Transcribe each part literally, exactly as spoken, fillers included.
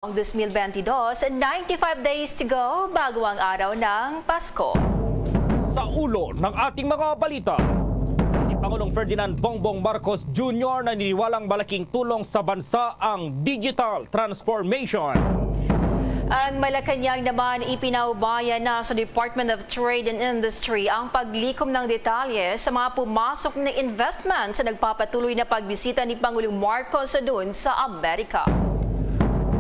Ang dos mil bentidós, ninety-five days to go bago ang araw ng Pasko. Sa ulo ng ating mga balita, si Pangulong Ferdinand Bongbong Marcos Junior naniniwalang malaking tulong sa bansa ang digital transformation. Ang Malacañang naman, ipinaubaya na sa Department of Trade and Industry ang paglikom ng detalye sa mga pumasok na investment sa nagpapatuloy na pagbisita ni Pangulong Marcos doon sa Amerika.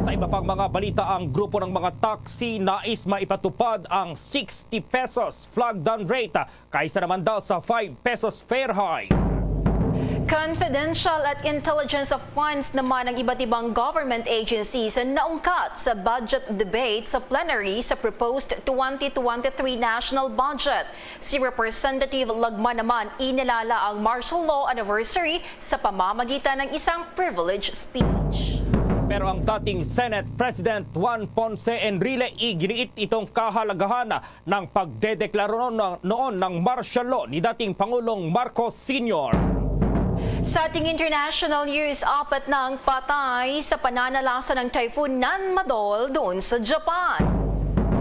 Sa iba pang mga balita, ang grupo ng mga taxi nais maipatupad ang sixty pesos flag down rate kaysa naman daw sa five pesos fare hike. Confidential at intelligence of funds naman ang iba't ibang government agencies na naungkat sa budget debate sa plenary sa proposed twenty twenty-three national budget. Si Representative Lagman naman inilala ang martial law anniversary sa pamamagitan ng isang privilege speech. Pero ang dating Senate President Juan Ponce Enrile iginiit itong kahalagahan ng pagdedeklara noon ng martial law ni dating Pangulong Marcos Senior. Sa ating international news, apat na ang patay sa pananalasa ng Typhoon Nanmadol doon sa Japan.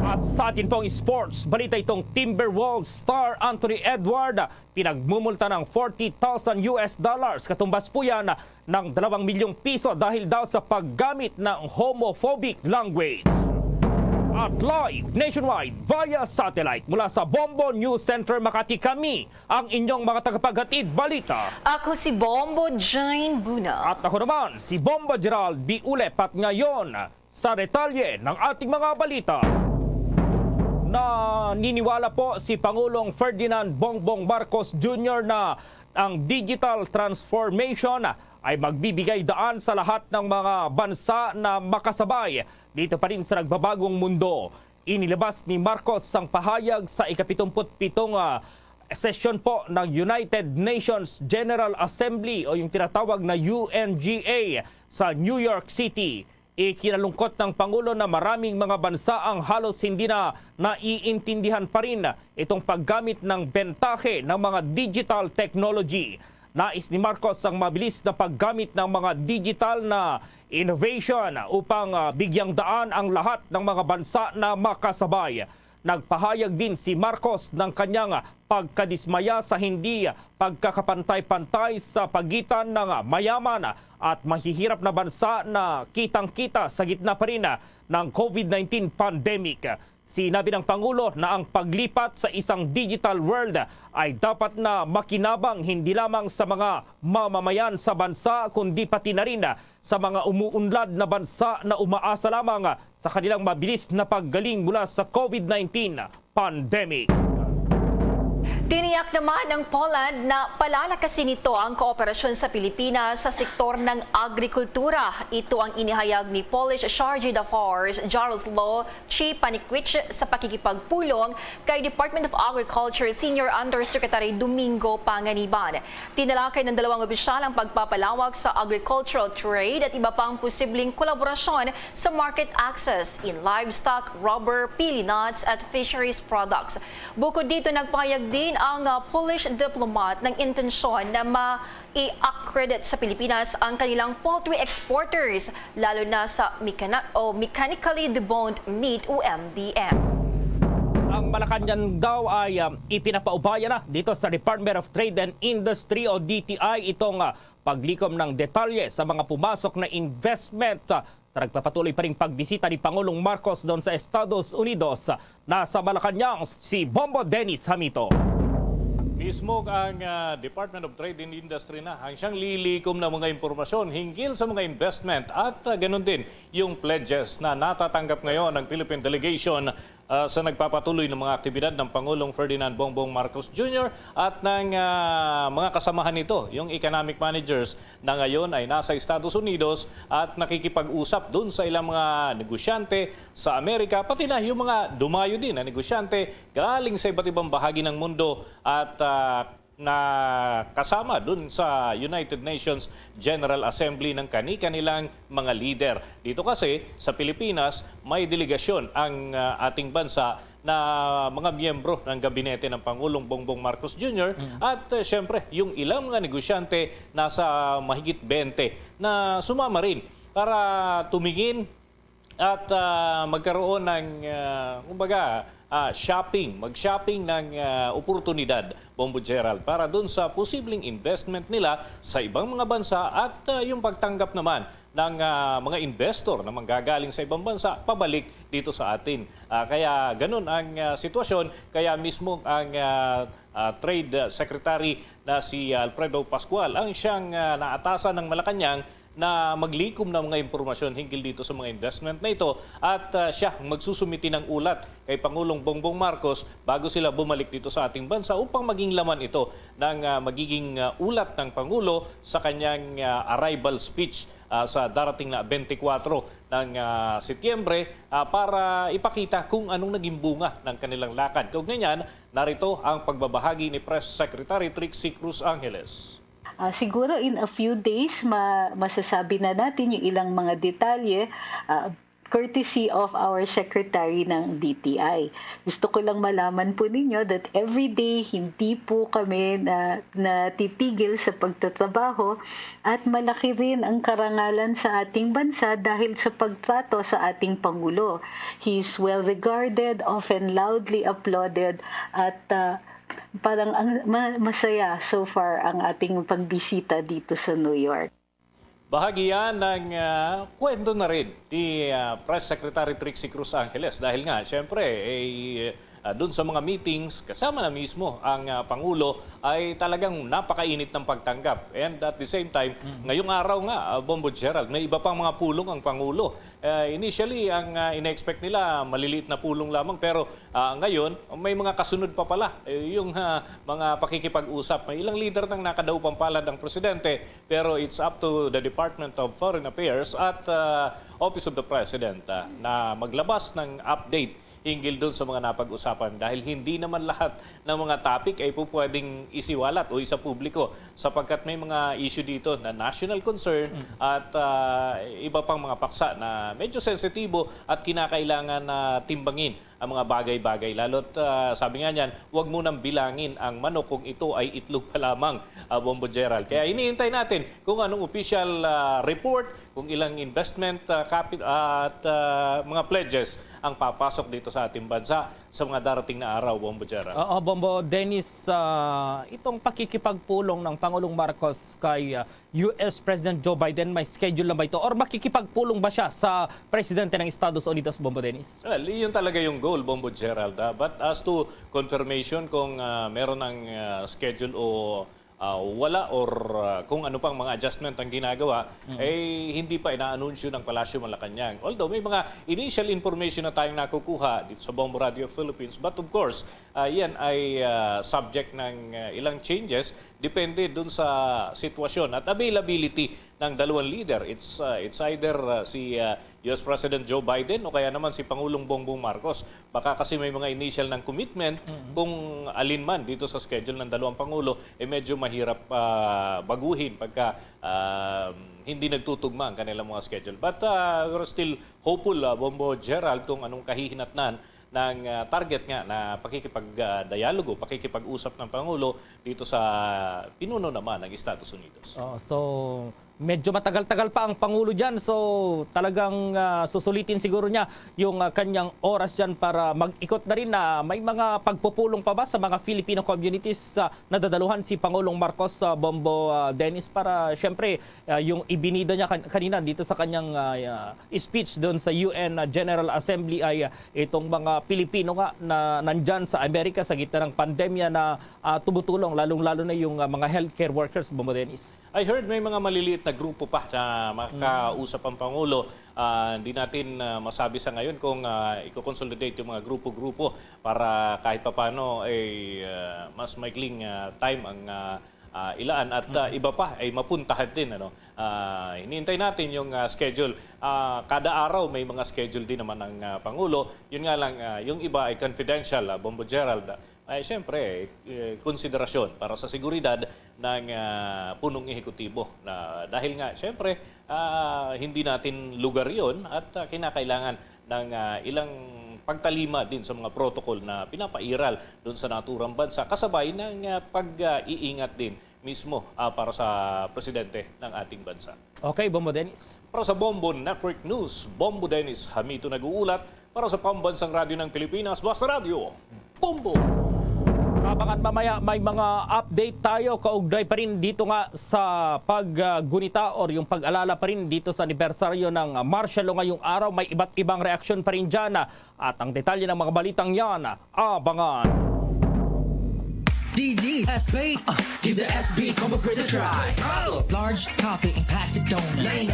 At sa atin pong sports balita, itong Timberwolves star Anthony Edward pinagmumulta ng forty thousand U S dollars, katumbas po yan ng dalawang milyong piso dahil daw sa paggamit ng homophobic language. At live nationwide via satellite mula sa Bombo News Center Makati, kami ang inyong mga tagapaghatid balita. Ako si Bombo Jane Buna. At ako naman, si Bombo Gerald Biulep. At ngayon, sa detalye ng ating mga balita. Naniniwala po si Pangulong Ferdinand Bongbong Marcos Junior na ang digital transformation ay magbibigay daan sa lahat ng mga bansa na makasabay dito pa rin sa nagbabagong mundo. Inilabas ni Marcos ang pahayag sa ikapitumpu't pitong, ah, sesyon po ng United Nations General Assembly o yung tinatawag na U N G A sa New York City. Ikinalungkot ng Pangulo na maraming mga bansa ang halos hindi na naiintindihan pa rin itong paggamit ng bentahe ng mga digital technology. Nais ni Marcos ang mabilis na paggamit ng mga digital na innovation upang, ah, bigyang daan ang lahat ng mga bansa na makasabay. Nagpahayag din si Marcos ng kanyang pagkadismaya sa hindi pagkakapantay-pantay sa pagitan ng mayaman at mahihirap na bansa na kitang-kita sa gitna pa rin ng COVID nineteen pandemic. Sinabi ng Pangulo na ang paglipat sa isang digital world ay dapat na makinabang hindi lamang sa mga mamamayan sa bansa, kundi pati na rin sa mga umuunlad na bansa na umaasa lamang sa kanilang mabilis na paggaling mula sa COVID nineteen pandemic. Tiniyak naman ng Poland na palalakasin nito ang kooperasyon sa Pilipinas sa sektor ng agrikultura. Ito ang inihayag ni Polish Charge d'Affaires Jaroslaw Chipanikwich sa pakikipagpulong kay Department of Agriculture Senior Undersecretary Domingo Panganiban. Tinalakay ng dalawang opisyal ang pagpapalawak sa agricultural trade at iba pang posibleng kolaborasyon sa market access in livestock, rubber, pili nuts at fisheries products. Bukod dito, nagpahayag din ang, ah, Polish diplomat ng intensyon na ma- i-accredit sa Pilipinas ang kanilang poultry exporters, lalo na sa mechani- o mechanically deboned meat o M D M. Ang Malacañang daw ay, um, ipinapaubaya na dito sa Department of Trade and Industry o D T I itong, uh, paglikom ng detalye sa mga pumasok na investment, uh, sa nagpapatuloy pa ring pagbisita ni Pangulong Marcos doon sa Estados Unidos. Nasa Malacañang si Bombo Dennis Hamito. Mismo ang, ah, Department of Trade and Industry na ang siyang lilikom ng mga impormasyon hinggil sa mga investment at, ah, ganun din yung pledges na natatanggap ngayon ng Philippine delegation, ah, sa nagpapatuloy ng mga aktibidad ng Pangulong Ferdinand Bongbong Marcos Junior at ng, ah, mga kasamahan nito, yung economic managers na ngayon ay nasa Estados Unidos at nakikipag-usap dun sa ilang mga negosyante sa Amerika, pati na yung mga dumayo din na negosyante galing sa iba't ibang bahagi ng mundo at, ah, na kasama dun sa United Nations General Assembly ng kani-kanilang mga leader. Dito kasi sa Pilipinas, may delegasyon ang, ah, ating bansa na mga miyembro ng gabinete ng Pangulong Bongbong Marcos Junior at, eh, siyempre, yung ilang mga negosyante, nasa mahigit bente na sumama rin para tumingin At, ah, magkaroon ng, ah, kumbaga, ah, shopping, mag-shopping ng, ah, oportunidad, Bombo Gerald, para dun sa posibleng investment nila sa ibang mga bansa at, ah, yung pagtanggap naman ng, ah, mga investor na manggagaling sa ibang bansa pabalik dito sa atin. Ah, kaya ganun ang, ah, sitwasyon, kaya mismo ang, ah, ah, Trade Secretary na si Alfredo Pascual ang siyang, ah, naatasan ng Malacañang na maglikom ng mga impormasyon hinggil dito sa mga investment na ito at, ah, siya ang magsusumiti ng ulat kay Pangulong Bongbong Marcos bago sila bumalik dito sa ating bansa upang maging laman ito ng, ah, magiging, ah, ulat ng Pangulo sa kanyang, ah, arrival speech, ah, sa darating na twenty-four ng, ah, Setyembre, ah, para ipakita kung anong naging bunga ng kanilang lakad. Kaugnay niyan, narito ang pagbabahagi ni Press Secretary Trixie Cruz Angeles. Ah, siguro in a few days, ma-, masasabi na natin yung ilang mga detalye, ah, courtesy of our secretary ng D T I. Gusto ko lang malaman po ninyo that every day hindi po kami na, natitigil sa pagtatrabaho at malaki rin ang karangalan sa ating bansa dahil sa pagtrato sa ating Pangulo. He is well regarded, often loudly applauded, at, ah, parang ang ma-, masaya so far ang ating pagbisita dito sa New York. Bahagi yan ng, ah, kwento na rin ni, ah, Press Secretary Trixie Cruz Angeles dahil nga, siyempre, eh, ah, dun sa mga meetings, kasama na mismo ang, ah, Pangulo, ay talagang napakainit ng pagtanggap. And at the same time, ngayong araw nga, ah, Bombo Gerald, may iba pang mga pulong ang Pangulo. Ah, initially, ang, ah, ina-expect nila, maliliit na pulong lamang. Pero, ah, ngayon, may mga kasunod pa pala. Eh, yung, ah, mga pakikipag-usap. May ilang leader nang nakadaupang palad ang presidente. Pero it's up to the Department of Foreign Affairs at, ah, Office of the President, ah, na maglabas ng update hinggil dun sa mga napag-usapan dahil hindi naman lahat ng mga topic ay po pwedeng isiwalat o isapubliko sapagkat may mga issue dito na national concern at, ah, iba pang mga paksa na medyo sensitibo at kinakailangan na timbangin ang mga bagay-bagay. Lalo't, ah, sabi nga niyan, "Huwag mo nang bilangin ang manok kung ito ay itlog pa lamang," ah, Bombo Gerald. Kaya hinihintay natin kung anong official, ah, report, kung ilang investment, ah, capi-, at, ah, mga pledges ang papasok dito sa ating bansa sa mga darating na araw, Bombo Gerald. Oo, Bombo Dennis, ah, itong pakikipagpulong ng Pangulong Marcos kay, ah, U S President Joe Biden, may schedule na ba ito? Or makikipagpulong ba siya sa Presidente ng Estados Unidos, Bombo Dennis? Well, yun talaga yung goal, Bombo Gerald, ah. But as to confirmation kung, ah, meron ng, ah, schedule o, ah, wala or, ah, kung ano pang mga adjustment ang ginagawa, eh, hindi pa inaanunsyo ng Palasyo Malacañang. Although may mga initial information na tayong nakukuha dito sa Bombo Radio Philippines, but of course, ah, yan ay, ah, subject ng, ah, ilang changes depende dun sa sitwasyon at availability ng dalawang leader. It's, ah, it's either, ah, si, ah, U S President Joe Biden o kaya naman si Pangulong Bongbong Marcos. Baka kasi may mga initial ng commitment kung alin man dito sa schedule ng dalawang pangulo, eh, medyo mahirap, ah, baguhin pagka, ah, hindi nagtutugma ang kanilang mga schedule. But, ah, we're still hopeful, ah, Bombo Gerald, kung anong kahihinatnan ng, ah, target nga na pakikipag, ah, dialogo, pakikipag-usap ng Pangulo dito sa pinuno naman ng Estados Unidos. Oh, so medyo matagal-tagal pa ang Pangulo dyan. So talagang, ah, susulitin siguro niya yung, ah, kanyang oras dyan para mag-ikot na rin. Na may mga pagpupulong pa ba sa mga Filipino communities, ah, na dadaluhan si Pangulong Marcos, ah, Bombo, ah, Dennis, para siyempre, ah, yung ibinida niya kan-, kanina dito sa kanyang, ah, ah, speech doon sa U N General Assembly ay, ah, itong mga Pilipino nga na nandyan sa Amerika sa gitna ng pandemya na, ah, tumutulong, lalong-lalo na yung, ah, mga healthcare workers, Bombo Dennis. I heard may mga maliliit na grupo pa na makausap ang Pangulo. Ah, hindi natin, ah, masabi sa ngayon kung, ah, i-consolidate yung mga grupo-grupo para kahit papano ay, ah, mas maikling, ah, time ang, ah, ah, ilaan at, ah, iba pa ay mapuntahan din, ano. Ah, hinihintay natin yung, ah, schedule. Ah, kada araw may mga schedule din naman ang, ah, Pangulo. Yun nga lang, ah, yung iba ay confidential, ah, Bombo Gerald. Ay, siyempre, eh, konsiderasyon para sa seguridad ng, ah, punong ehekutibo. Na, dahil nga, siyempre, ah, hindi natin lugar yon at, ah, kinakailangan ng, ah, ilang pagtalima din sa mga protocol na pinapairal doon sa naturang bansa, kasabay ng, ah, pag-iingat din mismo, ah, para sa presidente ng ating bansa. Okay, Bombo Dennis. Para sa Bombo Network News, Bombo Dennis Hamito nag-uulat. Para sa Pambansang Radyo ng Pilipinas, Basta Radyo, Bombo! Abangan mamaya, may mga update tayo kaugnay pa rin dito nga sa paggunita or yung pag-alala pa rin dito sa anibersaryo ng martial law ngayong araw. May iba't ibang reaksyon pa rin dyan. At ang detalye ng mga balitang yan, abangan. D D S P, uh, give the S B combo quiz a try. Large coffee and classic donut.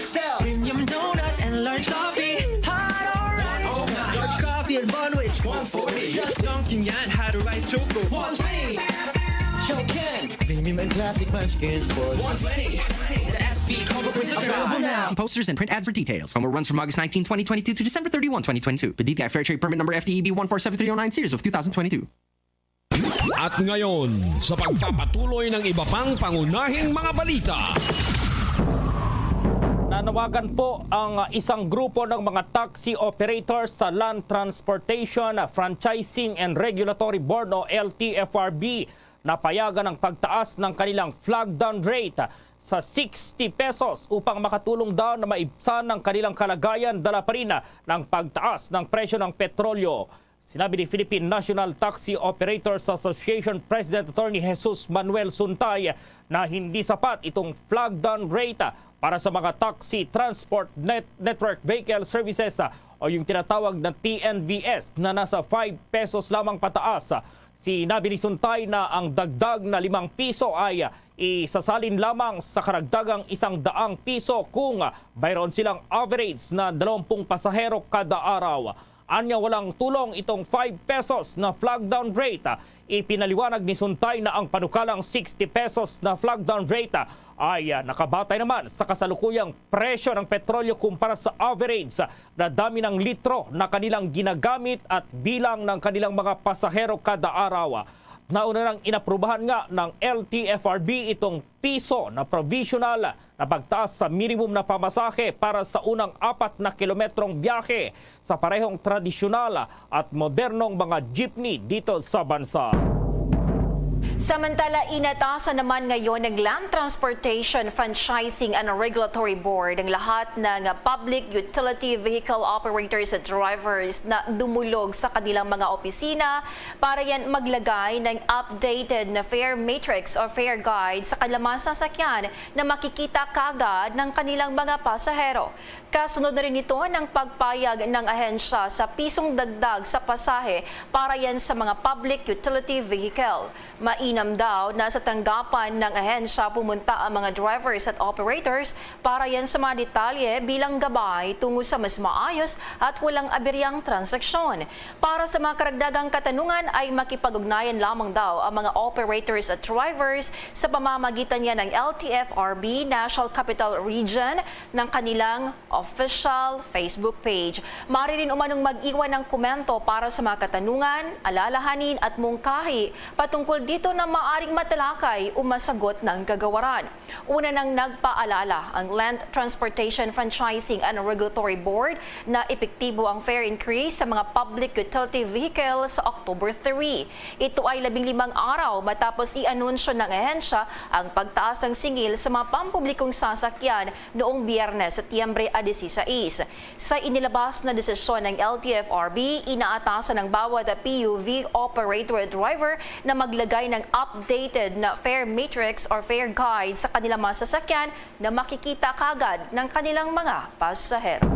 Sell premium donut and large coffee. Hot or right? Large coffee and bun with one forty. Just dunking yan, had a rice choco. One twenty. Show Ken. Premium and classic munchkins for one twenty. The S B combo quiz a try. Available now. See posters and print ads for details. Promo runs from August nineteen, twenty twenty-two to December thirty-one, twenty twenty-two. P D T I Fair Trade Permit Number F T E B one four seven three oh nine, series of two thousand twenty-two. At ngayon, sa pagpapatuloy ng iba pang pangunahing mga balita. Nanawagan po ang isang grupo ng mga taxi operators sa Land Transportation Franchising and Regulatory Board o L T F R B na payagan ang pagtaas ng kanilang flag down rate sa sixty pesos upang makatulong daw na maibsan ang kanilang kalagayan dala pa rin ng pagtaas ng presyo ng petrolyo. Sinabi ni Philippine National Taxi Operators Association President Attorney Jesus Manuel Suntay na hindi sapat itong flag down rate para sa mga taxi transport net- network vehicle services o yung tinatawag na T N V S na nasa five pesos lamang pataas. Sinabi ni Suntay na ang dagdag na limang piso ay isasalin lamang sa karagdagang isang daang piso kung mayroon silang average na dalawampung pasahero kada araw. Anya walang tulong itong five pesos na flag down rate. Ipinaliwanag ni Suntay na ang panukalang sixty pesos na flag down rate ay, ah, nakabatay naman sa kasalukuyang presyo ng petrolyo kumpara sa average na dami ng litro na kanilang ginagamit at bilang ng kanilang mga pasahero kada araw. Nauna nang inaprubahan nga ng L T F R B itong piso na provisional na pagtaas sa minimum na pamasahe para sa unang apat na kilometrong biyahe sa parehong tradisyonal at modernong mga jeepney dito sa bansa. Samantala, inatasan naman ngayon ng Land Transportation Franchising and Regulatory Board ang lahat ng public utility vehicle operators at drivers na dumulog sa kanilang mga opisina para yan maglagay ng updated na fare matrix o fare guide sa kanilang mga sasakyan na makikita kagad ng kanilang mga pasahero. Kasunod na rin nito ng pagpayag ng ahensya sa pisong dagdag sa pasahe para yan sa mga public utility vehicle. Mainam daw na sa tanggapan ng ahensya pumunta ang mga drivers at operators para yan sa mga detalye bilang gabay tungo sa mas maayos at walang aberyang transaksyon. Para sa mga karagdagang katanungan ay makipag-ugnayan lamang daw ang mga operators at drivers sa pamamagitan niya ng L T F R B National Capital Region ng kanilang official Facebook page. Maaari rin umanong mag-iwan ng komento para sa mga katanungan, alalahanin at mungkahi patungkol dito na maaring matalakay o masagot ng kagawaran. Una nang nagpaalala ang Land Transportation Franchising and Regulatory Board na epektibo ang fare increase sa mga public utility vehicles sa October three. Ito ay labing limang araw matapos i-anunsyo ng ahensya ang pagtaas ng singil sa mga pampublikong sasakyan noong Biyernes, Setyembre a dieciséis. Sa inilabas na desisyon ng L T F R B, inaatasan ang bawat P U V operator at driver na maglagay ng updated na fare matrix or fare guide sa kanilang mga sasakyan na makikita kagad ng kanilang mga pasahero.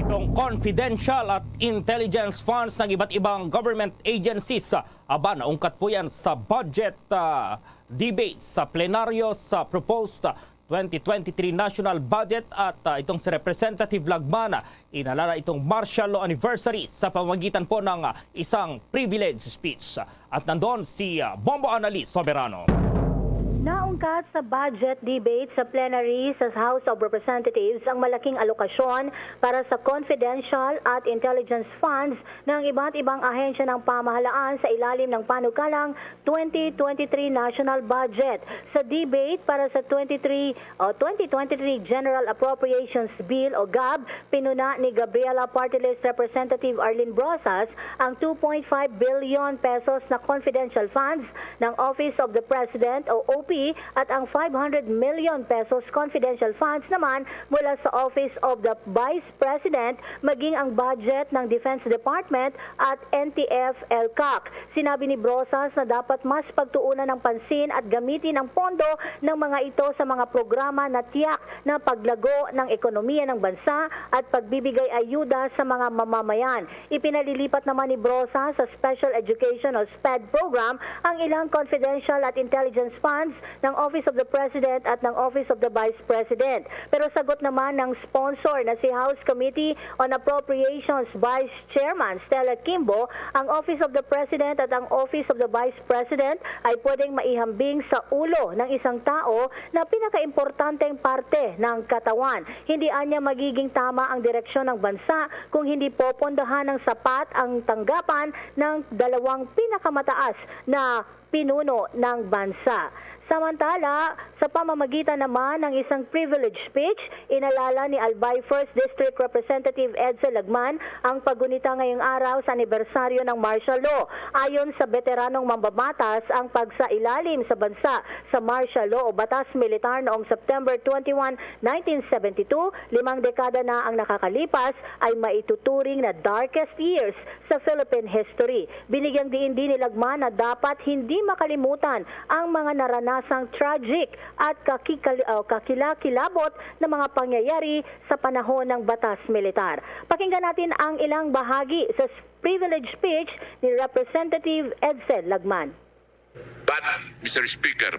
Itong confidential at intelligence funds ng iba't ibang government agencies, ah, aba, naungkat po yan sa budget, ah, debate sa plenaryo sa proposed, ah, twenty twenty-three national budget at, ah, itong si Representative Lagman, ah, inalala itong martial law anniversary sa pamamagitan po ng, ah, isang privilege speech. At nandun si, ah, Bombo Annalise Soberano. Naungkat sa budget debate sa plenary sa House of Representatives ang malaking alokasyon para sa confidential at intelligence funds ng iba't ibang ahensya ng pamahalaan sa ilalim ng panukalang twenty twenty-three national budget. Sa debate para sa twenty-three o twenty twenty-three General Appropriations Bill o gab, pinuna ni Gabriela Party List Representative Arlene Brosas ang two point five billion pesos na confidential funds ng Office of the President o O P at ang five hundred million pesos confidential funds naman mula sa Office of the Vice President, maging ang budget ng Defense Department at N T F-ELCAC. Sinabi ni Brosas na dapat mas pagtuunan ng pansin at gamitin ang pondo ng mga ito sa mga programa na tiyak na paglago ng ekonomiya ng bansa at pagbibigay ayuda sa mga mamamayan. Ipinalilipat naman ni Brosas sa Special Education o SPED program ang ilang confidential at intelligence funds ng Office of the President at ng Office of the Vice President. Pero sagot naman ng sponsor na si House Committee on Appropriations Vice Chairman Stella Kimbo, ang Office of the President at ang Office of the Vice President ay pwedeng maihambing sa ulo ng isang tao na pinakaimportanteng parte ng katawan. Hindi anya magiging tama ang direksyon ng bansa kung hindi popondohan ng sapat ang tanggapan ng dalawang pinakamataas na pinuno ng bansa. Samantala, sa pamamagitan naman ng isang privilege speech, inalala ni Albay First District Representative Edsel Lagman ang paggunita ngayong araw sa anibersaryo ng martial law. Ayon sa beteranong mambabatas, ang pagsailalim sa bansa sa martial law o batas militar noong September twenty-one, nineteen seventy-two, limang dekada na ang nakakalipas, ay maituturing na darkest years sa Philippine history. Binigyang diin din ni Lagman na dapat hindi makalimutan ang mga naranasang tragic at kakikal-, uh, kakilakilabot na mga pangyayari sa panahon ng batas militar. Pakinggan natin ang ilang bahagi sa s-, privilege speech ni Representative Edsel Lagman. But, Mister Speaker,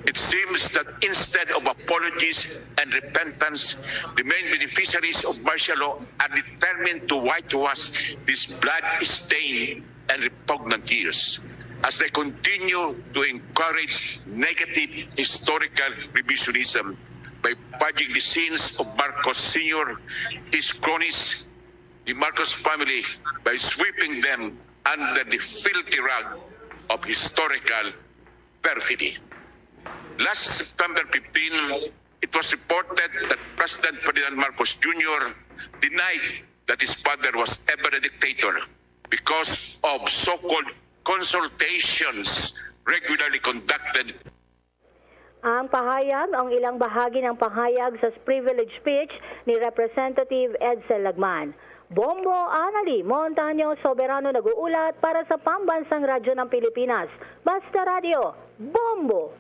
it seems that instead of apologies and repentance, the main beneficiaries of martial law are determined to whitewash these blood-stained and repugnant years as they continue to encourage negative historical revisionism by purging the sins of Marcos Senior, his cronies, the Marcos family, by sweeping them under the filthy rag of historical perfidy. Last September fifteen, it was reported that President Ferdinand Marcos Junior denied that his father was ever a dictator because of so-called consultations regularly conducted. Ang pahayag, ang ilang bahagi ng pahayag sa privilege speech ni Representative Edsel Lagman. Bombo Anali Montaño Soberano nag-uulat para sa Pambansang Radyo ng Pilipinas. Basta Radyo, Bombo!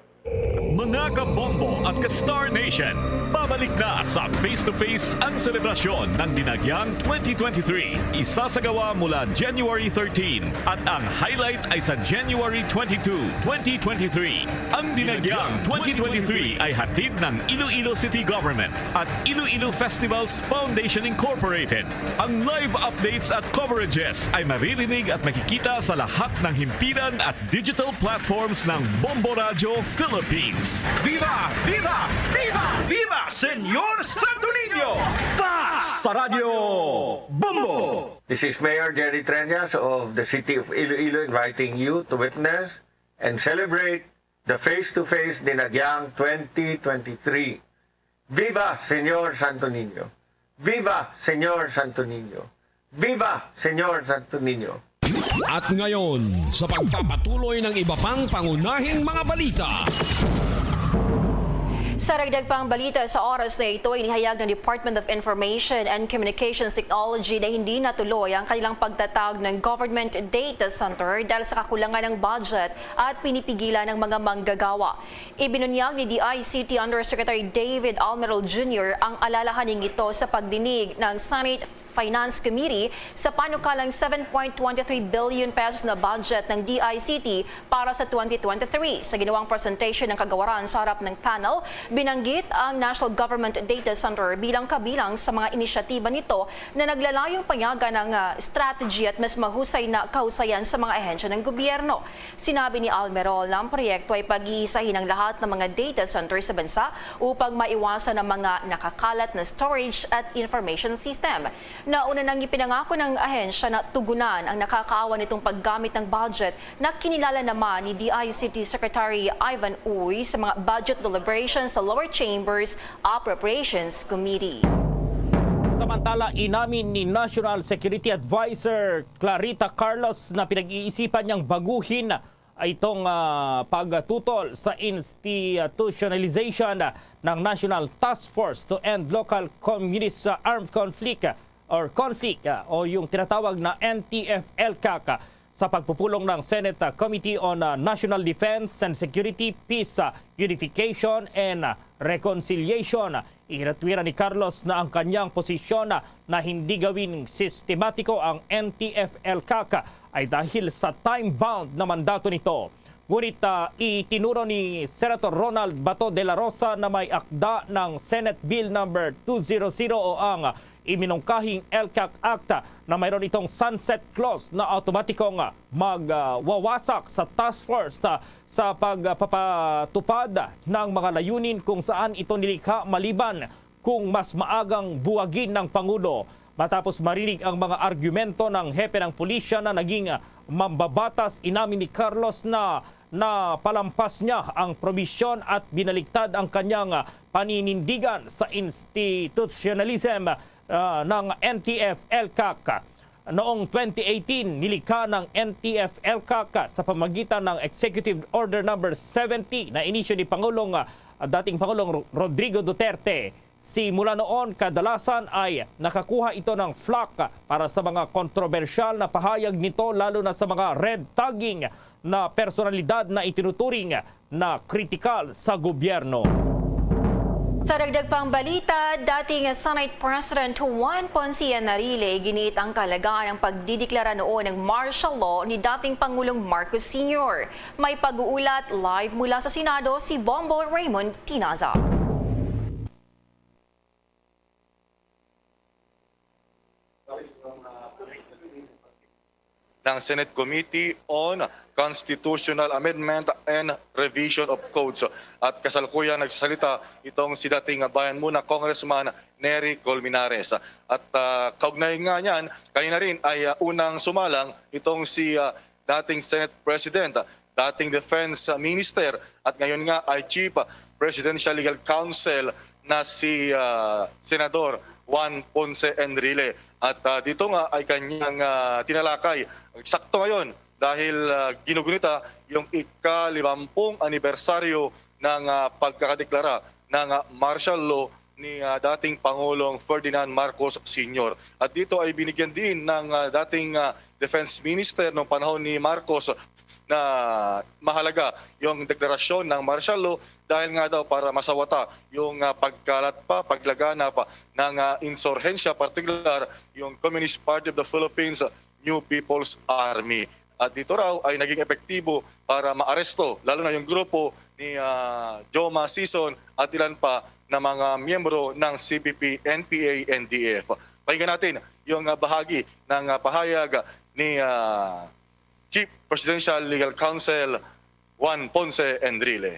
Mga kabombo at ka-Star Nation, babalik na sa Face to Face ang selebrasyon ng Dinagyang twenty twenty-three. Isasagawa mula January thirteen at ang highlight ay sa January twenty-two, twenty twenty-three. Ang Dinagyang twenty twenty-three ay hatid ng Iloilo City Government at Iloilo Festivals Foundation Incorporated. Ang live updates at coverages ay maririnig at makikita sa lahat ng himpilan at digital platforms ng Bombo Radyo Philippines. Viva! Viva! Viva! Viva Senyor Santo Niño! Basta Radyo Bombo! This is Mayor Jerry Treñas of the City of Iloilo inviting you to witness and celebrate the face-to-face Dinagyang twenty twenty-three. Viva Senyor Santo Niño! Viva Senyor Santo Niño! Viva Senyor Santo Niño! At ngayon, sa pagpapatuloy ng iba pang pangunahing mga balita. Sa dagdag pang balita sa oras na ito, inihayag ng Department of Information and Communications Technology na hindi natuloy ang kanilang pagtatag ng Government Data Center dahil sa kakulangan ng budget at pinipigilan ng mga manggagawa. Ibinunyag ni D I C T Undersecretary David Almerol Junior ang alalahaning ito sa pagdinig ng Senate Finance Committee sa panukalang seven point twenty three billion pesos na budget ng D I C T para sa twenty twenty-three. Sa ginawang presentation ng kagawaran sa harap ng panel, binanggit ang National Government Data Center bilang kabilang sa mga inisyatiba nito na naglalayong payagan ng, ah, strategy at mas mahusay na kahusayan sa mga ahensya ng gobyerno. Sinabi ni Almerol na ang proyekto ay pag-iisahin ang lahat ng mga data center sa bansa upang maiwasan ang mga nakakalat na storage at information system. Nauna nang ipinangako ng ahensya na tugunan ang nakakaawa nitong paggamit ng budget na kinilala naman ni D I C T Secretary Ivan Uy sa mga budget deliberations sa lower chambers Appropriations Committee. Samantala, inamin ni National Security Advisor Clarita Carlos na pinag-iisipan niyang baguhin itong, ah, pagtutol sa institutionalization ng National Task Force to End Local Communist Armed Conflict or Conflict, ah, o yung tinatawag na N T F L CAC, ah, sa pagpupulong ng Senate, ah, Committee on, ah, National Defense and Security, Peace, ah, Unification, and, ah, Reconciliation. Ikinatwiran ni Carlos na ang kanyang posisyon na hindi gawing sistematiko ang N T F L CAC ay dahil sa time-bound na mandato nito. Ngunit, ah, itinuro ni Senator Ronald Bato de la Rosa na may akda ng Senate Bill Number two zero zero o ang iminungkahing L CAC Act na mayroon itong sunset clause na automatikong magwawasak sa task force sa, sa pagpapatupad ng mga layunin kung saan ito nilikha maliban kung mas maagang buwagin ng Pangulo. Matapos marinig ang mga argumento ng hepe ng pulisya na naging mambabatas, inamin ni Carlos na napalampas niya ang probisyon at binaliktad ang kanyang paninindigan sa institutionalism, ah, ng N T F L CAC. Noong twenty eighteen, nilikha ng N T F L CAC sa pamagitan ng Executive Order Number seventy na inisyu ni Pangulong, ah, dating Pangulong Ro-, Rodrigo Duterte. Si mula noon, kadalasan ay nakakuha ito ng flak para sa mga kontrobersyal na pahayag nito, lalo na sa mga red tagging na personalidad na itinuturing na kritikal sa gobyerno. Sa dagdag pang balita, dating Senate President Juan Ponce Enrile giniit ang kahalagahan ng pagdideklara noon ng martial law ni dating Pangulong Marcos Senior. May pag-uulat live mula sa Senado si Bombo Raymond Tinaza. Ng Senate Committee on Constitutional Amendment and Revision of Codes. At kasalukuyan nagsalita itong si dating Bayan Muna Congressman Nery Colmenares. At ah, kaugnay nga niyan, kanina rin ay ah, unang sumalang itong si ah, dating Senate President, dating Defense Minister at ngayon nga ay Chief Presidential Legal Counsel na si ah, Senador Juan Ponce Enrile. At ah, dito nga ay kanyang ah, tinalakay. Eksakto ngayon dahil ah, ginugunita yung ika-limampung anibersaryo ng ah, pagkakadeklara ng ah, martial law ni ah, dating Pangulong Ferdinand Marcos Senior. At dito ay binigyan din ng ah, dating ah, Defense Minister noong panahon ni Marcos na mahalaga yung deklarasyon ng martial law dahil nga daw para masawata yung ah, pagkalat pa, paglaganap pa ng ah, insurhensya, partikular yung Communist Party of the Philippines New People's Army. At dito raw ay naging epektibo para maaresto lalo na yung grupo ni ah, Joma Sison at ilan pa na mga miyembro ng C P P, N P A, N D F. Pakinggan natin yung ah, bahagi ng ah, pahayag ni ah, Chief Presidential Legal Counsel Juan Ponce Enrile.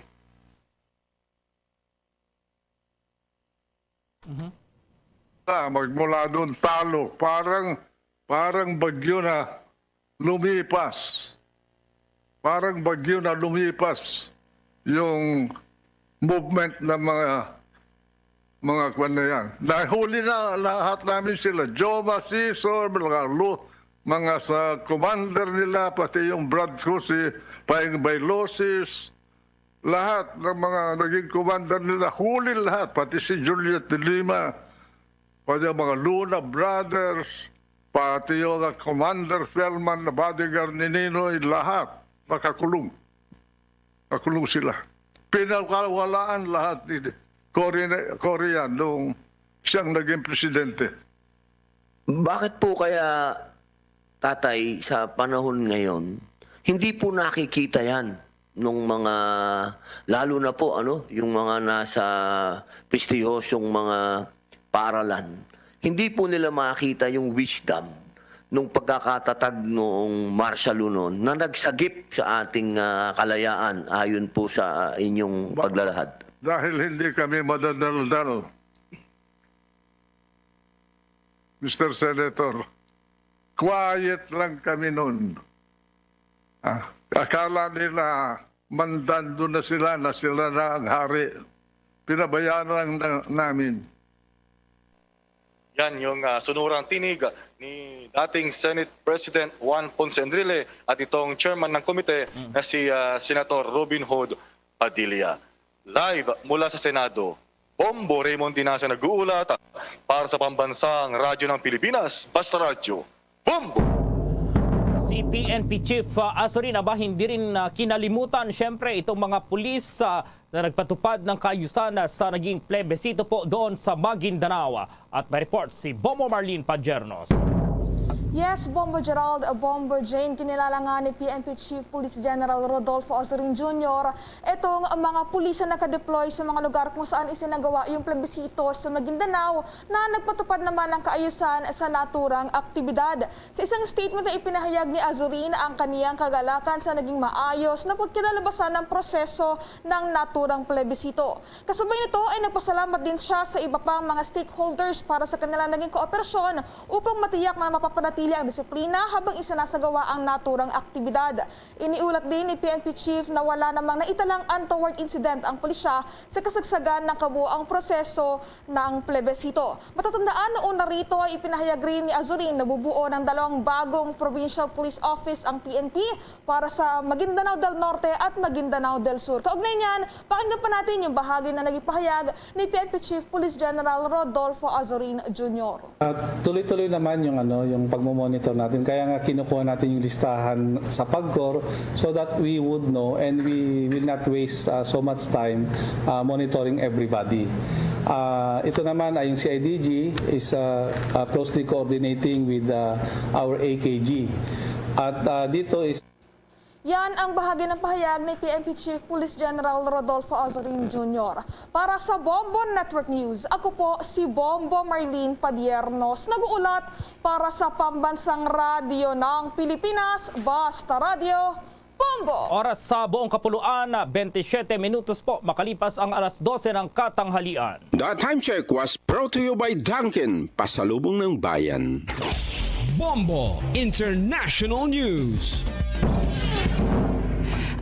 Ah, magmula doon talo, parang parang bagyo na lumipas. Parang bagyo na lumipas yung movement ng mga mga kwan na yan. Nahuli na lahat namin sila. Joma Sison, mga, lu- mga sa commander nila, pati yung brad ko, si Paeng Bailosis, lahat ng mga naging commander nila, huli lahat, pati si Juliet de Lima, pati ang mga Luna Brothers, pati yung mga Commander Felman na bodyguard ni Ninoy, lahat nakakulong. Nakulong sila. Pinakawalaan lahat ni Cory, Cory yan nung siyang naging presidente. Bakit po kaya, Tatay, sa panahon ngayon, hindi po nakikita yan nung mga, lalo na po, ano, yung mga nasa prestihosong mga paaralan, hindi po nila makita yung wisdom nung pagkakatatag noong martial law noon na nagsagip sa ating, ah, kalayaan ayon po sa, ah, inyong Ba-, paglalahad? Dahil hindi kami madadaldal, Mister Senator, quiet lang kami noon. Ah, akala nila mandando na sila, na sila na ang hari. Pinabayaan lang na, namin. Yan yung, ah, sunurang tinig ni dating Senate President Juan Ponce Enrile at itong chairman ng komite Mm. na si, ah, Senator Robin Hood Padilla. Live mula sa Senado, Bombo Raymond Tinasan nag-uulat para sa Pambansang Radyo ng Pilipinas, Basta Radyo, Bombo! Si P N P Chief, ah, Azurin Abahin, di rin, ah, kinalimutan, siyempre, itong mga pulis, ah, na nagpatupad ng kaayusan, ah, sa naging plebisito po doon sa Maguindanao. At may report si Bombo Marlene Padiernos. Yes, Bombo Gerald, Bombo Jane, kinilala nga ni P N P Chief Police General Rodolfo Azurin Junior itong mga pulis na nakadeploy sa mga lugar kung saan isinagawa yung plebisito sa Maguindanao na nagpatupad naman ng kaayusan sa naturang aktibidad. Sa isang statement na ipinahayag ni Azurin ang kaniyang kagalakan sa naging maayos na pagkinalabasan ng proseso ng naturang plebisito. Kasabay nito ay nagpasalamat din siya sa iba pang mga stakeholders para sa kanilang naging kooperasyon upang matiyak na mapapanatili ang disiplina habang isinasagawa ang naturang aktibidad. Iniulat din ni P N P Chief na wala namang naitalang untoward incident ang pulisya sa kasagsagan ng kabuoang proseso ng plebisito. Matatandaan, noon na rito ay ipinahayag rin ni Azurin na bubuo ng dalawang bagong Provincial Police Office ang P N P para sa Maguindanao del Norte at Maguindanao del Sur. Kaugnay niyan, pakinggan pa natin yung bahagi na naging pahayag ni P N P Chief Police General Rodolfo Azurin Junior. Ah, tuloy-tuloy naman yung, ano, yung pagmo-monitor natin. Kaya nga kinukuha natin yung listahan sa PAGCOR so that we would know and we will not waste, ah, so much time, ah, monitoring everybody. Ah, ito naman ay yung C I D G is, ah, ah, closely coordinating with, ah, our A K G. At, ah, dito is Yan ang bahagi ng pahayag ni P N P Chief Police General Rodolfo Azurin Junior. Para sa Bombo Network News, ako po si Bombo Marlene Padiernos, nag-uulat para sa Pambansang Radyo ng Pilipinas, Basta Radyo, Bombo! Oras sa buong kapuluan, bente siyete minutos po makalipas ang alas dose ng katanghalian. The time check was brought to you by Dunkin, pasalubong ng bayan. Bombo International News.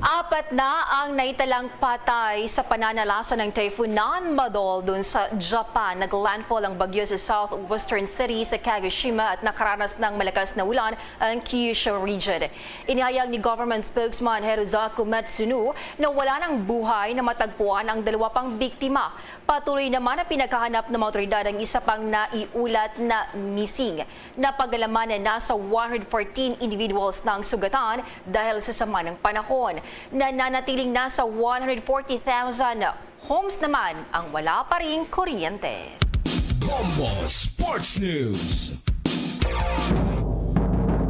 Apat na ang naitalang patay sa pananalasa ng Typhoon Nanmadol dun sa Japan. Nag-landfall ang bagyo sa southwestern city sa Kagoshima at nakaranas ng malakas na ulan ang Kyushu region. Inihayag ni Government Spokesman Hirozaku Matsuno na wala ng buhay na matagpuan ang dalawa pang biktima. Patuloy naman na pinaghahanap ng mga awtoridad ang isa pang naiulat na missing. Napaglalaman na nasa one hundred fourteen individuals na ang sugatan dahil sa sama ng panahon. Nananatiling nasa one hundred forty thousand homes naman ang wala pa ring kuryente. Bombo Sports News.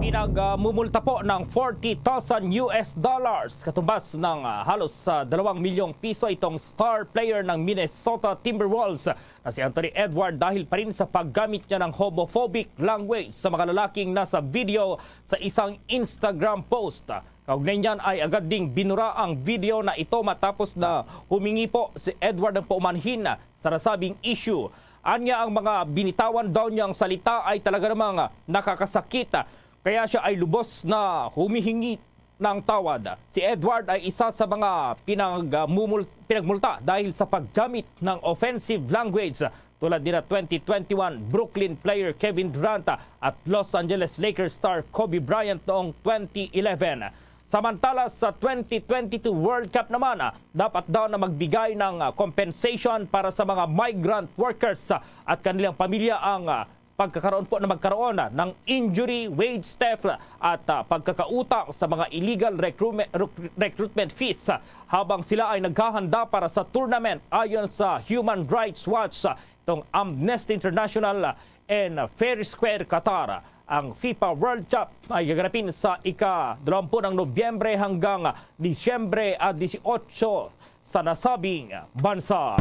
Pinagmumulta po ng forty thousand U S dollars, katumbas ng, ah, halos, ah, dalawang milyong piso, itong star player ng Minnesota Timberwolves na si Anthony Edward dahil pa rin sa paggamit niya ng homophobic language sa mga lalaking nasa video sa isang Instagram post. Kaugnay niyan ay agad ding binura ang video na ito matapos na humingi po si Edward ng paumanhin sa nasabing issue. Anya, ang mga binitawan daw niyang salita ay talaga namang nakakasakit, kaya siya ay lubos na humihingi ng tawad. Si Edward ay isa sa mga pinagmumul-, pinagmulta dahil sa paggamit ng offensive language, tulad nila twenty twenty-one Brooklyn player Kevin Durant at Los Angeles Lakers star Kobe Bryant noong twenty eleven. Samantala, sa twenty twenty-two World Cup naman, ah, dapat daw na magbigay ng, ah, compensation para sa mga migrant workers, ah, at kanilang pamilya ang, ah, pagkakaroon po na magkaroon, ah, ng injury wage theft at, ah, pagkakautang sa mga illegal recruitment, rec-, recruitment fees, ah, habang sila ay naghahanda para sa tournament. Ayon sa Human Rights Watch, ah, itong Amnesty International, ah, in Fair Square, Qatar, ang FIFA World Cup ay gaganapin sa ika-dalawampu ng Nobyembre hanggang Disyembre, ah, dieciocho sa nasabing bansa.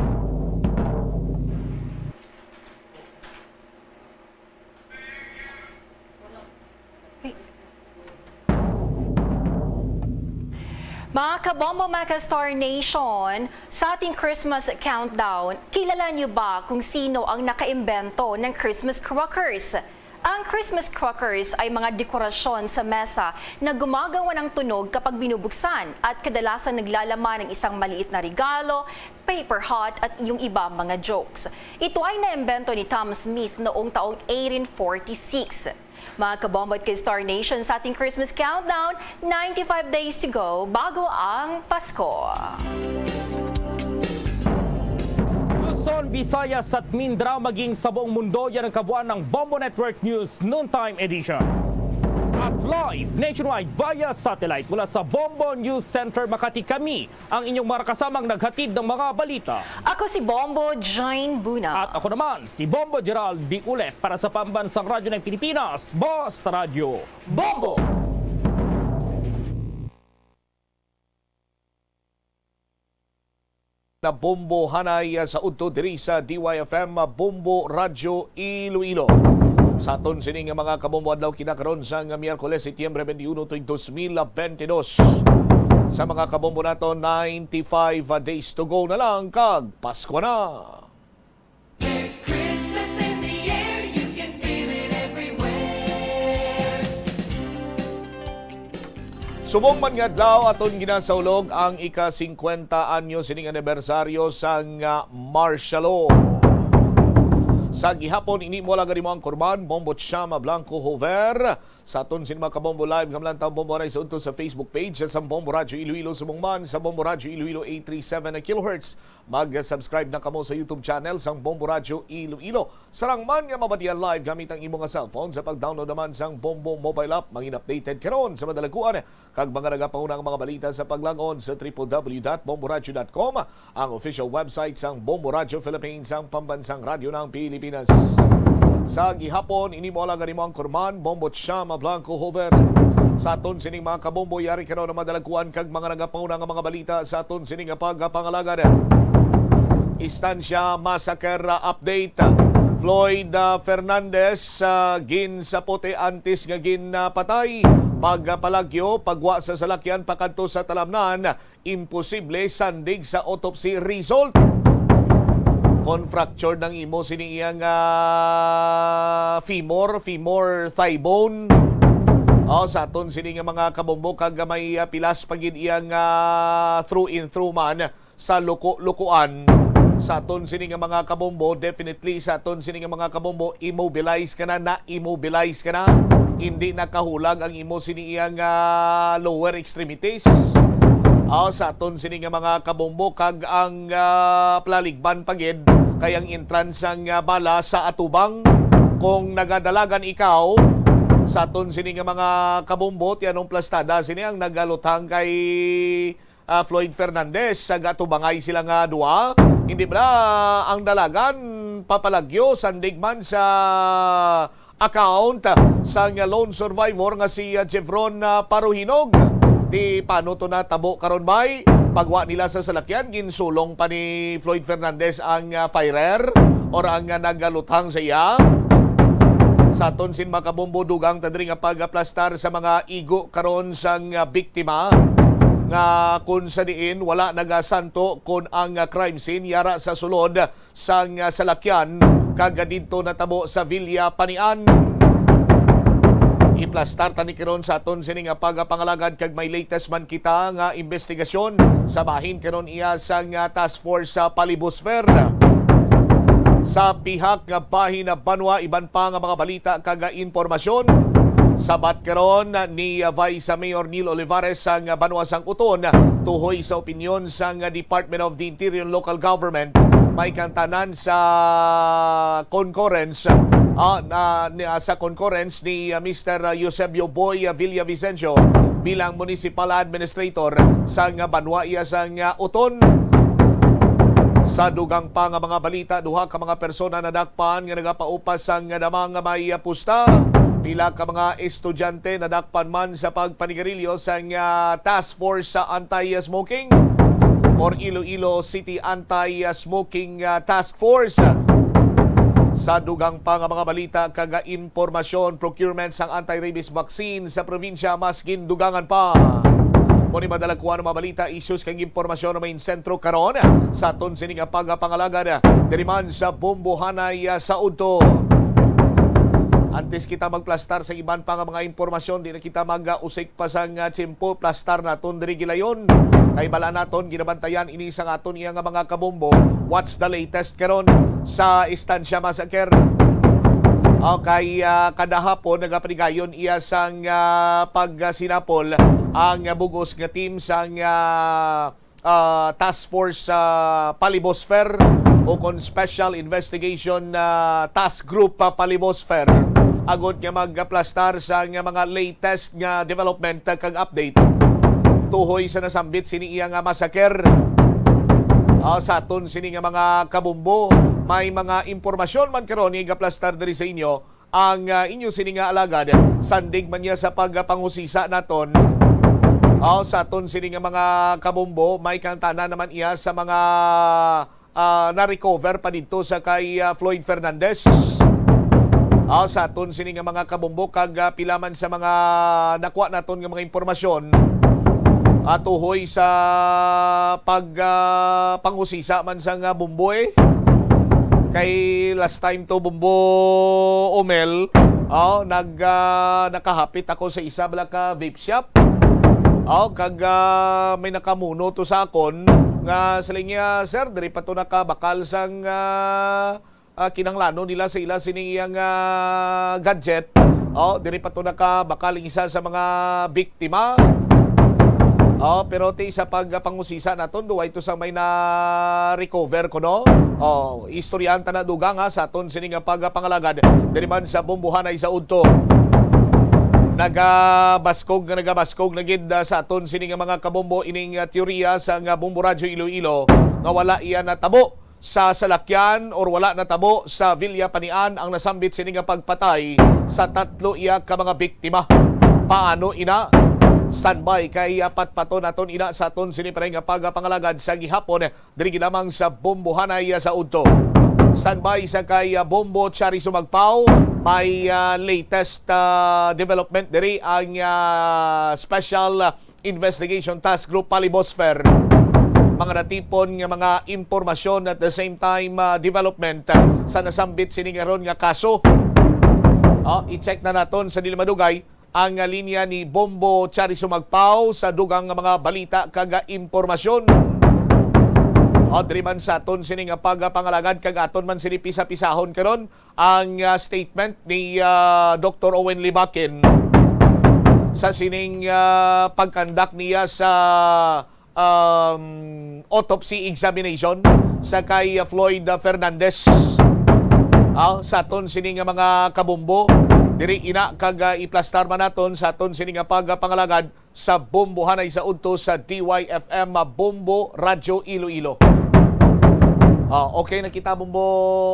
Mga kabombo, mga ka-Star Nation, sa ating Christmas countdown, kilala niyo ba kung sino ang nakaimbento ng Christmas crackers? Ang Christmas crackers ay mga dekorasyon sa mesa na gumagawa ng tunog kapag binubuksan at kadalasang naglalaman ng isang maliit na regalo, paper heart at iyong iba mga jokes. Ito ay naimbento ni Tom Smith noong taong eighteen forty-six. Mga kabombo at ka-Star Nation, sa ating Christmas countdown, ninety-five days to go bago ang Pasko. Luzon, Visayas at Mindanao, maging sa buong mundo, yan ang kabuuan ng Bombo Network News Noontime Edition. At live nationwide via satellite mula sa Bombo News Center Makati, kami ang inyong mga kasamang naghatid ng mga balita. Ako si Bombo Jane Buna. At ako naman, si Bombo Gerald Biulet para sa Pambansang Radyo ng Pilipinas, Basta Radyo Bombo! Na Bombo Hanay sa udto diri sa D Y F M Bombo Radyo Iloilo. Sa aton sini nga mga kabombo adlaw kita karon sa nga Miyerkules, Setyembre twenty-one tuig dos mil bentidós. Sa mga kabombo nato, ninety-five days to go na lang kag Pasko na. There's Christmas in the air, you can feel it everywhere. Subong man nga adlaw, aton ginasaulog ang ika-singkwenta anyos sining anibersaryo sang, ah, martial law. Sa gihapon, ini mo lang gani mo ang kurman, Bombo Chama Blanco Hover. Sa aton sini mga kabombo live, gamlan tang Bombo Anay sa udto sa Facebook page sa Bombo Radyo Iloilo, subong man sa Bombo Radyo Iloilo eight three seven kilohertz. Mag-subscribe na kamo sa YouTube channel sang Bombo Radyo Iloilo. Sarang man nga mabatian live gamit ang imo nga cellphone sa pag-download naman sang Bombo mobile app. Mangin updated karon sa madalaguan kag mga nagapanguna nga mga balita sa paglangon sa triple W dot bomboradyo dot com, ang official website sang Bombo Radyo Philippines, ang pambansang radyo ng Pilipinas. Sa gihapon, ini mo lang gani mo ang kurman, Bombo Chama Blanco Hover. Sa aton sining mga kabombo, yari karon ang madalaguan kag mga nagapanguna nga mga balita sa aton sining nga pagpangalagad. Estancia Massacre, uh, update. Floyd, uh, Fernandez, uh, ginsapote antes nga ginpatay. Pagpalagyo, pagwa sa salakyan pakadto sa talamnan, imposible sandig sa autopsy result. Kon fractured ang imo sini iyang, ah, femur, femur thigh bone. Oh, sa aton sini nga mga kabombo, kag may, ah, pilas pa gid iyang, ah, through and through man sa luko-lukuan. Sa aton sini nga mga kabombo, definitely sa aton sini nga mga kabombo, immobilize ka na, na-immobilize ka na. Hindi nakahulag ang imo sini iyang, ah, lower extremities. Ah, sa aton sini nga mga kabombo, kag ang, ah, palaligban pa gid kay ang entrance sang, ah, bala sa atubang, kung nagadalagan ikaw. Sa aton sini nga mga kabombo, ti anong plastada sini ang nagaluthang kay ah, Floyd Fernandez, sa gatubangay sila nga duha. Hindi bala ang dalagan papalagyo sandig man sa account sang lone survivor nga si, ah, Jevron, ah, Paruhinog. Ti paano to natabo karon, bay? Pagwa nila sa salakyan, ginsulong pa ni Floyd Fernandez ang, ah, firer or ang, ah, nagaluthang sa iya. Sa aton sin mga kabombo, dugang ta diri nga pagaplastar sa mga igo karon sang, ah, biktima, nga kun sa diin wala nagasanto kun ang, ah, crime scene yara sa sulod sang, ah, salakyan kag didto natabo sa Villa Panian. Iplastar tani karon sa aton sini nga pagapangalagad kag may latest man kita nga investigasyon sa bahin karon iya sang, ah, Task Force sa Palibusfer. Sa pihak nga bahin na banwa, iban pa nga mga balita kag impormasyon. Sabat karon ni Vice Mayor Neil Olivares sang banwa sang Uton, tuhoy sa opinyon sang Department of the Interior and Local Government, may kantanan sa concurrence, ah, na, ni, ah, sa concurrence ni, ah, Mister Eusebio Boy, ah, Villavicencio bilang municipal administrator sang banwa iya sang, ah, Uton. Sa dugang pa nga mga balita, duha ka mga persona nadakpan nga nagapaupas sang damang may pusta. Pila ka mga estudyante nadakpan man sa pagpanigarilyo sang, ah, Task Force sa Anti-Smoking or Iloilo City Anti-Smoking, ah, Task Force. Sa dugang pa nga mga balita kag impormasyon, procurement sang anti-rabies vaccine sa probinsya mas gindugangan pa. Mao ni madala kuha nga mga balita, issues kag impormasyon nga main sentro karon sa aton sini nga pagpangalagad diri man sa Bombohanay, ah, sa udto. Antes kita magplastar sa iban pa nga mga impormasyon, di na kita mag-usik pa sang, ah, tiyempo, plastar naton diri gilayon. Kay bala naton ginabantayan ini sa aton iya nga mga kabombo. What's the latest karon sa Estancia Massacre? Okay, ah, kada hapon nagapanigayon iya sang, ah, pagsinapol ang bugos nga team sang, ah, ah, Task Force, ah, Palibosphere o kon Special Investigation, ah, Task Group, ah, Palibosphere, agod nga magplastar sang mga latest nga development, ah, kag update tuhoy sa nasambit sini iya nga massacre. Ah, sa aton sini nga mga kabombo, may mga impormasyon man karon nga igaplastar diri sa inyo ang, ah, inyo sini nga alagad. Sandig man niya sa pagpangusisa naton, ah, sa aton sini nga mga kabombo, may kantana naman iya sa mga, ah, na-recover pa didto sa kay, ah, Floyd Fernandez. Ah, sa aton sini nga mga kabombo kag, ah, pila man sa mga nakuha naton nga mga impormasyon, ah, tuhoy sa pag, ah, pangusisa man sa nga bombo, eh. Kay last time to, Bombo Omel, oh, nag, ah, nakahapit ako sa isa bala ka vape shop. Oh, kag, ah, may nakamuno to sa akon nga siling niya, "Sir, diri pa to nakabakal sang, ah, ah, kinahanglanon nila sa ila sining iyang, ah, gadget." Oh, diri pa to nakabakal ang isa sa mga biktima. Oh, pero ti sa pagpangusisa naton, duwa ito sa may na-recover kuno. Oh, istoryahan ta na dugang, ha, sa aton sini nga pagpangalagad diri man sa Bombohanay sa udto. Nagabaskog nga nagabaskog na gid, ah, sa aton sini nga mga kabombo ining, ah, teorya sa nga Bombo Radyo Iloilo nga wala iya natabo sa salakyan or wala natabo sa Villa Panian ang nasambit sini nga pagpatay sa tatlo iya ka mga biktima. Paano ina? Standby kay, ah, patpaton naton ina sa aton sini pa nga pagpangalagad sa gihapon diri gid lamang sa Bombohanay sa udto. Standby sa kay, ah, Bombo Chari Sumagpaw. May, ah, latest, ah, development diri ang, ah, special, ah, Investigation Task Group Palibosphere. Mga natipon nga mga impormasyon at the same time, ah, development, ah, sa nasambit sini karon nga kaso. Oh, i-check na naton sa dili madugay ang, ah, linya ni Bombo Chari Sumagpaw sa dugang nga mga balita kag, ah, impormasyon. Oh, diri man sa aton sini nga pagpangalagad kag aton man sini pisa-pisahon karon ang, ah, statement ni, ah, Doktor Owen Libakin sa sining, ah, pagkandak niya sa, um, autopsy examination sa kay, ah, Floyd, ah, Fernandez. Ah, sa aton sini nga mga kabombo, diri ina kag, ah, iplastar man naton sa aton sini nga pagpangalagad sa Bombohanay sa udto sa D Y F M, ah, Bombo Radyo Iloilo. Ah, okay na kita, Bombo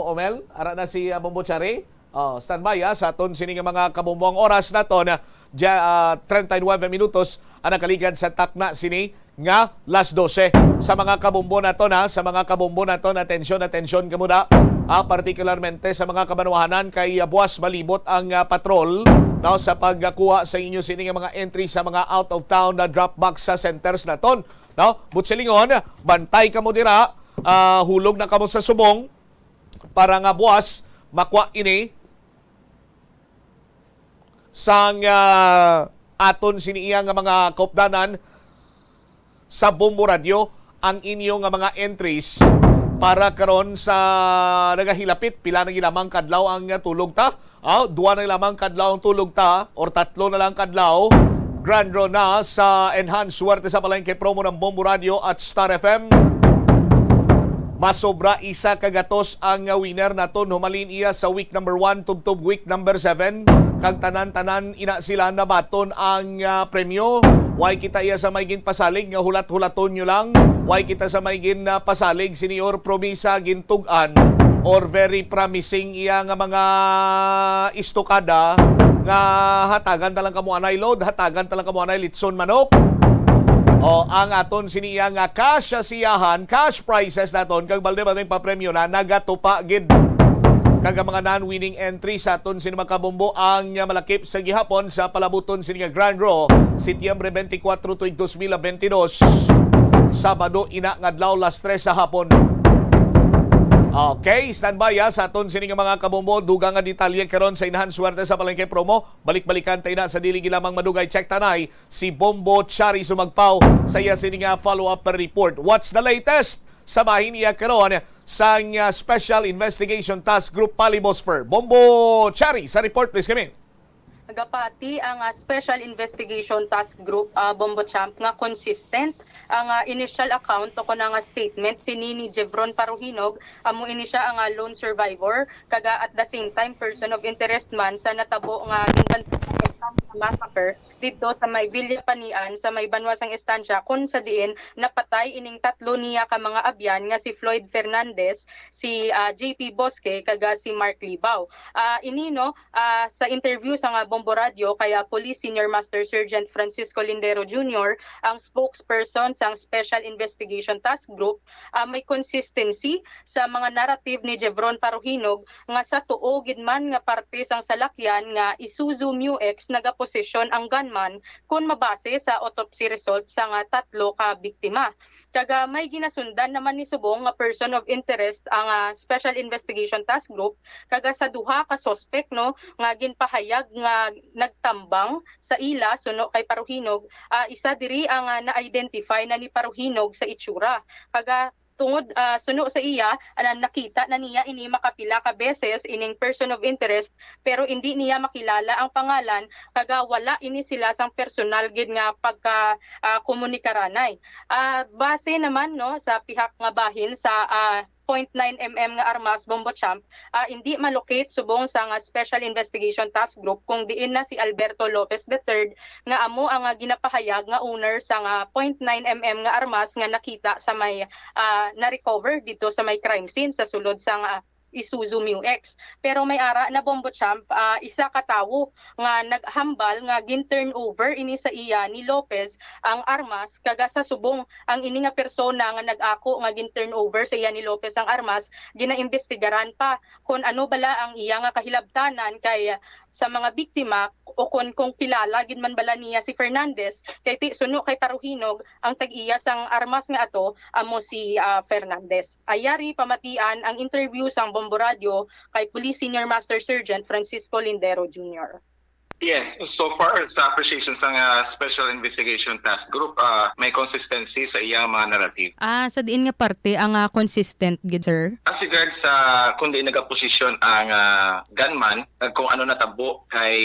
Omel. Ara na si, ah, Bombo Chari. Ah, standby, ah, sa aton sini nga mga kabombo. Ang oras naton, ah, dia, ah, treinta y nueve minutos ang nakaligad sa takna sini nga las dose. Sa mga kabombo naton, ha, sa mga kabombo naton, atensyon, atensyon kamo da. Ah, partikularmente sa mga kabanwahanan kay, ah, buas malibot ang, ah, patrol, no, sa pagkuha sa inyo sini nga mga entry sa mga out of town na drop box sa centers naton, no? Buot silingon, bantay kamo dira, ah, hulog na kamo sa subong para nga buas makuha ini sang, ah, aton sini iya nga mga kaupdanan sa Bombo Radyo ang inyo nga mga entries para karon sa nagahilapit. Pila na gid lamang kadlaw ang, ah, tulog ta? Ah, duwa na lamang kadlaw ang tulog ta or tatlo na lang kadlaw. Grand draw na sa Enhanced Swerte sa Palengke promo ng Bombo Radyo at Star F M. Masobra isa ka gatos ang, ah, winner naton. Humalin iya sa week number one tubtob week number seven. Kag tanan-tanan ina sila nabaton ang, ah, premyo. Way kita iya sa may ginpasalig nga hulat-hulaton nyo lang. Why kita sa may gin, ah, pasalig, Señor, promisa, gintug-an, or very promising iya nga mga istukada nga hatagan ta lang kamo anay load, hatagan ta lang kamo anay litson manok. O, ang aton sini iya nga cash siyahan, cash prizes naton, kag balde ba ning papremyo na, nagatupa gid. Kag ang mga non-winning entry sa aton sini mga kabombo ang, ah, malakip sa gihapon sa palabuton sini nga Grand Draw, Setyembre twenty-four tuig dos mil bentidós, Sabado ina nga adlaw, las tres sa hapon. Okay, standby, ah, sa aton sini nga mga kabombo. Dugang nga detalye karon sa Inahan Swerte sa Palengke Promo. Balik-balikan tayo na sa dili gid lamang madugay. Check tanay si Bombo Chari sumagpaw sa iya sini nga follow-up report. What's the latest sa bahin iya karon sang, ah, Special Investigation Task Group, Palibosfer? Bombo Chari sa report, please, kami. Nagapati ang, ah, Special Investigation Task Group, ah, Bombo Champ, nga consistent ang, ah, initial account o kon nga statement sini ni Jevron Paruhinog. Amo ini siya ang, ah, lone survivor, kag, ah, at the same time person of interest man sa natabo nga ginbansa nga Estancia massacre didto sa may Villa Panian, sa may banwa sang Estancia, kun sa diin napatay ining tatlo niya ka mga abyan nga si Floyd Fernandez, si, ah, J P Bosque, kag, ah, si Mark Libao. Ah, ini, no, ah, sa interview sa nga Bombo Radio kay, ah, Police Senior Master Sergeant Francisco Lindero Junior, ang spokesperson sang Special Investigation Task Group, ah, may consistency sa mga narrative ni Jevron Paruhinog nga sa tuo gid man nga parte sang salakyan nga Isuzu Mu X nagaposisyon ang gunman, kon mabase sa autopsy result sa nga tatlo ka biktima. Kag, ah, may ginasundan naman ni subong nga person of interest ang, ah, Special Investigation Task Group, kag, ah, sa duha ka suspect, no, nga ginpahayag nga nagtambang sa ila suno kay Paruhinog, ah, isa diri ang, ah, na-identify na ni Paruhinog sa itsura. Kag, ah, tungod, ah, suno sa iya, ah, nakita na niya ini makapila ka beses ining person of interest, pero indi niya makilala ang pangalan, kag, ah, wala ini sila sang personal gid nga pagka, ah, komunikaranay. Ah, base naman, no, sa pihak nga bahin sa, ah, point nine M M nga armas, Bombo Champ, ah, indi malocate subong sa nga Special Investigation Task Group kung diin na si Alberto Lopez the third, nga amo ang, ah, ginapahayag nga owner sa nga point nine M M nga armas nga nakita sa may, ah, na-recover dito sa may crime scene sa sulod sa nga Isuzu Mu X. Pero may ara na, Bombo Champ, ah, isa ka tawo nga naghambal nga gin-turn over ini sa iya ni Lopez ang armas, kag sa subong ang ini nga persona nga nag-ako nga gin-turn over sa iya ni Lopez ang armas, ginaimbestigaran pa kon ano bala ang iya nga kahilabtanan kay sa mga biktima, o kon kung kilala gid man bala niya si Fernandez, kay ti suno kay Paruhinog, ang tag-iya sang armas nga ato amo si, ah, Fernandez. Ayari pamatian ang interview sang Bombo Radio kay Police Senior Master Sergeant Francisco Lindero Junior. Yes, so far sa appreciation sa nga Special Investigation Task Group, ah, may consistency sa iyang mga narrative. Ah, sa diin nga parte ang, ah, consistent gid, sir? As regards sa kung diin nagaposisyon ang, ah, gunman, ah, kung ano natabo kay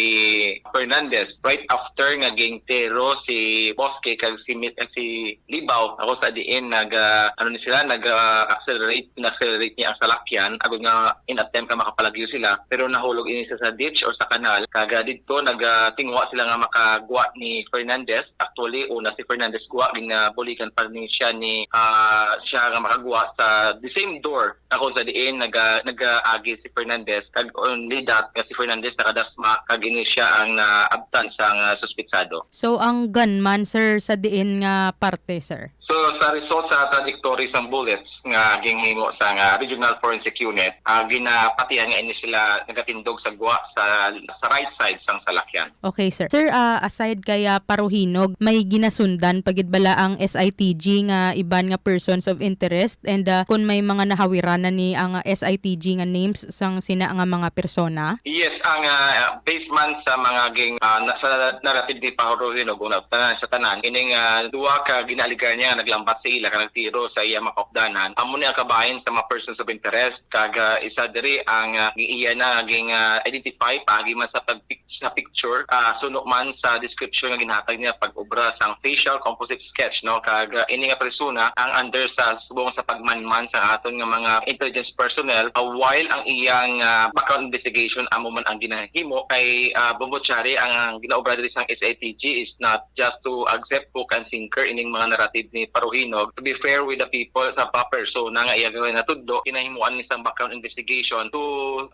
Fernandez right after nga gintero si Bosque kag si Mi-, eh, si Libao, ako sa diin nag, ah, ano ni sila, nag, ah, accelerate, in-accelerate niya ang salakyan, agud nga in attempt nga makapalagyo sila, pero nahulog ini sa, sa ditch or sa kanal, kag, ah, didto nag, ah, tinguha sila nga makagwa ni Fernandez. Actually, una si Fernandez gwa, ginabuligan pa ni siya ni, ah, siya nga makagwa sa the same door na kung sa diin naga-, nagaagi si Fernandez, kag only that nga si Fernandez nakadasma, kag ini siya ang naabtan sang, ah, suspitsado. So, ang gunman, sir, sa diin nga parte, sir? So, sa result sa trajectory sang bullets nga ginhimo sang, ah, Regional Forensic Unit, ah, ginapatihan nga ini sila nagatindog sa gwa sa, sa right side sang salakyan. Okay, sir. Sir, ah, aside kay, ah, Paruhinog, may ginasundan pa gid bala ang S I T G nga iban nga persons of interest, and, ah, kung may mga nahawiran na ni ang, ah, S I T G nga names sang sina nga mga persona? Yes, ang, ah, based man sa mga ging-, ah, na, sa narrative ni Paruhinog, una, tanan, sa tanan, ining, ah, duha ka ginaaligar niya nga naglambat sa ila, ka nagtiro sa iya mga kaupdanan, amo ni ang kabahin sa mga persons of interest, kag, ah, isa diri ang, ah, iya na ging, ah, identify paagi man sa pag-, sa picture, ah, suno man sa description nga ginhatag niya pag-obra sang facial composite sketch, no? Kag, ah, ini nga persona ang under sa subong sa pagmanman sa aton nga mga intelligence personnel, ah, while ang iyang, ah, background investigation amo man ang ginahimo kay, ah, Bombo Chari, ang ginaobra diri sang S I T G is not just to accept hook and sinker ining mga narrative ni Paruhinog. To be fair with the people, sa pa persona nga iya ginatudlo, ginahimuan ni sang background investigation to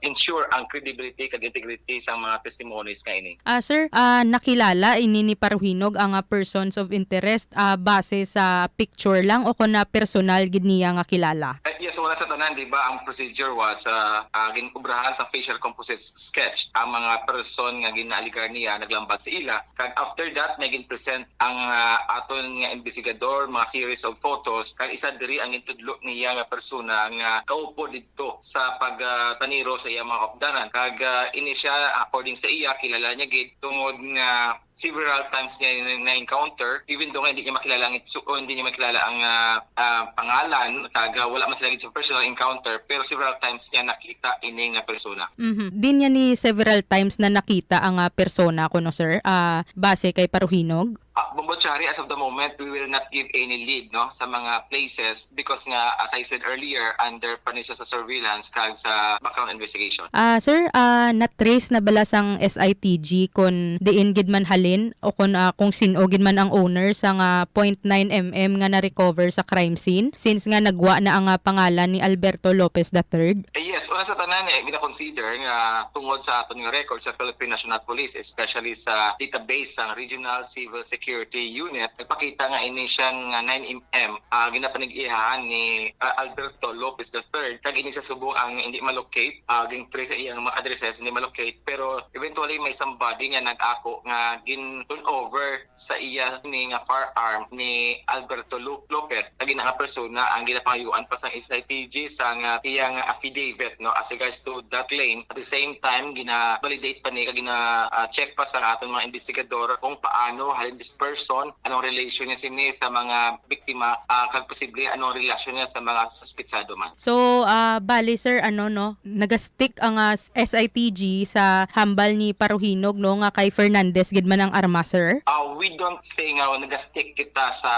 ensure ang credibility kag integrity sang mga testimonies nga ini. Ah, sir, ah, nakilala ini ni Paruhinog ang, ah, persons of interest, ah, base sa picture lang o kon, ah, personal gid niya nga kilala? Eh, yes, una sa tanan, di ba, ang procedure was, ah, ah, gin-obrahan sa facial composite sketch ang mga person nga ginaaligar niya naglambag sa ila. Kag after that, may gin-present ang, ah, aton nga investigador, mga series of photos, kag isa diri ang gintudlo niya nga persona nga kaupo didto sa pag, ah, paniro sa iya mga kaupdanan. Kag, ah, ini siya, according sa iya, kilala niya gid tungod nga several times niya na-, na-encounter, even though nga hindi niya makilala ang itsu-, o hindi niya makilala ang, ah, ah, pangalan, kag, ah, wala man sila gid sa personal encounter, pero several times niya nakita ini nga persona. Mhm. Din niya ni several times na nakita ang, ah, persona kuno, sir, ah, base kay Paruhinog? Ah, Bombo Chari, as of the moment, we will not give any lead, no, sa mga places because nga, as I said earlier, under pa ni siya sa surveillance kag sa background investigation. Ah, sir, ah, na-trace na bala sang S I T G kon diin gid man halin o kon, ah, kung sin-o gid man ang owner sang, ah, point nine M M nga na-recover sa crime scene since nga nagwa na ang, ah, pangalan ni Alberto Lopez the third? Eh, yes, una sa tanan, eh, gina-consider nga tungod sa aton nga record sa Philippine National Police, especially sa database sang Regional Civil Security Unit, nagpakita nga ini siya nga nine M M, ah, ginapanag-iyahan ni, ah, Alberto Lopez the third, kag ini sa subong ang hindi ma-locate, ah, gin-trace sa iyang mga addresses, hindi ma-locate, pero eventually may somebody nga nag-ako nga gin-turn over sa iya ni nga firearm ni Alberto Lo-, Lopez, kag ina nga persona ang ginapangayuan pa sang S I T G sang, ah, iya nga affidavit, no, as regards to that claim. At the same time, gina-validate pa ni kag gina, ah, check pa sang aton mga investigador kung paano halin this person, anong relation niya sini sa mga biktima, ah, kag posible anong relasyon niya sa mga suspitsado man. So, ah, bali, sir, ano, no, nagastick ang, ah, s-, S I T G sa hambal ni Paruhinog, no, nga kay Fernandez gid man ang armas, sir? Ah, we don't say nga nagastick kita sa,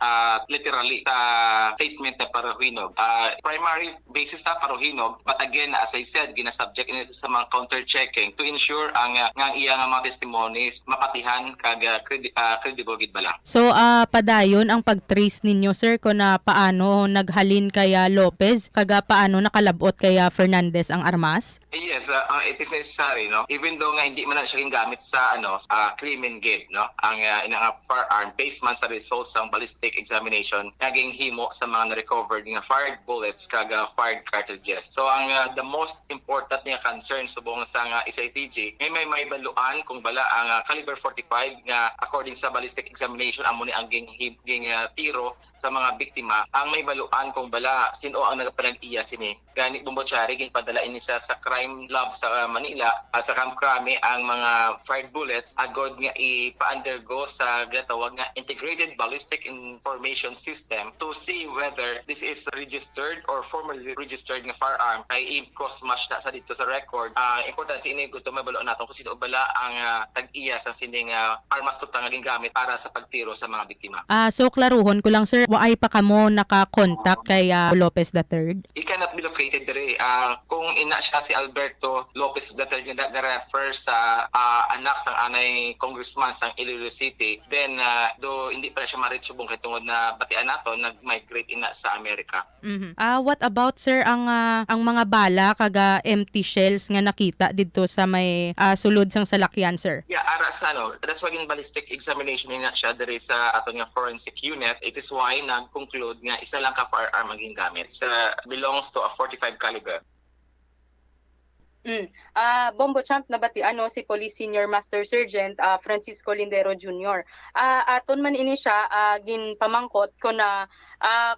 ah, literally sa statement ni Paruhinog. Ah, primary basis ta Paruhinog, but again, as I said, ginasubject ini sa mga counter-checking to ensure ang, ah, nga ang iya nga mga testimonies mapatihan kag, ah, credi-, ah, credible gid bala. So, ah, padayon ang pag-trace ninyo, sir, kung, ah, paano naghalin kay, ah, Lopez kag, ah, paano nakalab-ot kay, ah, Fernandez ang armas? Yes, ah, ah, it is necessary, no? Even though nga hindi man na siya gingamit sa, ano, ah, krimen gid, no? Ang, ah, ina nga firearm, based man sa results sang ballistic examination nga ginhimo sa mga na-recovered nga fired bullets kag, ah, fired cartridges. So, ang, ah, the most important nga concern subong sa nga S I T G, may, may, may baluan kung bala ang, ah, caliber forty-five nga according sa ballistic examination, amo ni ang ging-, ging, ah, tiro sa mga biktima, ang may baluan kung bala sin-o ang nagapanag-iya sini. Gani, Bombo Chari, ginpadala ini sa, sa crime lab sa Manila, ah, sa Camp Crame ang mga fired bullets agod nga ipa-undergo sa ginatawag nga Integrated Ballistic Information System to see whether this is registered or formerly registered nga firearm. Kay i-cross-match na sa dito sa record. Ah, importante ini, gusto mabaluan nato kung sino bala ang, ah, tag-iya sa sining, ah, armas kuta nga gingamit para sa pagtiro sa mga biktima. Ah, so, klaruhon ko lang, sir, waay pa kamo naka-contact kay, ah, Lopez the third? He cannot be located diri. Ah, kung ina siya si Alberto Lopez the third nga nag-refer sa, ah, anak sang anay congressman sang Iloilo City, then, ah, do hindi pa na siya ma-reach subong kay tungod na batian nato, nag-migrate ina sa Amerika. Mhm. Ah, what about, sir, ang, ah, ang mga bala kag, ah, empty shells nga nakita didto sa may, ah, sulod sang salakyan, sir? Yeah, ara sa, ano, that's why yung ballistic examination na siya diri sa aton nga forensic unit. It is why nag-conclude nga isa lang ka firearm ang gingamit. Sa, belongs to a forty-five caliber. Mm. Ah, Bombo Champ, nabatian, no, si Police Senior Master Sergeant, ah, Francisco Lindero Junior. Ah, aton man ini siya, ah, ginpamangkot kung na, ah,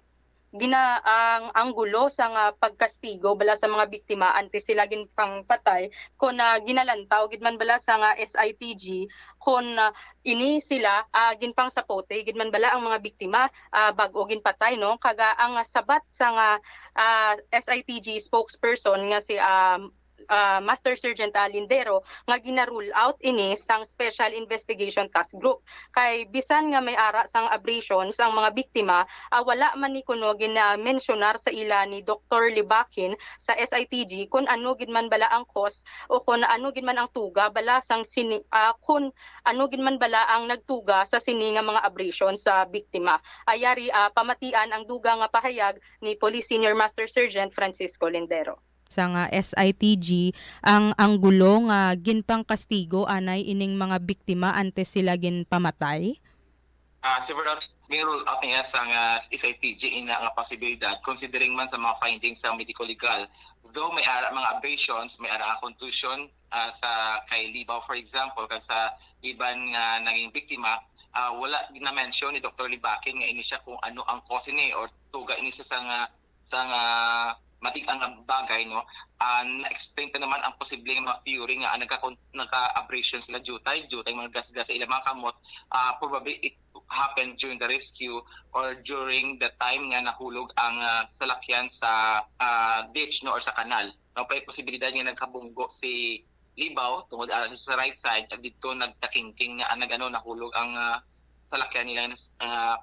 gina-, ang anggulo sa nga pagkastigo bala sa mga biktima antes sila ginpangpatay, kung, ah, ginalantaw gid man bala sa nga S I T G, kung, ah, ini sila, ah, ginpangsapote gid man bala ang mga biktima, ah, bag-o ginpatay, no? Kag, ah, ang sabat sa nga, ah, S I T G spokesperson nga si, ah, ah, Master Sergeant, ah, Lindero nga gina-rule out ini sang Special Investigation Task Group. Kay bisan nga may ara sang abrasions ang mga biktima, ah, wala man ni kuno gina-mensyonar sa ila ni Doktor Libakin sa S I T G kon ano gid man bala ang cause o kon ano gid man ang tuga bala sang sini, ah, kon ano gid man bala ang nagtuga sa sini nga mga abrasion sa biktima. Ayari, ah, pamatian ang dugang nga pahayag ni Police Senior Master Sergeant Francisco Lindero. Sang, ah, S I T G ang anggulo nga ginpangkastigo anay ining mga biktima antes sila ginpamatay? Ah, several, gin-rule out niya sang, ah, S I T G ina nga posibilidad, considering man sa mga findings sa medico-legal. Though may ara mga abrasions, may ara nga contusion, ah, sa kay Libao, for example, kag sa iban nga naging biktima, ah, wala na-mention ni Doktor Libakin nga ini siya kung ano ang cause ini or tuga ini siya sa nga sa nga matig-ang nga bagay, no? Ah, na-explain ta naman ang posible nga mga theory nga, ah, nagka-, nagka-abrasion sila due tay, due tay mga gasgas sa ilang mga kamot. Ah, probably it happened during the rescue or during the time nga nahulog ang, ah, salakyan sa, ah, ditch, no, or sa kanal. No, may posibilidad nga nagkabunggo si Libao tungod ara sa right side, kag didto nagtakingking nga, ah, nag-ano, nahulog ang, ah, salakyan nila, ah,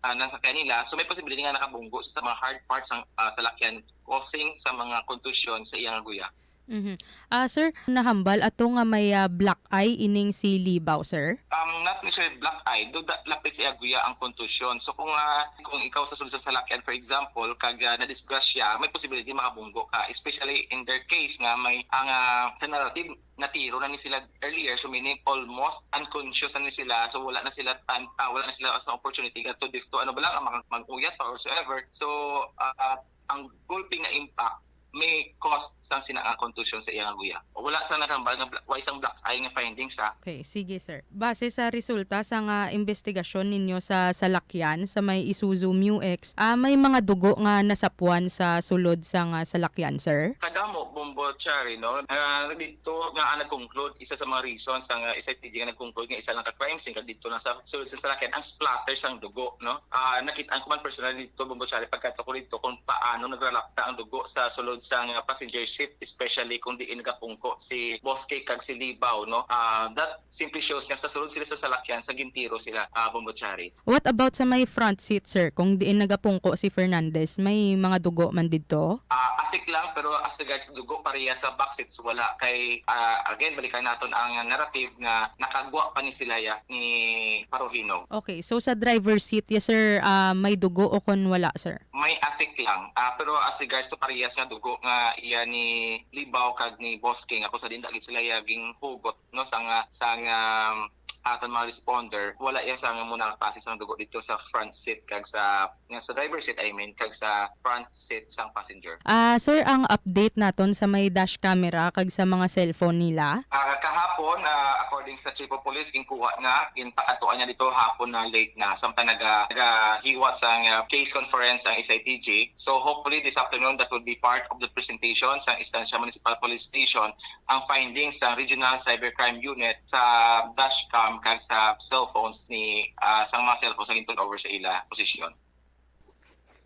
ah, nasakyan nila. So, may posibilidad nga nakabunggo sa mga hard parts sang, ah, salakyan, causing sa mga kontusyon sa iyang guya. Mhm. Ah, sir, nahambal ato nga may, ah, black eye ining si Libao, sir? Um, not necessarily black eye, do da-, lapit sa iya guya ang kontusyon. So, kung, ah, kung ikaw sa sulod sa salakyan, for example, kag, ah, nadisgrasya, may posibilidad makabunggo ka, especially in their case nga may, ang, ah, sa narrative, natiro na ni sila earlier, so meaning almost unconscious na ni sila, so wala na sila time, ah, wala na sila sa opportunity nga to dif-, to ano ba lang, ang mag-, mag-uyat pa or whatsoever. So, ah, ang gulpi nga impact may cause sang sina nga contusion sa iyang guya. Wala sa nagambal nga bla-, way sang black eye nga findings, ha. Okay, sige, sir. Base sa resulta sa nga investigasyon ninyo sa salakyan sa may Isuzu Mu X, ah, may mga dugo nga nasapwan sa sulod sa nga salakyan, sir? Kadamo, Bombo Chari, no? Ah, dito nga ang nag-conclude, isa sa mga reasons sa nga S I T G nga nag-conclude nga isa lang ka crime scene, kag dito lang sa sulod sa salakyan, ang splatter sang dugo, no? Ah, nakita ko man personally dito, Bombo Chari, pagkadto ko dito kung paano nagralapta ang dugo sa sulod sang, ah, passenger seat, especially kung diin nagapungko si Boss K kag si Libao, no? Ah, that simply shows nga sa sulod sila sa salakyan, sa gintiro sila, ah, Bombo Chari. What about sa may front seat, sir, kung diin nagapungko si Fernandez? May mga dugo man didto? Ah, asik lang, pero as regards sa dugo, pareha sa back seats, wala. Kay, ah, again, balikan naton ang narrative nga nakagwa pa ni sila ya, ni Paruhinog. Okay, so sa driver seat, yes, sir, ah, may dugo o kon wala, sir? May asik lang. Ah, pero as regards to parehas nga dugo nga iya ni Libao kag ni Boss King, ako sa dinda gid sila ya ginghugot, no, sa nga, sa nga, um, aton mga responder, wala iya sa nga muna klase sang dugo dito sa front seat kag sa, nga sa driver seat, I mean, kag sa front seat sang passenger. Ah, sir, ang update naton sa may dash camera kag sa mga cellphone nila? Ah, kahapon, ah, according sa Chief of Police, ginkuha na, ginpakadtuan niya dito hapon na late na. Samtang naga-, nagahiwat sang, ah, case conference ang S I T G. So, hopefully, this afternoon, that will be part of the presentation sang Estancia Municipal Police Station ang findings sang Regional Cybercrime Unit sa dashcam kag sa cellphones ni, ah, sang mga cellphones nga gin-turn over sa ila posisyon.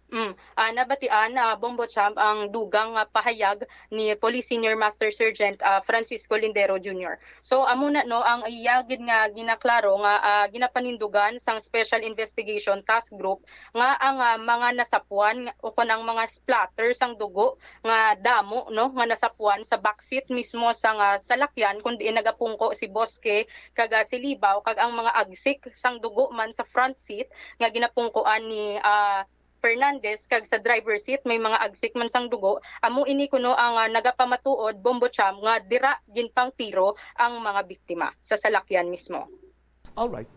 Mm. Ah, nabatian, ah, Bombo Champ, ang dugang nga pahayag ni Police Senior Master Sergeant, ah, Francisco Lindero Junior. So, amo na, no, ang iya gid nga ginaklaro nga, ah, ginapanindugan sang Special Investigation Task Group nga ang, ah, mga nasapwan o kon ang mga splatter sang dugo nga damo, no, nga nasapwan sa backseat mismo sang, ah, salakyan kun diin nagapungko si Bosque kag, ah, si Libao, kag ang mga agsik sang dugo man sa front seat nga ginapungkoan ni, ah, Fernandez kag sa driver seat may mga agsik man sang dugo. Amo ini kuno ang, ah, nagapamatuod, Bombo Cham, nga dira ginpangtiro ang mga biktima sa salakyan mismo. Alright.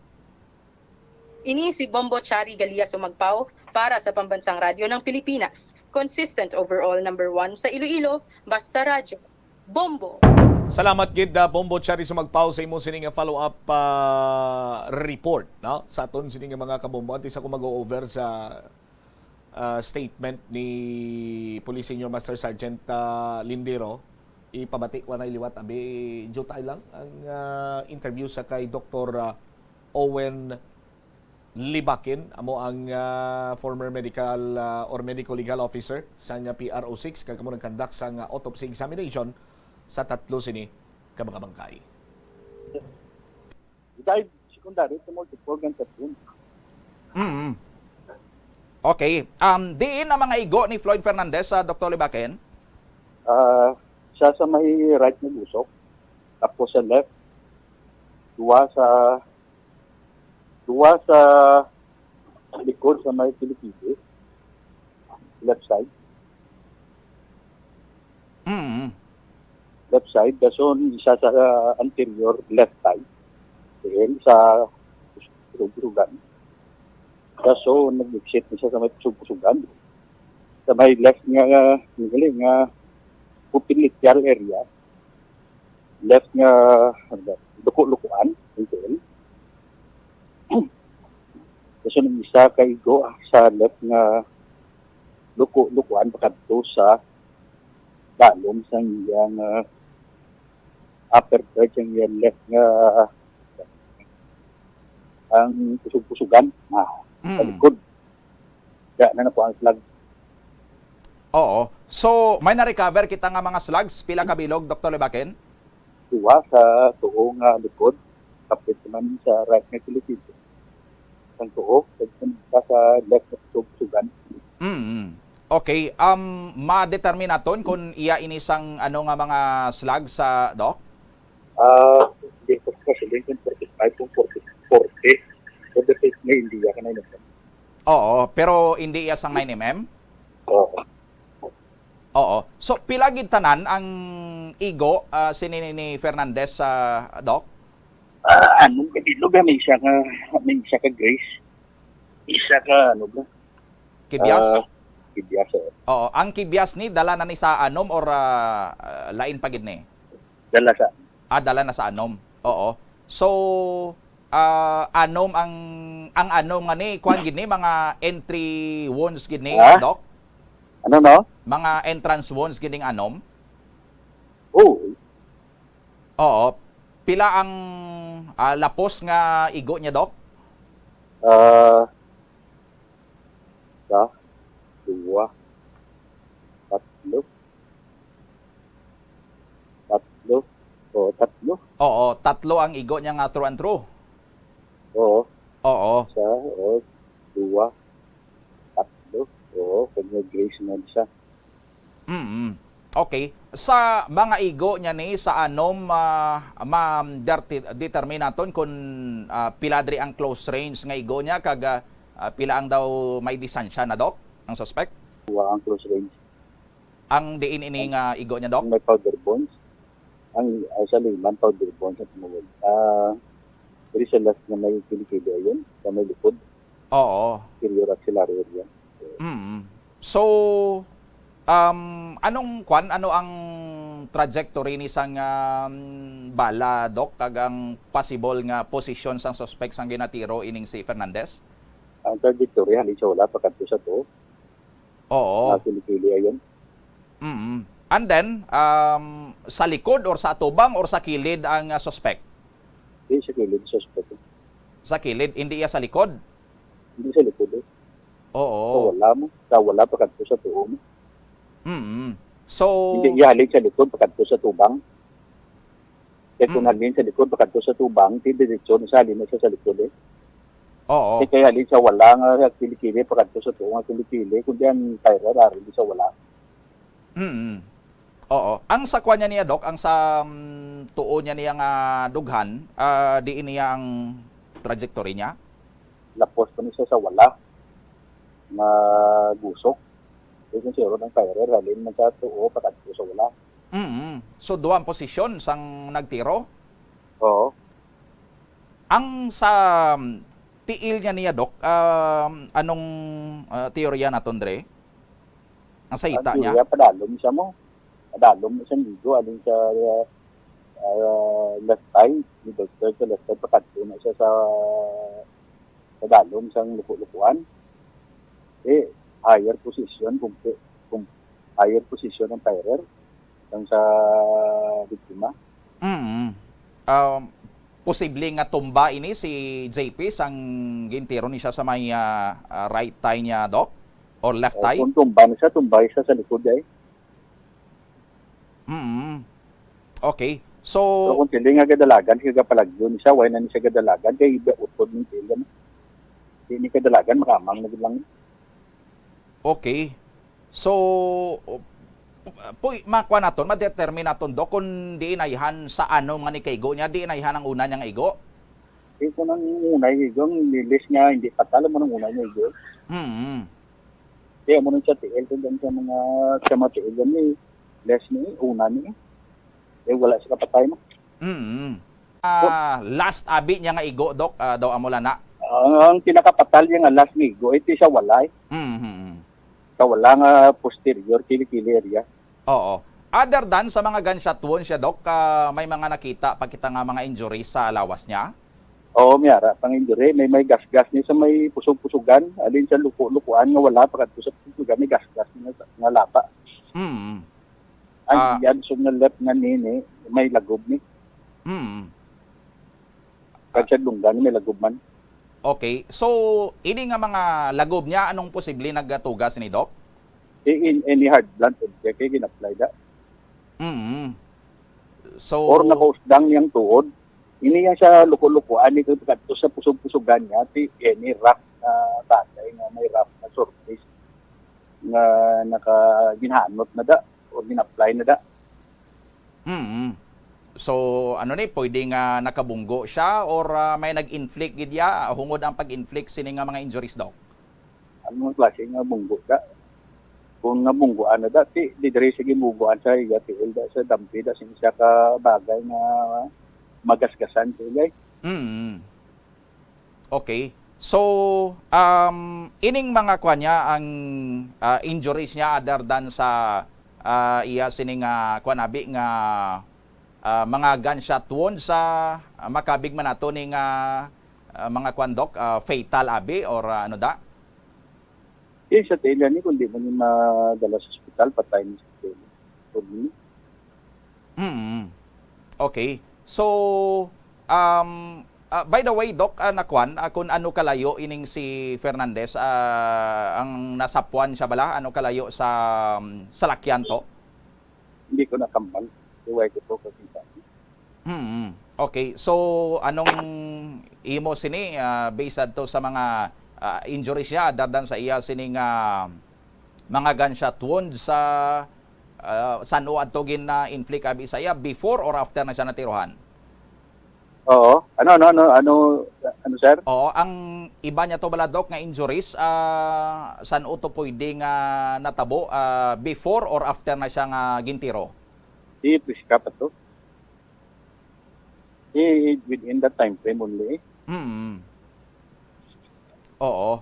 Ini si Bombo Chari Galia Sumagpao para sa Pambansang Radyo ng Pilipinas. Consistent overall number one sa Iloilo, basta radyo. Bombo! Salamat gid, ah, Bombo Chari Sumagpao, sa imo sini nga follow-up, ah, report, no? Sa aton sini nga mga kabombo. Antes ako mag-o-over sa ah, statement ni Police Senior Master Sergeant, ah, Lindero, ipabati ko na liwat, abi, jutay lang ang, ah, interview sa kay Doktor, ah, Owen Libakin, amo ang, ah, former medical, ah, or medical legal officer sa nga P R O six, kag amo nag-conduct sa nga autopsy examination sa tatlo sini ka mga bangkay. Dive secondary to multiple gunshot wound. Mm. Okay. Um, diin ang mga igo ni Floyd Fernandez sa Doktor Libaken? Ah, siya sa may right nga gusok, tapos sa left, duwa sa duwa sa likod sa may kilikili, left side. Mm. Left side, dason isa sa, ah, anterior left side. Then sa kusugan. Dason nag-exit na siya sa may kusugan. Sa may left nga, nga, nga, nga, open literal area. Left nga, ano ba, luko-lukuan, ang tiil. Dason ang isa ka igo sa left nga luko-lukuan pakadto sa dalom sang iyang, ah, upper third sang iyang left nga ang kusog-kusugan, ah, sa Mm. likod. Diya na nakuha ang slug. Oo. So, may na-recover kita nga mga slugs, pila ka bilog, Doktor Libaken? Duwa sa tuo nga likod, kapit naman sa right nga kilikili. Ang tuo, sa, sa left nga kusog-kusugan. Mm. Okay, um, ma-determine naton kung iya ini sang ano nga mga slug sa, Doc? Ah, hindi ko kasi din kung forty-five, kung forty, forty. Pwede sa may India ka na yun. Oo, pero hindi iya sang nine M M? Oo. Oo. So, pila gid tanan ang igo, ah, sini ni Fernandez sa, Doc? Ah, ano, bilog ba? May isa ka, may isa ka grace. Isa ka, ano ba? Kibyas? Ah, kibyas, eh. Oo. Ang kibyas ni, dala na ni sa anom or, ah, ah, lain pa gid ni? Dala sa, Ah, dala na sa anom. Oo. So, ah, anom ang, ang anom nga ni, kuan gid ni, mga entry wounds gid ni, Ha? Doc? Ano, no? Mga entrance wounds gid ning anom? Oo. Oo. Pila ang, ah, lapos nga igo niya, Doc? Ah, isa, duwa, tatlo. Tatlo. Oo, tatlo. Oo, tatlo ang igo niya nga through and through. Oo. Oo. Isa, oo, duwa, tatlo. Oo, kag may grace na isa. Mm. Okay. Sa mga igo niya ni sa anom, ah, ma-, derti-, determine naton kung, ah, pila diri ang close range nga igo niya kag, ah, ah, pila ang daw may distansya na, Doc, ang suspect? Duwa ang close range. Ang diin ini nga igo niya, Doc? Ang may powder bones. Ang, ay, sa liman, powder bones ang tumuwag. Ah, diri sa last na may kilikili, ayun, sa may likod, Oo. Superior axillary area. Mm. So, um, anong kwan, ano ang trajectory ni sang, um, bala, Doc, kag ang possible nga posisyon sang suspect sang ginatiro ining si Fernandez? Ang trajectory, halin sa wala, pakadto sa to, Oo. na kilikili, ayun. Mm. And then, um, sa likod or sa atubang or sa kilid ang, uh, suspect? Di sa kilid, suspect. Sa kilid, hindi iya sa likod? Hindi sa likod, eh. Sa Oo. wala mo. Sa wala, pakadto sa tuo mo. Mm. So, Hindi iya halin sa likod, pakadto sa tubang. Kaya kung Mm. halin sa likod, pakadto sa tubang, di diretso na sa halin na siya sa likod, eh. Oo. Kaya, kaya halin sa wala nga kilikili, pakadto sa tuo nga kilikili, kundi ang tire, ari di sa wala. Mm. Oo. Ang sa kwan niya niya, Doc, ang sa, mm, tuo niya niya nga dughan, ah, diin niya ang trajectory niya? Lapos pa ni siya sa wala nga gusok. Di kung siguro ng tire, halin man sa tuo, pakadto sa wala. Mm. So, duha ang posisyon sang nagtiro? Oo. Ang sa, um, tiil niya niya, Doc, um, anong, uh, teorya naton dre? Ang sa hita niya? Ang teorya, padalom siya mo. Padalom siya nigo, alin sa, uh, left side, middle third sa left side, pakadto na siya sa, sa dalom, sa luko-lukuan. Eh, higher position, kung, kung higher position ang firer, ang sa biktima. Mm. Um, posible nga tumba ini si J P sang gintiro ni siya sa may, ah, ah, right thigh niya, Doc? Or left O, thigh? Kung tumba na siya, tumba siya sa likod, eh. Mm. Okay. So, So, kung sila nga gadalagan, siya gapalagyo ni siya, why na ni siya gadalagan? Kay iba utod ng sila. Di ni kadalagan, makamang na gid lang. Okay. So, pu-, makuha naton, ma-determine naton, Dok, kung diin ayhan sa ano nga ni kaigo niya, diin ayhan ang una niya nga igo? Di ko nang una igo, ang nilis niya, hindi patala mo nang una niya igo. Hmm. Kaya mo nang sa tiil, kung sa mga, sa mga tiil, yan eh, less ni, una ni. Eh, wala siya kapatay mo. Mm. Ah, last abi niya nga igo, Dok, ah, daw amo lang na. Ang, ang pinakapatal niya nga last nga igo, ito sa walay. Mm. Sa wala nga posterior, kili-kili area. Oo. Other than sa mga gunshot wounds siya, Dok, ah, may mga nakita pa kita nga mga injuries sa lawas niya? Oo, miyara pang injury. May, may gasgas niya sa may pusog-pusugan. Alin sa luko-lukuan nga wala, pagkadto sa pusugan, may gasgas niya sa, nga laba. Mm. Ang Ah. iyang sum nga left nga nini, may lagob ni. Mm. Kag sa dunggan, may lagob man. Okay. So, ini nga mga lagob niya, anong posible nagatugas ni, Doc? I-, in any hard blunt object, eh, gin-apply da. Mm. So, Or nakausdang niyang tuod. Ini yan sa luko-lukuan, ni kadto sa pusog-pusugan niya, ti any rock na bagay nga may rough na surface nga naka-, ginhanot na da or gin-apply na da. Mm. So, ano ni, pwede nga nakabunggo siya or, ah, may nag-inflict gid ya, hungod ang pag-inflict sini nga mga injuries, Doc? Ano nga klase nga bunggo da? Kung nga bunggoan na da, ti, di diri sige bunggoan sa iya tiil da, sa dampi da, sing isa ka bagay nga magasgasan, ti, ilay. Mm. Okay. So, um, ining mga kuan niya, ang, ah, injuries niya other than sa, ah, iya sini nga kuan abi nga, ah, mga gunshot wounds sa, ah, makabig man nato ni nga, ah, mga kuan, Doc, ah, fatal abi or, ah, ano da? Yes, sa tiil ni, kung di mo ni madala sa ospital, patay ni sa tiil. Kung Mm. Okay. So, um, ah, by the way, Doc, ah, nakuan, ah, kung ano kalayo ining si Fernandez, ah, ang nasapuan siya bala, ano kalayo sa, um, salakyan to? Hindi ko nakambal. Iway ko to kakita. Hmm. Okay. So, anong imo sini, ah, based adto sa mga, ah, injuries niya, other than sa iya sining, ah, mga gunshot wounds sa, ah, san-o adto gin-inflict abi sa iya, before or after na siya natirohan? Oo. Ano, ano, ano, ano, ano, sir? Oo, ang iba niya to bala, Doc, nga injuries, ah, san-o to pwede nga natabo, ah, before or after na siya nga gintiro? Di, piska pa to. Di, within that time frame only, eh. Mm. Oo.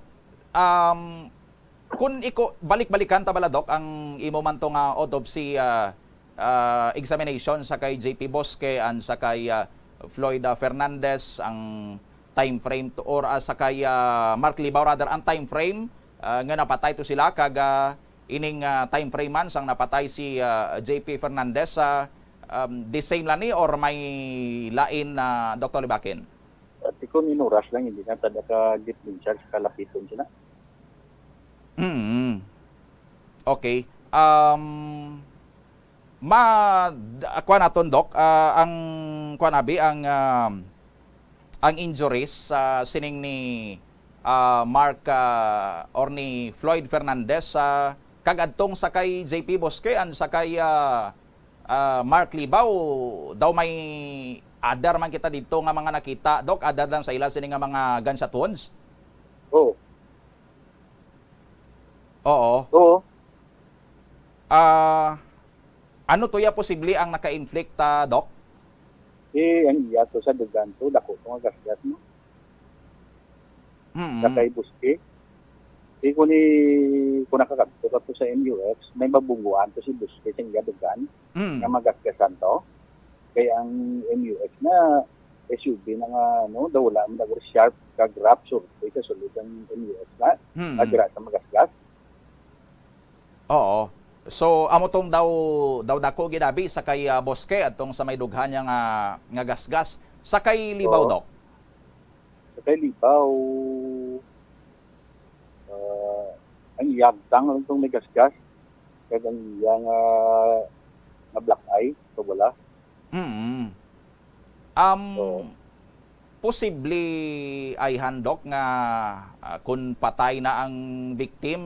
Um, kung iko, balik-balikan ta bala, Doc, ang imo man to nga autopsy, ah, ah, examination sa kay J P Bosque and sa kay, ah, Floyd, ah, Fernandez, ang time frame to, or, ah, sa kay, ah, Mark Libao, rather, ang time frame, ah, nga napatay to sila, kag, ah, ining, ah, time frame man sang napatay si, ah, J P Fernandez, ah, um, the same lang ni or may lain na, Doktor Libakin? At kung inuras lang, hindi na tada ka deep din siya sa kalapiton sila. Mm. Okay. Um, ma, d-, kuan naton, Doc, ah, ang, kuan abi, ang, ah, ang injuries sa sining ni, ah, Mark, ah, or ni Floyd Fernandez, ah, kag adtong sa kay J P Bosque and sa kay, ah, ah, Mark Libao, daw may other man kita didto nga mga nakita, Doc, other than sa ila sini nga mga gunshot wounds? Oo. Oo. Oo. Ah, ano to ya posible ang naka-inflict, ah, Doc? Eh, ang iya to sa dugan to, dako to nga gasgas, no? Mm. Sa kay Bosque. Di ko ni, kung nakakadto ka to sa M U X, may mabungguan to si Bosque sa iya dugan, Mm. nga magasgasan to. Kay ang M U X na S U V na nga, ano, daw wala man daw sharp kag rough surface sa sulod ang M U X na, Mm. agra sa magasgas. Oo. So, amo tong daw, daw dako gid abi sa kay, ah, Bosque, atong sa may dughan niya nga, nga gasgas. Sa kay Libao, Oo. Doc? Sa kay Libao, ah, ang iyang tang lang tong may gasgas. Kag ang iyang, ah, nga black eye, so wala. Mm. Um, posible ay handok nga, ah, kung patay na ang victim,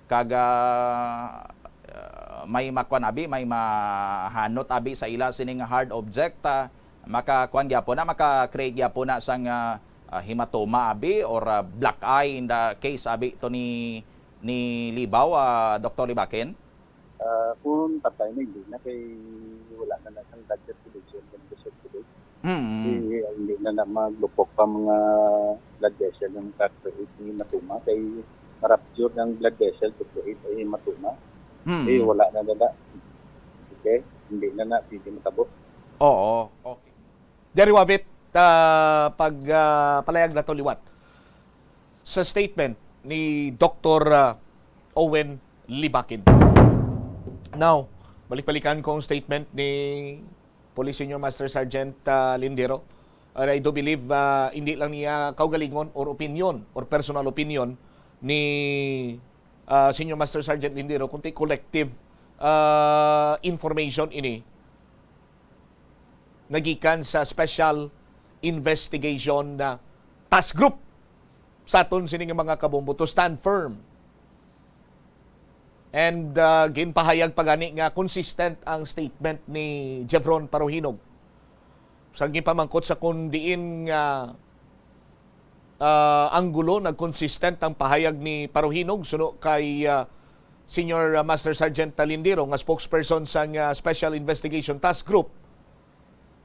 kag, ah, ah, may makuan abi, may mahanot abi sa ila sining hard object, ah, makakuan gyapon na, maka-create gyapon na sang, ah, ah, hematoma abi or, ah, black eye in the case abi to ni, ni Libao, ah, Doktor Libakin? Ah, kung patay na, hindi na kay wala na na siyang blood circulation, blood circulation. Mm. Hindi, hindi na na maglupok pa mga blood vessel ng ka-create ni hematoma kay ma-rupture ng blood vessel to create ay hematoma. Mm. Eh, wala na na. Okay? Hindi na na, hindi matabo. Oo, okay. Jerry Wavit, ah, pag, ah, palayag na to liwat sa statement ni Doktor, ah, Owen Libakin. Now, balik-balikan ko ang statement ni Police Senior Master Sergeant, ah, Lindero. And I do believe, ah, hindi lang niya kaugalingon or opinion or personal opinion ni, ah, Senior Master Sergeant Lindero, kundi collective, ah, information ini nagikan sa Special Investigation na Task Group sa aton sini nga mga kabombo to stand firm. And, uh, ginpahayag pa gani nga consistent ang statement ni Jevron Paruhinog. Sa ginpamangkot sa kung diin nga, uh, anggulo, nagkonsistent ang pahayag ni Paruhinog suno kay, uh, Senior, uh, Master Sergeant Talindiro nga spokesperson sang, uh, Special Investigation Task Group.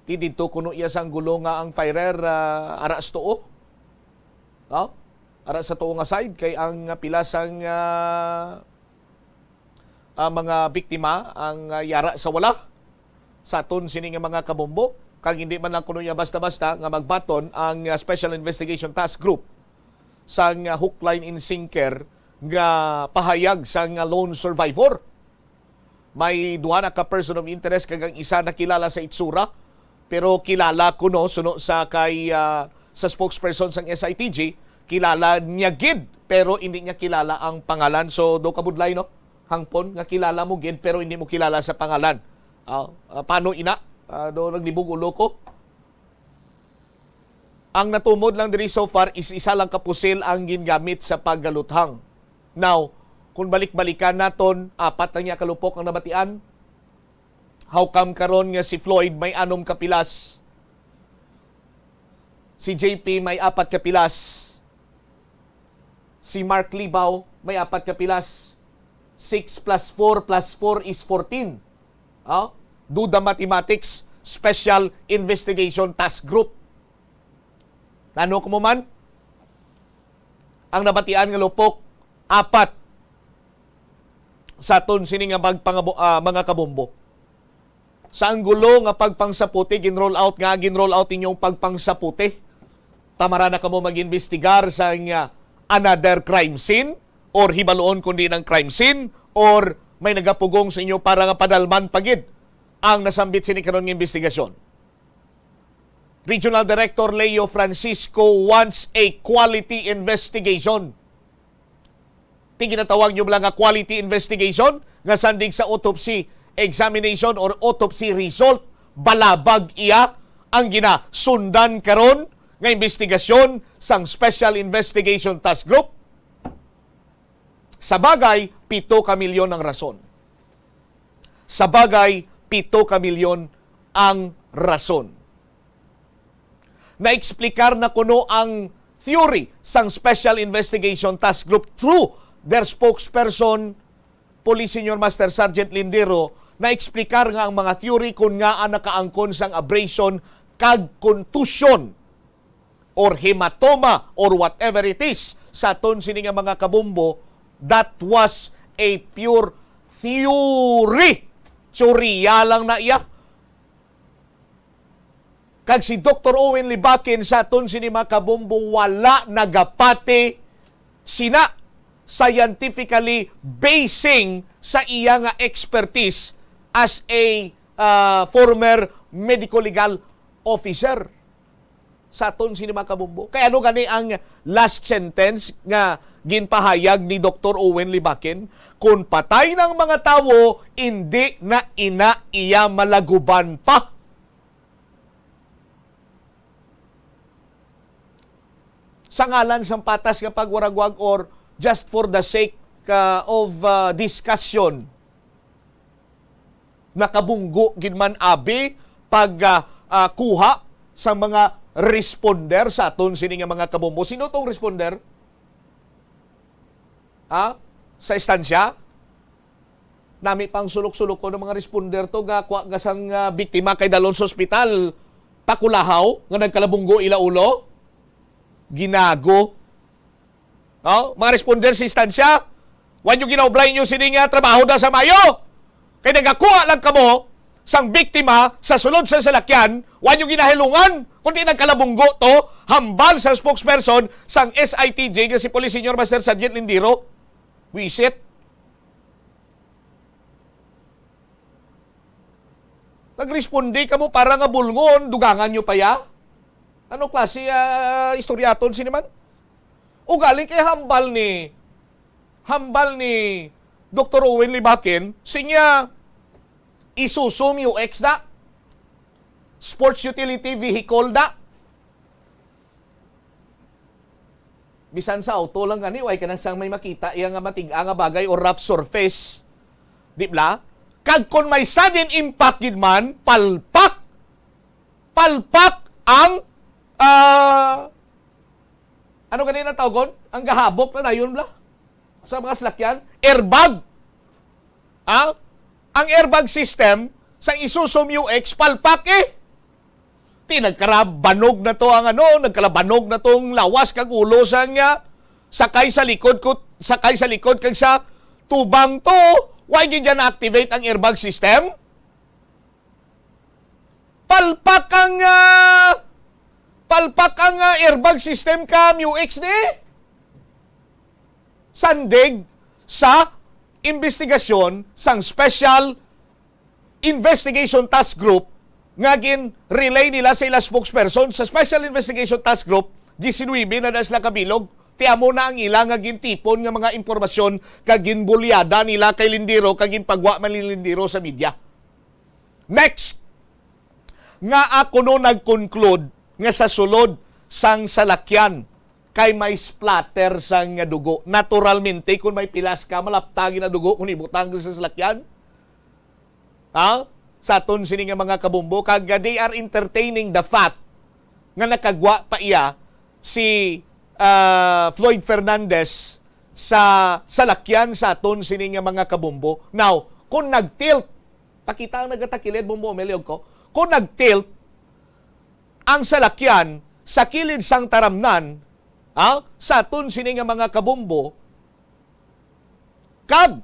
Ti didto kuno iya sa anggulo nga ang firer, ah, ara sa tuo. No? Ara sa tuo nga side kay ang pila sang, ah, ah, mga biktima ang, ah, yara sa wala sa aton sini nga mga kabombo. Kag hindi man lang kuno niya basta-basta nga magbaton ang, ah, Special Investigation Task Group sang, ah, hook, line, and sinker nga pahayag sang, ah, lone survivor. May duha na ka person of interest kag ang isa nakilala sa itsura, pero kilala kuno suno sa kay, ah, sa spokesperson sang S I T G, kilala niya gid pero hindi niya kilala ang pangalan. So, do kabudlay, no? Hangpon nga kilala mo gid pero hindi mo kilala sa pangalan. Ah, ah, paano ina? Ah, do naglibog ulo ko. Ang natumod lang diri so far is isa lang ka pusil ang gingamit sa paggaluthang. Now, kung balik-balikan naton, apat na niya ka lupok ang nabatian. How come karon nga si Floyd may anom ka pilas? Si J P may apat ka pilas. Si Mark Libao may apat ka pilas. Six plus four plus four is fourteen. Oh? Do the mathematics, Special Investigation Task Group. Ano ko mo man? Ang nabatian nga lupok, apat sa aton sini nga magpangabo-, ah, mga kabombo. Sa anggulo nga pagpangsaputi, gin-roll out nga, gin-roll out inyong pagpangsaputi. Tamara na kamo mag-imbestigar sa nga another crime scene or hibaluon kundi ng crime scene or may nagapugong sa inyo para nga padalman pa gid ang nasambit sini karon nga investigasyon. Regional Director Leo Francisco wants a quality investigation. Ti ginatawag nyo bala nga quality investigation nga sandig sa autopsy examination or autopsy result, balabag iya ang ginasundan karon nga investigasyon sang Special Investigation Task Group? Sa bagay, pito ka milyon ang rason. Sa bagay, pito ka milyon ang rason. Naeksplikar na kuno ang theory sang Special Investigation Task Group through their spokesperson, Police Senior Master Sergeant Lindero, naeksplikar nga ang mga theory kun ngaa nakaangkon sang abrasion kag contusion or hematoma or whatever it is sa aton sini nga mga kabombo, that was a pure theory. Teorya lang na iya. Kag si Doktor Owen Libakin sa aton sini mga kabombo wala nagapati sina scientifically basing sa iya nga expertise as a, ah, former medico legal officer sa aton sini mga kabombo. Kay ano gani ang last sentence nga ginpahayag ni Doktor Owen Libakin? "Kung patay na ang mga tawo, indi na ina iya malaguban pa." sa ngalan sang patas nga pagwaragwag or just for the sake, uh, of, uh, discussion, nakabunggo gid man abi pag, uh, uh, kuha sa mga responder sa aton sini nga mga kabombo. Sino tong responder? Ha? Sa istansya? Nami pang sulok-sulokon ang mga responder to nga kuha nga sang, ah, biktima kay dalon sa ospital. Pakulahaw nga nagkalabunggo ila ulo. Ginago. Oh, mga responder sa istansya, wa nyo ginaubray nyo sini nga trabaho da sa Mayo. Kay nagakuha lang kamo sang biktima sa sulod sa salakyan, wa nyo ginahilungan, kundi nagkalabunggo to, hambal sa spokesperson sang S I T J nga si Police Senior Master Sergeant Lindiro. Wisit. Nagresponde kamo para nga bulngon, dugangan nyo pa ya? Ano klase, ah, istoryaton sini man? Ugali kay hambal ni, hambal ni Doktor Owen Libakin, sinya, Isuzu Mu X da, sports utility vehicle da. Bisan sa auto lang gani, way ka nang sang may makita iya nga matig-a nga bagay o rough surface. Di bla? Kag kon may sudden impact gid man, palpak. Palpak ang, ah, ano gani na tawgon? Ang gahabok na dayon bla? Sa mga salakyan, airbag. Ha? Ang airbag system sa Isuzu Mu X palpak eh. Ti nagkarabanog na to ang ano, nagkalabanog na tong lawas kag ulo sang, ah, sakay sa likod ko, sakay sa likod kag sa tubang to. Why gid dyan na-activate ang airbag system? Palpak ang, ah, palpak ang, ah, airbag system ka Mu X ni? Sandig sa imbestigasyon sang Special Investigation Task Group nga gin-relay nila sa ila spokesperson. Sa Special Investigation Task Group, diecinuebe na na sila kabilog. Ti amo na ang ila nga gintipon nga mga impormasyon kag ginbulyada nila kay Lindiro kag ginpagwa man ni Lindiro sa media. Next, nga ako no nag-conclude nga sa sulod sang salakyan kay may splatter sang dugo. Naturalmente, kung may pilas ka, malapta gid ang dugo kung ibutang sa salakyan. Ha? Sa aton sini nga mga kabombo, kag, uh, they are entertaining the fact nga nakagwa pa iya si, uh, Floyd Fernandez sa salakyan sa aton sini nga mga kabombo. Now, kung nag-tilt, pakita ang nagatakilid, bombo, meliog ko. Kung nag-tilt ang salakyan sa kilid sang taramnan, ha, sa aton sini nga mga kabombo, kag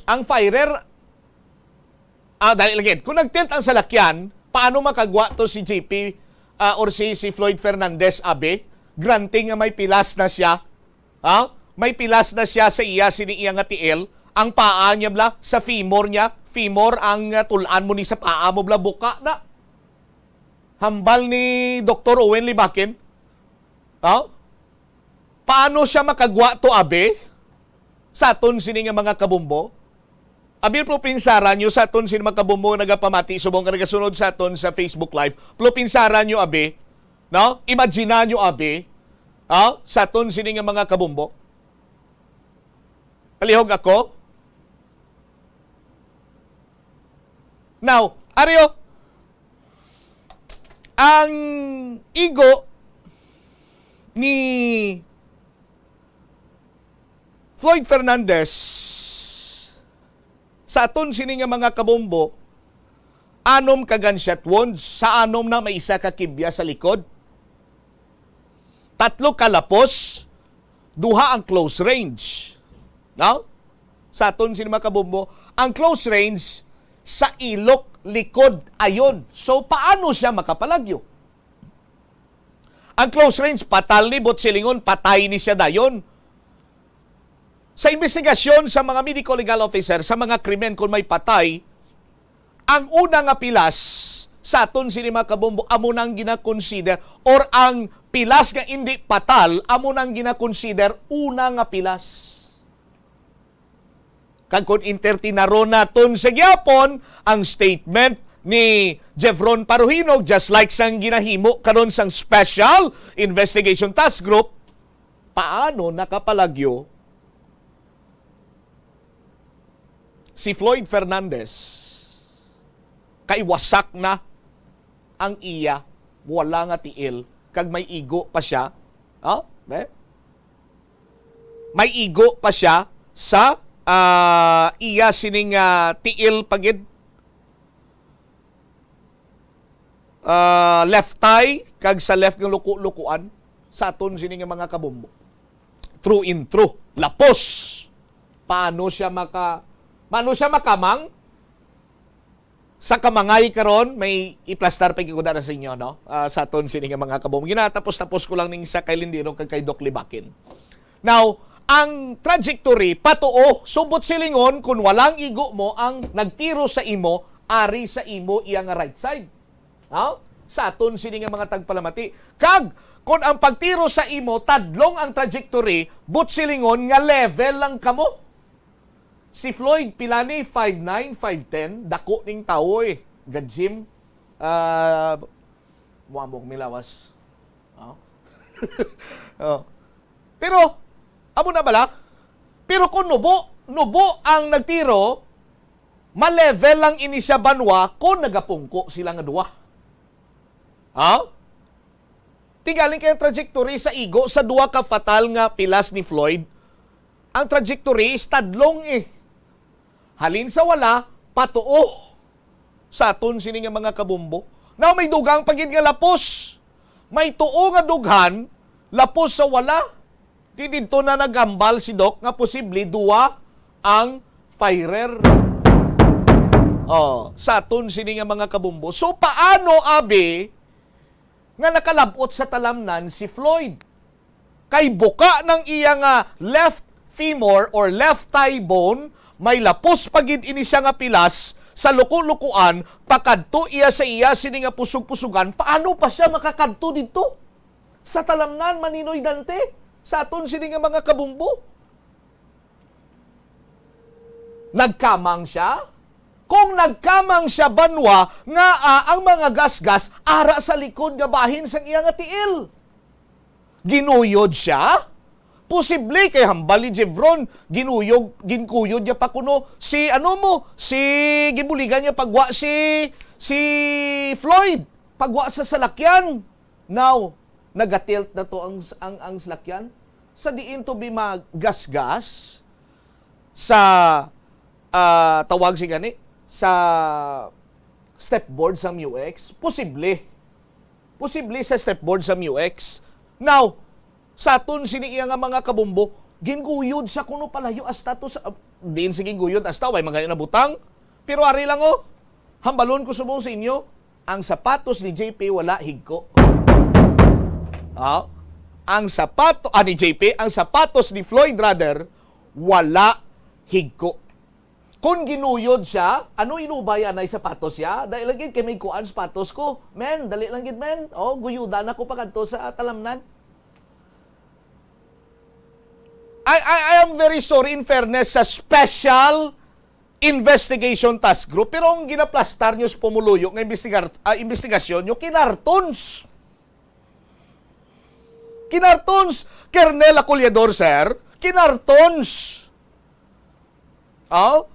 ang firer, ah, dali lagi. Kung nag-tilt ang salakyan, paano makagwa to si J P, ah, or si, si Floyd Fernandez, abi? Granting nga may pilas na siya. Ha? May pilas na siya sa iya, sini iya nga tiil. Ang paa niya bla, sa femur niya, femur ang, ah, tul-an mo ni sa paa mo bla, buka na. Hambal ni Doktor Owen Libakin. Ha? Paano siya makagwa to, abi? Sa aton sini nga mga kabombo? Abi, pero pinsara nyo sa aton sini mga kabombo nga nagapamati subong nga nagasunod sa aton sa Facebook Live. Pero pinsara nyo, abi, no? Imagina nyo, abi, ha? Sa aton sini nga mga kabombo. Palihog ako. Now, aryo, ang igo ni Floyd Fernandez sa aton sini nga mga kabombo, anom ka gunshot wounds, sa anom na may isa ka kibya sa likod. Tatlo ka lapos, duha ang close range. No? Sa aton sini mga kabombo, ang close range sa ilok likod ayon. So, paano siya makapalagyo? Ang close range, patal ni, but silingon, patay ni siya dayon. Sa investigasyon sa mga medical legal officer, sa mga krimen kung may patay, ang una nga pilas sa aton sini mga kabombo, amo nang gina-consider, or ang pilas nga indi patal, amo nang gina-consider una nga pilas. Kag kung entertinaro naton sa gihapon ang statement ni Jevron Paruhinog, just like sang ginahimo karon sang Special Investigation Task Group, paano nakapalagyo si Floyd Fernandez? Kay wasak na ang iya, wala nga tiil, kag may igo pa siya. Oh, eh? May igo pa siya sa, ah, iya sining, ah, tiil pa gid, ah, left thigh kag sa left nga luko-lukuan sa aton sini nga mga kabombo. True in true. Lapos. Paano siya maka-, paano siya makamang? Sa kamangay karon, may iplastar pa gyud ko dara sa inyo, no? Ah, sa aton sini nga mga kabombo. Ginatapos-tapos ko lang ning sa kay Lindero kag kay Doc Libakin. Now, ang trajectory, patuo, subot silingon, kung walang igo mo ang nagtiro sa imo, ari sa imo iya nga right side. Ha? Sa aton sini nga mga tagpalamati. Kag, kung ang pagtiro sa imo, tadlong ang trajectory, but silingon nga level lang kamo. Si Floyd, pila ni? Five nine, five ten? Dako ning tawo eh. Ga-gym. Ah, muamok milawas. Oh. Oh. Pero, amo na bala? Pero kung nubo, nubo ang nagtiro, ma-level lang ini siya banwa kung nagapungko sila nga duwa. Ha? Tingali kay ang trajectory sa igo sa duha ka fatal nga pilas ni Floyd, ang trajectory is tadlong eh. Halin sa wala, patuo sa aton sini nga mga kabombo. Now, may dugang pa gid nga lapos. May tuo nga dughan, lapos sa wala. Di didto na naghambal si Doc nga posible duwa ang firer. Oh, sa aton sini nga mga kabombo. So, paano, abi, nga nakalab-ot sa talamnan si Floyd? Kay buka ng iya nga left femur or left thigh bone, may lapos pa gid ini siya nga pilas sa luko-lukuan, pakadto iya sa iya sini nga pusog-pusugan. Paano pa siya makakadto didto sa talamnan, Maninoy Dante? Sa aton sini nga mga kabumbo? Nagkamang siya? Kung nagkamang siya, banwa, ngaa ang mga gasgas ara sa likod nga bahin sang iya nga tiil? Ginuyod siya? Posible kay hambal ni Jevron, ginuyog, ginkuyod niya pa kuno si, ano mo, si, ginbuligan niya pagwa si, si Floyd, pagwa sa salakyan. Now, nagatilt na to ang, ang, ang salakyan. Sa diin to bi magasgas sa, ah, tawag si gani, sa step board sa M U X? Posible. Posible sa step board sa M U X. Now, sa aton sini iya nga mga kabumbo, ginguyod sa kuno palayo asta to sa, ah, diin sa ginguyod asta, way man gani nabutang. Pero ari lang, oh, hambalon ko subong sa inyo, ang sapatos ni J P wala higko. Ah, ang sapato, ah, ni J P, ang sapatos ni Floyd, rather, wala higko. Kung ginuyod siya, ano inubay anay sapatos siya? Dali lang gid kay may kuan sapatos ko. Men, dali lang gid, men. Oh, guyudan ako pa kadto sa talamnan. I, I, I am very sorry, in fairness sa Special Investigation Task Group, pero ang ginaplastar nyo sa pumuluyo nga investigar, ah, investigasyon nyo, kinartons. Kinartons, Colonel Acollador, sir. Kinartons. Oh?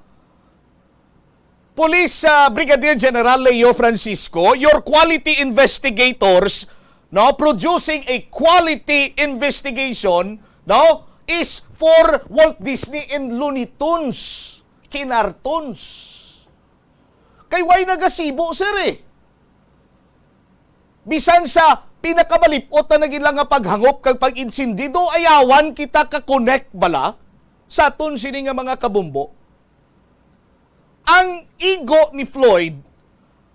Police, ah, Brigadier General Leo Francisco, your quality investigators, no, producing a quality investigation, no, is for Walt Disney and Looney Tunes. Kinartons. Kay way nagasibo, sir, eh. Bisan sa pinakamalip-ot na naging lang nga paghangop kag pag-insindido, ayawan kita ka-connect bala sa aton sini nga mga kabumbo. Ang igo ni Floyd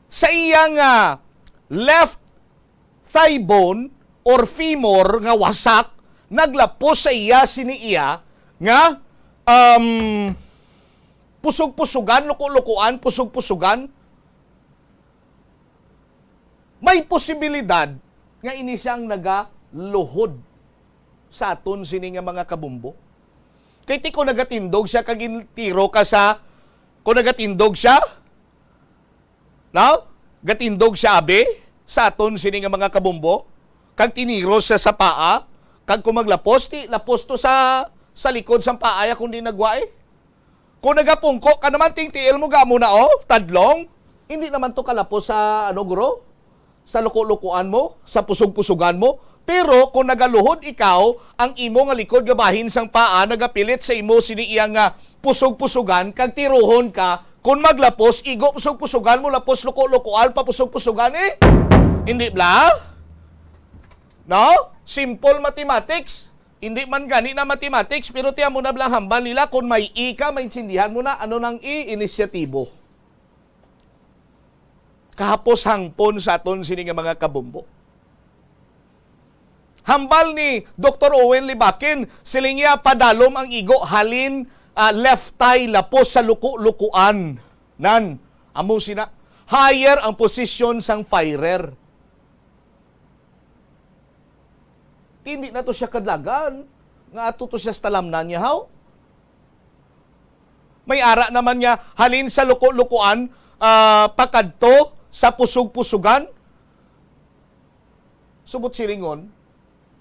sa iya nga left thigh bone or femur nga wasak naglapos sa iya sini iya nga, um, pusog-pusugan, luko-lukuan, pusog-pusugan. May posibilidad nga ini siyang nagaluhod sa aton sini nga mga kabumbo. Kay ti kung nagatindog siya kag gintiro ka sa, kung nagatindog siya, No? Gatindog siya, abi, sa aton sini nga mga kabumbo, kag tiniros siya sa paa, kag kung maglapos, ti lapos to sa, sa likod sang paa, ya kung di nagwa, eh. Kung nagapungko ka naman, ting tiil mo, gamo na, oh, tadlong. Hindi naman to kalapos sa, ano, guro? Sa luko-lukuan mo, sa pusog-pusugan mo. Pero kung nagaluhod ikaw, ang imo nga likod nga bahin sang paa nagapilit sa imo sini iya nga pusog-pusugan, kag tiruhon ka, kung maglapos, igo pusog-pusugan mo, lapos luko-lukuan, papusog-pusugan, eh. Hindi bala? No? Simple mathematics. Hindi man gani na mathematics, pero tiyan mo na bala ang hambal nila, kung may i ka, maintindihan mo na ano nang i, inisyatibo. Kahapos hangpon sa aton sini nga mga kabumbo. Hambal ni Doktor Owen Libakin, siling niya, padalom ang igo, halin, ah, left thigh, lapos sa luko-lukuan. Nan, amo sina, higher ang posisyon sang firer. Ti hindi na to siya kadlagan nga ato to siya sa talamnan niya, haw? May ara naman nga halin sa luko-lukuan, ah, pakadto sa pusog-pusugan. Subot silingon,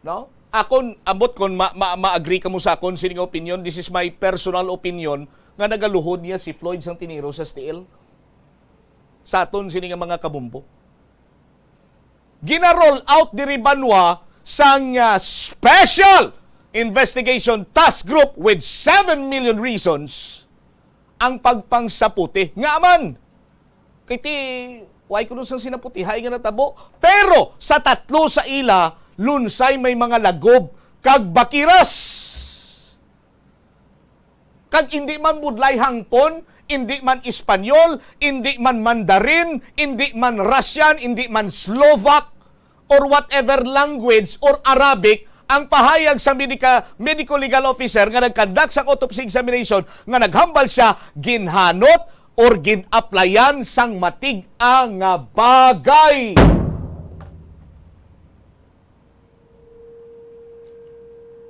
no? Akon, ambot kon ma-, ma-, ma-agree kamo sa akon sining opinion, this is my personal opinion, nga nagaluhod niya si Floyd sang tiniro sa S T L. Sa aton sini nga mga kabumbo. Gina-roll out diri banwa sang, ah, Special Investigation Task Group with seven million reasons ang pagpangsaputi. Nga man, kay ti, way kuno sang sinaputihay nga natabo. Pero sa tatlo sa ila, lunsay may mga lagob kag bakiras. Kag indi man budlay hangpon, indi man Espanyol, indi man Mandarin, indi man Russian, indi man Slovak, or whatever language or Arabic, ang pahayag sa medika-, medical legal officer nga nagkandak sang autopsy examination nga naghambal siya ginhanot or gin-applyan sang matig-a nga bagay.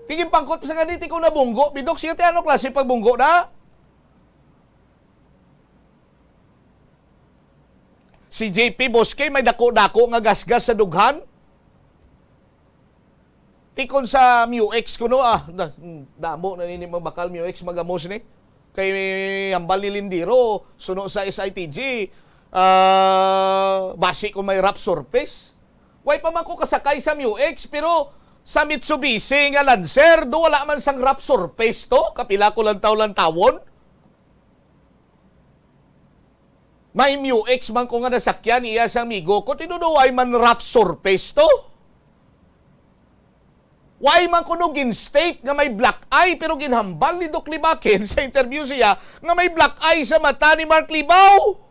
Ti ginpangkot pa sa gani, ti ko nabunggo, bidok siya, ti ano klase pagbunggo na? Si J P Bosque may dako-dako nga gasgas sa dughan. Ti kon sa Muex kuno, ah, da-, damo na nini mabakal Muex magamos ni. Kay hambal ni Lindiro, suno sa S I T G, ah, basi ko may rough surface. Way pa man ko kasakay sa Muex, pero sa Mitsubishi nga Lancer, do wala man sang rough surface to. Kapila ko lantaw-lantawon. May Muex man ko nga nasakyan iya sang amigo ko, tinuod way man rough surface to. Way man kuno gin-state nga may black eye, pero ginhambal ni Doc Libakin sa interview siya nga may black eye sa mata ni Mark Libao.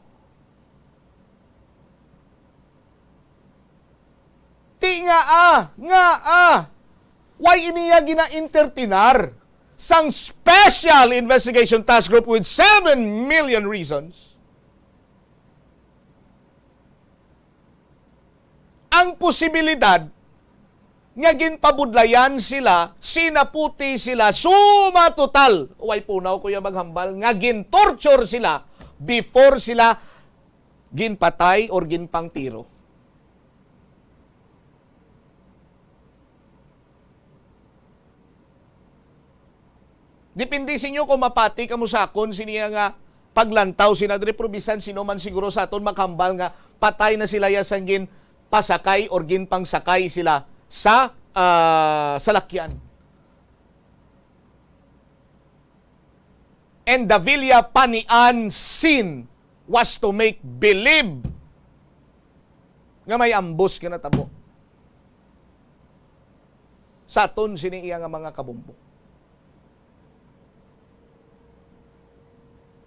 Ti nga, ah, nga, ah, way iniya gina-entertainar sang Special Investigation Task Group with seven million reasons ang posibilidad nga ginpabudlayan sila, sinaputi sila, suma total. Way punaw ko iya maghambal nga gin-torture sila before sila ginpatay or ginpangtiro. Depende sa inyo kung mapati kamo sa akon sini nga paglantaw sina diri, pero bisan sino man siguro sa aton makahambal nga patay na sila ya sang ginpasakay or ginpangsakay sila sa, ah, salakyan. And the Villa Panian scene was to make believe nga may ambos nga natabo sa aton sini iya nga mga kabombo.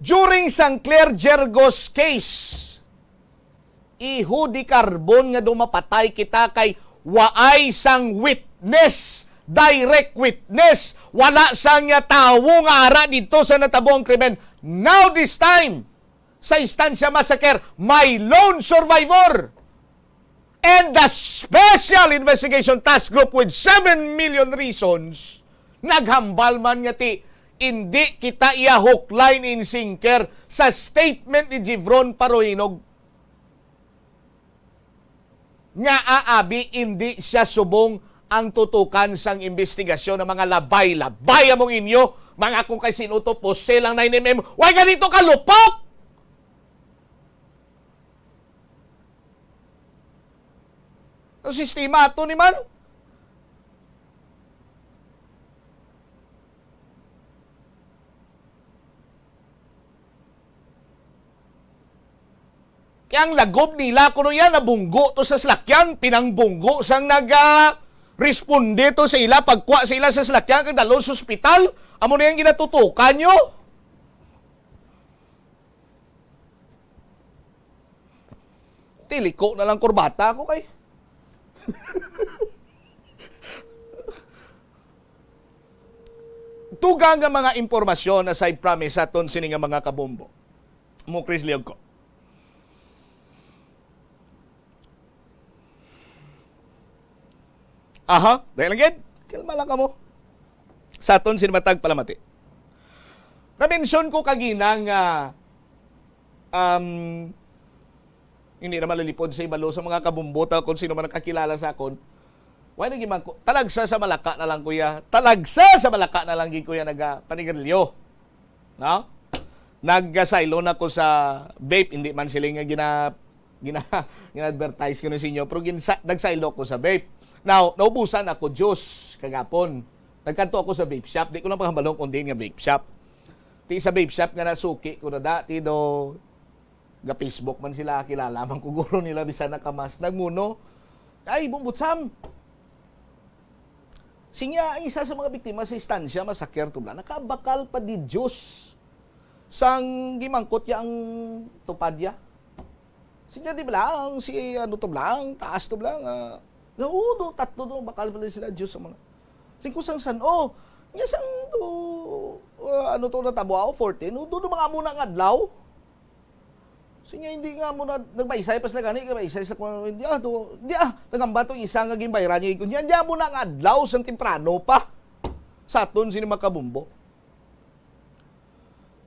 During sang Claire Gergos case, iho di karbon nga dumapatay kita kay waay sang witness, direct witness. Wala sang nga tawo nga ara didto sa natabo ang krimen. Now this time, sa Estancia Massacre, may lone survivor. And the Special Investigation Task Group with seven million reasons, naghambal man nga ti, indi kita iya hook, line, and sinker sa statement ni Jevron Paruhinog. Nga aabi, indi siya subong ang tutukan sang imbestigasyon ng mga labay-labay among inyo, mga kung kay sino to, pose lang nine M M. Why ganito ka lupok? Ang sistema ato ni man. Kaya ang lagob nila, kuno yan, nabunggo to sa salakyan, pinangbunggo sang naga responde to sa ila, pagkuha sa ila sa salakyan, kag dalo sa ospital, amo na yung ginatutukan nyo. Tiliko na lang kurbata ako kay. Dugang nga mga impormasyon aside from sa aton sini nga mga kabombo. Mo, Chris Leog ko. Aha, dahil lang gid. Kalma lang kamo. Sa aton sini matag palamati. Na-mention ko kagina nga, um, hindi na malilipod sa ibalo sa mga kabumbota kung sino man nakakilala sa akon. Why naging man ko? Talagsa sa Malaka na lang, kuya. Talagsa sa Malaka na lang, gid, kuya, naga panigarilyo. No? Nagasaylo na ko sa vape, hindi man sila nga gina, gina, gina-advertise ko na sa inyo, pero ginsa, nagsaylo ko sa vape. Now, naubusan ako juice kagapon. Nagkanto ako sa vape shop. Di ko lang paghambalong kung diin nga vape shop. Ti sa vape shop nga nasuki ko na dati do, ga-Facebook man sila, kilala man ko guro nila, bisan nakamas. Nagmuno, "Ay, Bumbot Sam!" Sinya, ang isa sa mga biktima sa Estancia Massacre, tubla, nakabakal pa di Diyos sang gimangkot ya ang tupad ya. Sinya, di ba lang, si ano to lang, taas to lang, ah, na, oo, do, tatlo do, bakal pala sila Diyos sa mga. Sing kusang san, oh, niya sang do, ah, ano to, natabo ako, fourteen, oh, do, do, mga amo na nga adlaw. Sinya, hindi nga mo na, nagbaysay pa sila gani, nagbaysay sa kung hindi, ah, do, di, ah, nagamba tong isa nga ginbayran niya, hindi, hindi mo na nga adlaw sang temprano pa sa aton sini makabumbo.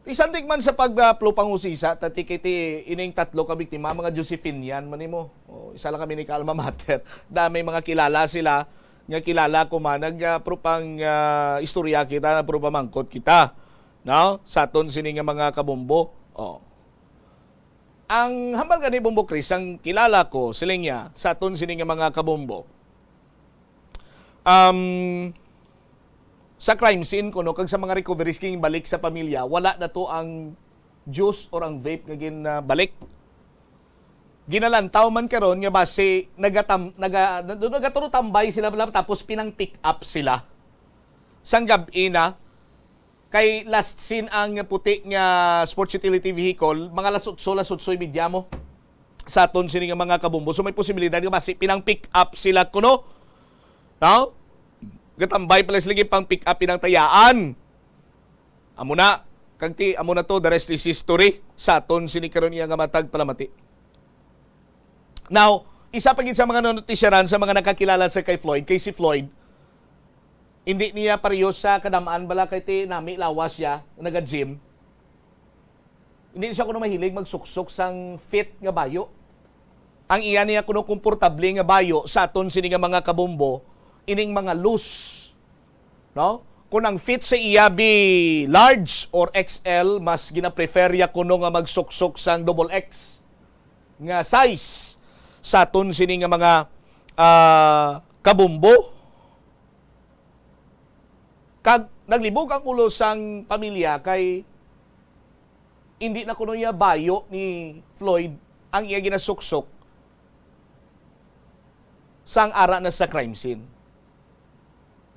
Isandig man sa pagpangusisa, tati kiti ining tatlo ka biktima, mga Josephinian man nimo. O, isa lang kami ni ka-alma mater. Dami mga kilala sila, nga kilala ko man, nag, ah, propang, ah, istorya kita, propamangkot kita. No? Sa aton sini nga mga kabombo. Oh. Ang hambal gani, Bombo Chris, ang kilala ko, siling niya, sa aton sini nga mga kabombo. Um, sa crime scene kuno kag sa mga recoveries king balik sa pamilya, wala na to ang juice or ang vape nga ginbalik. Ginalantaw man karon nga basi nagatam-, naga-, nag-, nagaturo tambay sila bala, tapos pinang pick up sila. Sang gab-i na, kay last seen ang puti nga sports utility vehicle, mga alas otso, alas otso y media mo sa aton sini nga mga kabombo. So, may posibilidad nga basi pinang pick up sila kuno. No? Gatambay pala sila, pang pick up, pinang tayaan. Amo na, kag ti, amo na to, the rest is history. Sa aton sini karon iya nga matag palamati. Now, isa pa gid sa mga nanutisyaran sa mga nakakilala sa kay Floyd, kay si Floyd, hindi niya pareho sa kadamaan bala kay ti nami lawas siya, naga-gym. Hindi siya kuno mahilig magsuksok sang fit nga bayo. Ang iya niya kuno komportable nga bayo sa aton sini nga mga kabombo, ining mga loose. No? Kung ang fit sa iya bi large or X L, mas ginaprefer ya kuno nga magsuksok sang double X nga size sa aton sini nga mga, ah, kabombo. Kag naglibog ang ulo sang pamilya kay hindi na kuno iya bayo ni Floyd ang iya ginasuksok sang ara na sa crime scene.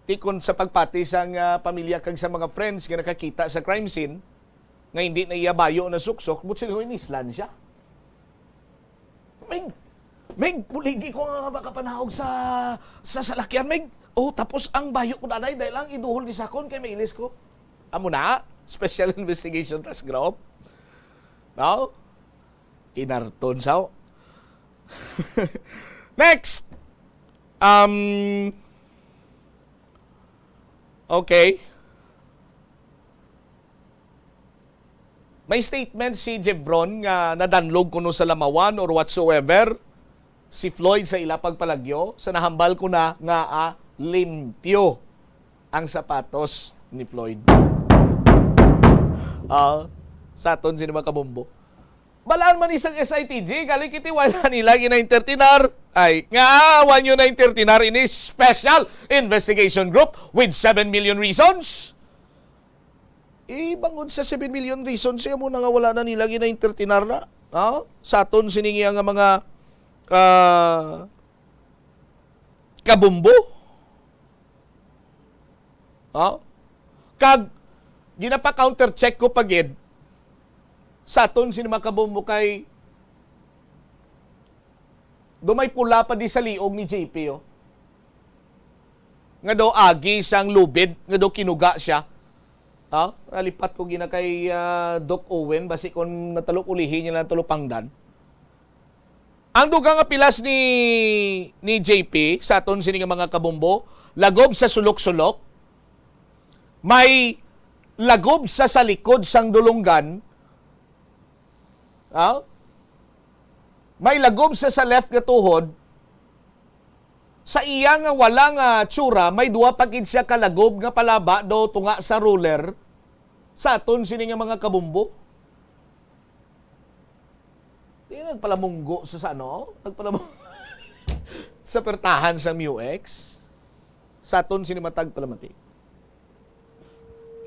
Ti kon sa pagpati sang, ah, pamilya kag sa mga friends nga nakakita sa crime scene, nga hindi na iya bayo na suksok, but sila inislan siya. Mig, Mig, buligi ko nga makapanahog sa, sa salakyan, Mig. Oh, tapos ang bayo ko, nanay, dahil ang iduhol ni sakon kay mailis ko. Amo na, Special Investigation Task Group. No? Kinarton sa. Next! Um, okay. May statement si Jevron nga nadanlog kuno sa lamawan or whatsoever. Si Floyd sa ila pagpalagyo, sa nahambal ko na nga, ah, limpyo ang sapatos ni Floyd. Ah, sa aton sini mga kabombo. Balaan man isang S I T G, gali kiti wala nila gina-entertainar. Ay, nga, wa nyo na-entertainar ini special investigation group with seven million reasons. Eh, bangod sa seven million reasons, siya mo na nga wala na nila gina-entertainar na. Ha? Sa aton sini nga mga, ah, kabumbo. Ha? Kag, ginapa-counter check ko pa gid sa aton sini mga kabumbo kay do may pula pa di sa liog ni J P, oh. Nga daw agi sang lubid, nga daw kinuga siya. Ha? Nalipat ko gina kay, ah, Doc Owen, basi kung natalo ulihi niya lang talupangdan. Ang dugang nga pilas ni, ni J P, sa aton sini nga mga kabumbo, lagob sa sulok-sulok, may lagob sa, sa likod sang dulunggan, ha? May lagob sa, sa left nga tuhod, sa iya nga wala nga tsura, may duwa pa gid siya ka lagob nga palaba do tunga sa ruler, sa aton sini nga mga kabumbo. Di nagpalamunggo sa, sa ano? Nagpalamunggo sa pertahan sa M U X. Sa aton sini matag palamati.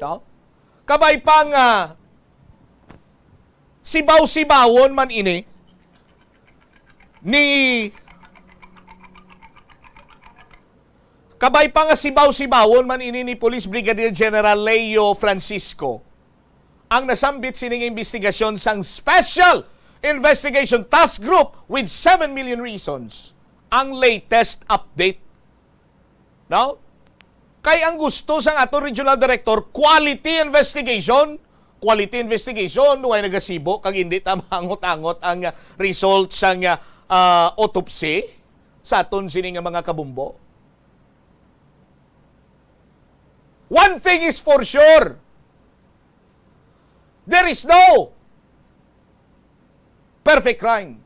No? Kabay pa nga sibaw-sibawon man ini ni, kabay pa nga sibaw-sibawon man ini ni Police Brigadier General Leo Francisco ang nasambit sining investigasyon sang Special Investigation Task Group with seven million reasons. Ang latest update. No? Kay ang gusto sang ato regional director, quality investigation. Quality investigation, way nagasibo, kag hindi ta maangot-angot ang, ah, result sang, ah, ah, autopsy sa aton sini nga mga kabumbo. One thing is for sure, there is no perfect crime.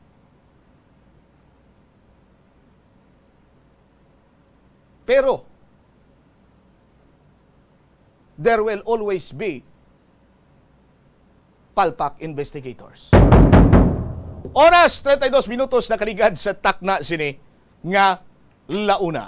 Pero, there will always be palpak investigators. Oras, treinta y dos minutos nakaligad sa takna sini nga launa.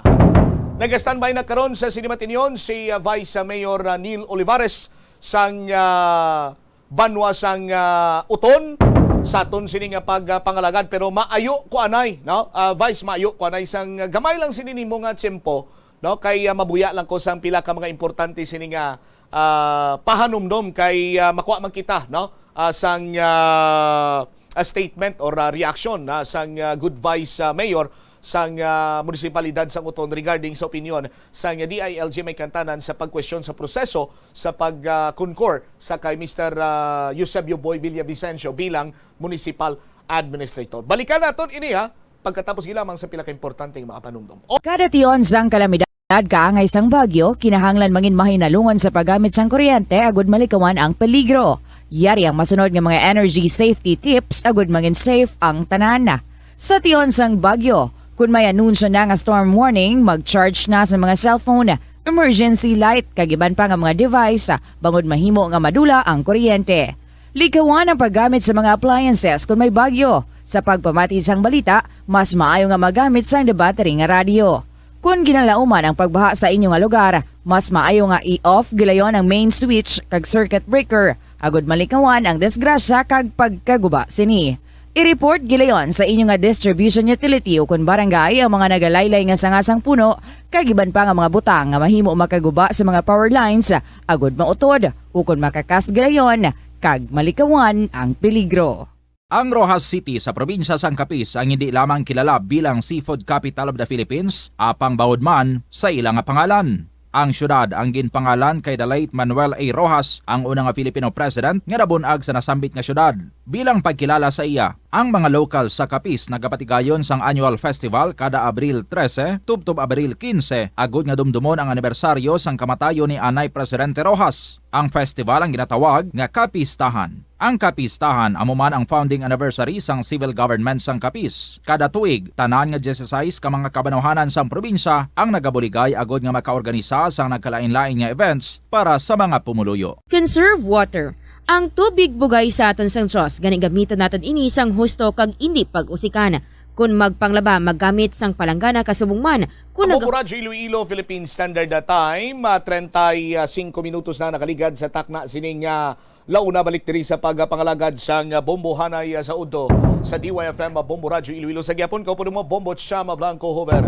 Naga-standby na karon sa sini matinyon si, ah, Vice, ah, Mayor, ah, Neil Olivares sang, ah, banwa sang, ah, Oton sa aton sini nga pag, ah, pangalagad. Pero maayo ko anay, no? Ah, Vice, maayo ko anay sang gamay lang sini nimo nga tiyempo, no? Kay, ah, mabuya lang ko sang pila ka mga importante sini nga, ah, pahanumdom kay, ah, makuha man kita, no? Ah, sang, ah, ah, statement or, ah, reaction, ah, sang, ah, Good Vice, ah, Mayor sang, ah, munisipalidad sang Oton regarding sa opinyon sang D I L G May Kantanan sa pagkwestiyon sa proseso sa pag, ah, concur sa kay Mister, ah, Eusebio Boy Villavicencio bilang municipal administrator. Balikan naton ini, ha, pagkatapos gilamang sa pila ka importante nga mga panumdom. O- Kada tion sang kalamidad, kaangay sang bagyo, kinahanglan mangin mahinalungan sa paggamit sang kuryente agud malikawan ang peligro. Yari ang masunod nga mga energy safety tips agud mangin safe ang tanan. Sa tion sang bagyo, kun may anunsyo na nga storm warning, mag-charge na sa mga cellphone, emergency light, kag iban pa nga mga device, bangod mahimo nga madula ang kuryente. Likawan ang paggamit sa mga appliances kun may bagyo. Sa pagpamati sang balita, mas maayo nga magamit sang debattery nga radyo. Kun ginalauman ang pagbaha sa inyo nga lugar, mas maayo nga i-off gilayon ang main switch kag circuit breaker, agud malikawan ang disgrasya kag pagkaguba sini. I-report gilayon sa inyo nga distribution utility ukon barangay ang mga nagalaylay nga sanga sang puno kag iban pa nga mga butang nga mahimo makaguba sa mga power lines, agud mautod ukon makakas gilayon kag malikawan ang peligro. Ang Roxas City sa probinsya sang Capiz ang hindi lamang kilala bilang seafood capital of the Philippines, apang bangod man sa ila nga pangalan. Ang siyudad ang ginpangalan kay the late Manuel A. Roxas, ang una nga Filipino president nga nabun-ag sa nasambit nga siyudad. Bilang pagkilala sa iya, ang mga lokal sa Capiz nagapatigayon sang annual festival kada Abril trese tubtob Abril kinse, agud nga dumdumon ang anibersaryo sang kamatayon ni anay Presidente Roxas. Ang festival ang ginatawag nga Kapistahan. Ang kapistahan amo man ang founding anniversary sang civil government sang Capiz. Kada tuig, tanan nga dieciséis ka mga kabanwahanan sang probinsya ang nagabuligay agod nga makaorganisa sang nagkalain-lain nga events para sa mga pumuluyo. Conserve water. Ang tubig bugay sa aton sang Dios, gani gamitan naton ini sang husto kag indi pag-usikan. Kun magpanglaba, maggamit sang palanggana kasubong man. Kun nag- Bombo Radyo Iloilo, Philippine Standard Time, ah, treinta y cinco minutos na nakaligad sa takna sining ah, launa. Balik diri sa pagpangalagad sang ah, Bombo Hanay ah, sa udto sa D Y F M, ah, Bombo Radyo Iloilo. Sa gyapon, kaupo mo, Bombo Chama Blanco Hover.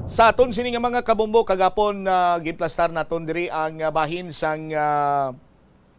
Sa aton sini nga mga kabombo, kagapon ah, ginplastar naton diri ang ah, bahin sang ah,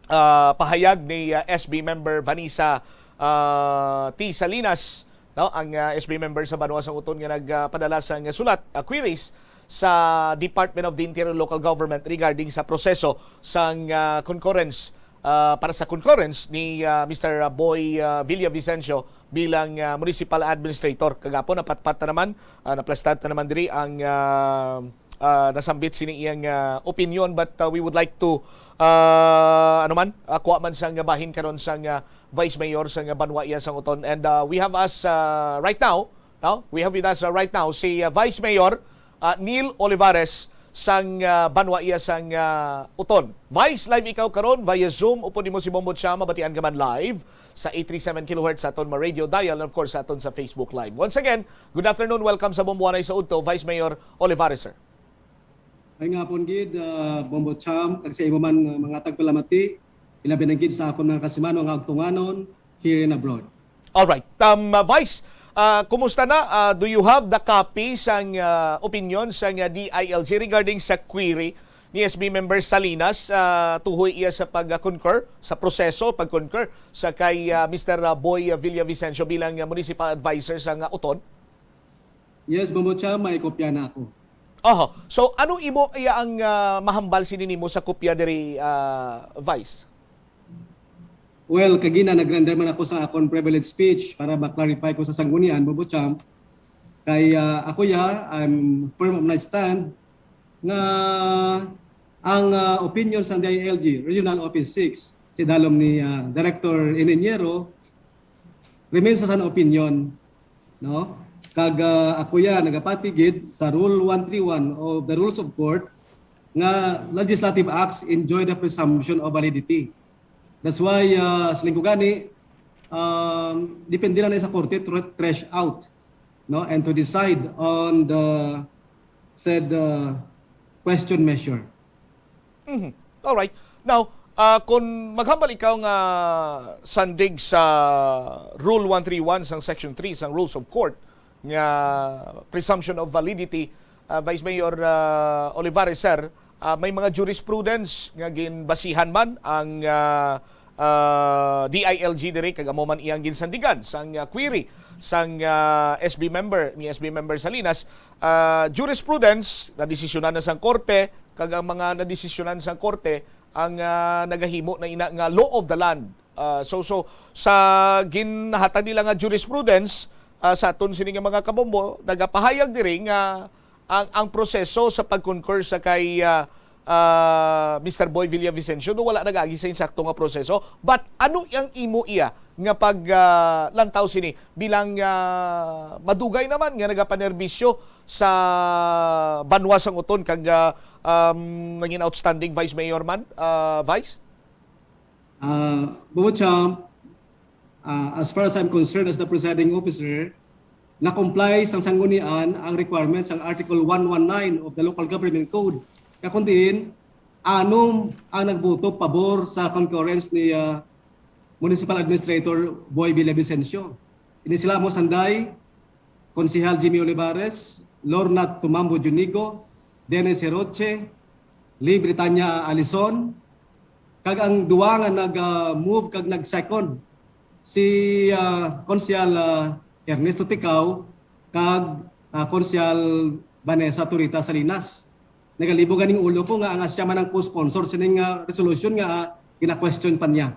ah, pahayag ni ah, S B member Vanessa ah, T Salinas, no, ang ah, S B member sa Banwa sang Uton nga nagpadala sang sulat, ah, queries sa Department of the Interior Local Government regarding sa proseso sang ah, concurrence, ah, para sa concurrence ni ah, Mister Boy ah, Villavicencio bilang ah, municipal administrator. Kagapon napatpat na naman, ah, naplastar na naman diri ang ah, ah, nasambit sini iyang ah, opinion, but ah, we would like to ah, ano man, ah, kuha man sang bahin karon sang ah, Vice Mayor sang Banwa iya sang Uton. And ah, we have us ah, right now, no? We have with us ah, right now si ah, Vice Mayor ah, Neil Olivares sang ah, Banwa iya sang ah, Uton. Vice, live ikaw karon via Zoom. Upod nimo si Bombo Chama, batian ka man live sa eight three seven kilohertz sa aton ma radio dial, and of course sa aton sa Facebook Live. Once again, good afternoon, welcome sa Bombo Hanay sa udto, Vice Mayor Olivares, sir. Ay nga pon gid, ah, Bombo Cham, kag sa imo man nga mga tagpalamati, ilabi na gid sa akon mga kasimano nga agtunganon here and abroad. Alright. Um, uh, Vice, uh, kumusta na? Uh, do you have the copy sang uh, opinion sang uh, D I L G regarding sa query ni S B member Salinas, uh, tuhoy iya sa pag-concur sa proseso, pag-concur sa kay uh, Mister uh, Boy uh, Villavicencio bilang uh, municipal advisor sa uh, Uton? Yes, Bombo Cham, may kopya na ako. Oho. So, ano imo iya ang uh, mahambal sini nimo sa kopya diri, uh, Vice? Well, kagina nag-render man ako sa akon privilege speech para ma-clarify ko sa sanggunian, Bombo Cham. Kay ah, ako ya, I'm firm of my stand nga ang ah, opinion sa D I L G, Regional Office six, si dalom ni ah, Director Ineniero, remains as an opinion, no? Kag ah, ako ya nagapati gid sa Rule one three one of the Rules of Court nga legislative acts enjoy the presumption of validity. That's why uh, siling ko gani, um, depende na sa korte to thresh out, no, and to decide on the said uh, question measure. Mhm. Alright. Now, uh, kung maghambal ikaw nga sandig sa Rule one three one sang Section three sang Rules of Court nga presumption of validity, uh, Vice Mayor uh, Olivares, sir, uh, may mga jurisprudence nga ginbasihan man ang uh, uh, D I L G diri, kag amo man iyang ginsandigan sang uh, query sang uh, S B member, ni S B member Salinas. Uh, jurisprudence, nadesisyonan na sang korte, kag ang mga nadesisyonan sang korte ang uh, nagahimo na ina nga law of the land. Uh, so so sa ginhatag nila nga jurisprudence, uh, sa aton sini nga mga kabombo, nagapahayag diri nga ang ang proseso sa pag-concur sa kay ah, ah, Mister Boy Villavicencio, no, wala nag-agi sa insakto nga proseso. But ano ang imo iya nga pag ah, lantaw sini bilang ah, madugay naman nga nagapanerbisyo sa banwa sang Uton kag ah, um, nangin outstanding vice mayor man, ah, Vice? Uh, Bobo Champ, uh, as far as I'm concerned as the presiding officer, na-comply sang sanggunian ang requirements sang Article one one nine of the Local Government Code. Kaya kung diin, anom ang nagboto pabor sa concurrence ni uh, Municipal Administrator Boy Villavicencio. Ini sila mo sanday, Konsehal Jimmy Olivares, Lorna Tumambo Junigo, Dennis Heroche, Lee Britannia Alison, kag ang duwa nga nag-move kag nag-second, si ah, Konsehal ah, Ernesto Ticao kag ah, Konsehal Vanessa Turita Salinas. Nagalibog ganing ulo ko nga ang siya man ang co-sponsor sining ah, resolution nga ah, gina-question pa niya.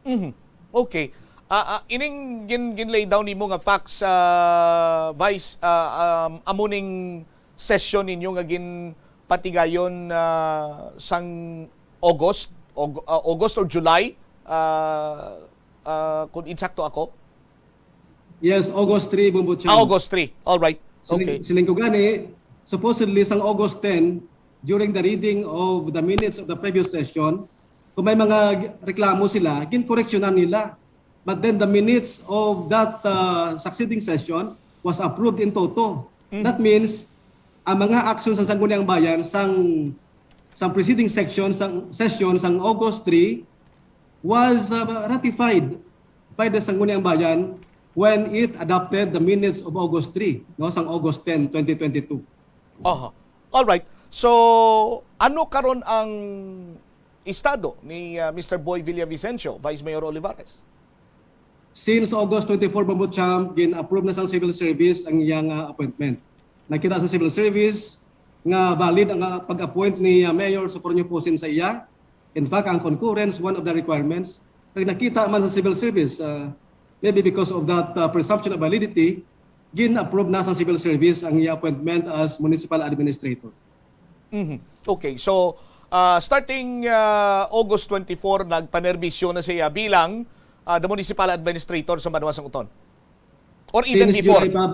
Mhm. Okay. Ah, ah, ining gin, gin-lay down nimo nga facts, ah, Vice, ah, um, amo ning session ninyo nga ginpatigayon ah, sang August, Aug- ah, August or July ah, ah, kung insakto ako? Yes, August three, Bombo Champ. Ah, August three. All right. Siling, Okay. siling ko gani, supposedly sang August ten, during the reading of the minutes of the previous session, kung may mga reklamo sila, ginkoreksyonan nila. But then the minutes of that uh, succeeding session was approved in toto. That means, ang mga aksyon sa Sangguniang Bayan sang sang preceding section sang session sang August three was uh, ratified by the Sangguniang Bayan when it adopted the minutes of August three, no, sang August ten, twenty twenty-two. Aha. All right. So, ano karon ang estado ni ah, Mister Boy Villavicencio, Vice Mayor Olivares? Since August twenty-four, Bombo Champ, gin-approve na sang civil service ang iyang ah, appointment. Nakita sa civil service nga valid ang ah, pag-appoint ni ah, Mayor Socorro Fusin sa iya. In fact, ang concurrence, one of the requirements, kag nakita man sa civil service, ah, maybe because of that ah, presumption of validity, gin-approve na sa civil service ang iya appointment as municipal administrator. Mhm. Okay. So, ah, starting ah, August twenty-four, nagpanerbisyo na siya bilang ah, the municipal administrator sa Banwa sang Uton. Or even Since before? July pa,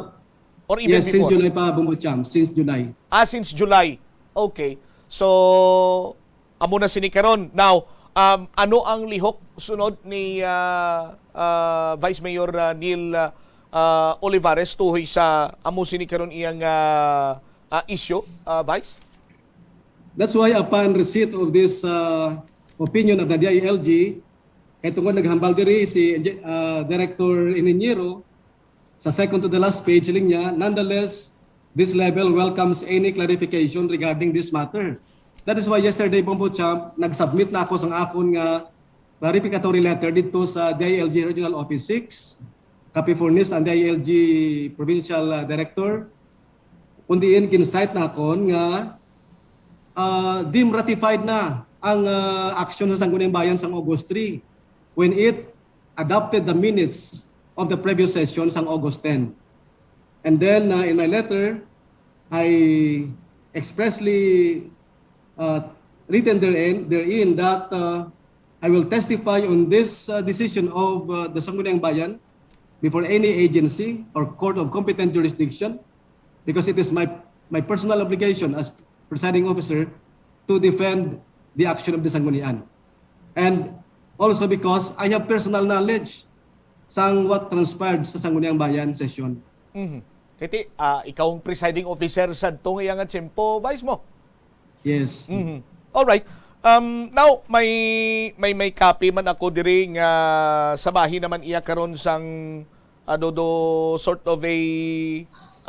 Or even yes, since before? July pa, Bombo Champ, since July. Ah, since July. Okay. So, amo na sini karon. Now, um, ano ang lihok sunod ni ah, ah, Vice Mayor ah, Neil ah, ah, Olivares tuhoy sa amo sini karon iyang ah, ah, issue, ah, Vice? That's why upon receipt of this uh, opinion of the D I L G, kay tungod naghambal diri si uh, Director Ininyero, sa second to the last page, siling niya, "Nonetheless, this level welcomes any clarification regarding this matter." That is why yesterday, Bombo Champ, nag-submit na ako sang akon nga clarificatory letter dito sa D I L G Regional Office six, copy furnished ang D I L G Provincial uh, Director, kung diin gin-cite nakon nga uh, deemed ratified na ang uh, aksyon sa Sangguniang Bayan sang August three when it adopted the minutes of the previous session sang August ten. And then uh, in my letter, I expressly uh, written therein, therein that uh, I will testify on this uh, decision of uh, the Sangguniang Bayan before any agency or court of competent jurisdiction because it is my my personal obligation as presiding officer to defend the action of the Sanggunian. And also because I have personal knowledge sang what transpired sa Sangguniang Bayan session. Mhm. Kay ti, ah, ikaw ang presiding officer sa tong iya nga tiyempo, Vice mo? Yes. Mhm. All right. Um, now, may, may, may copy man ako diri nga sa bahin naman iya karon sang, ah, do, do sort of a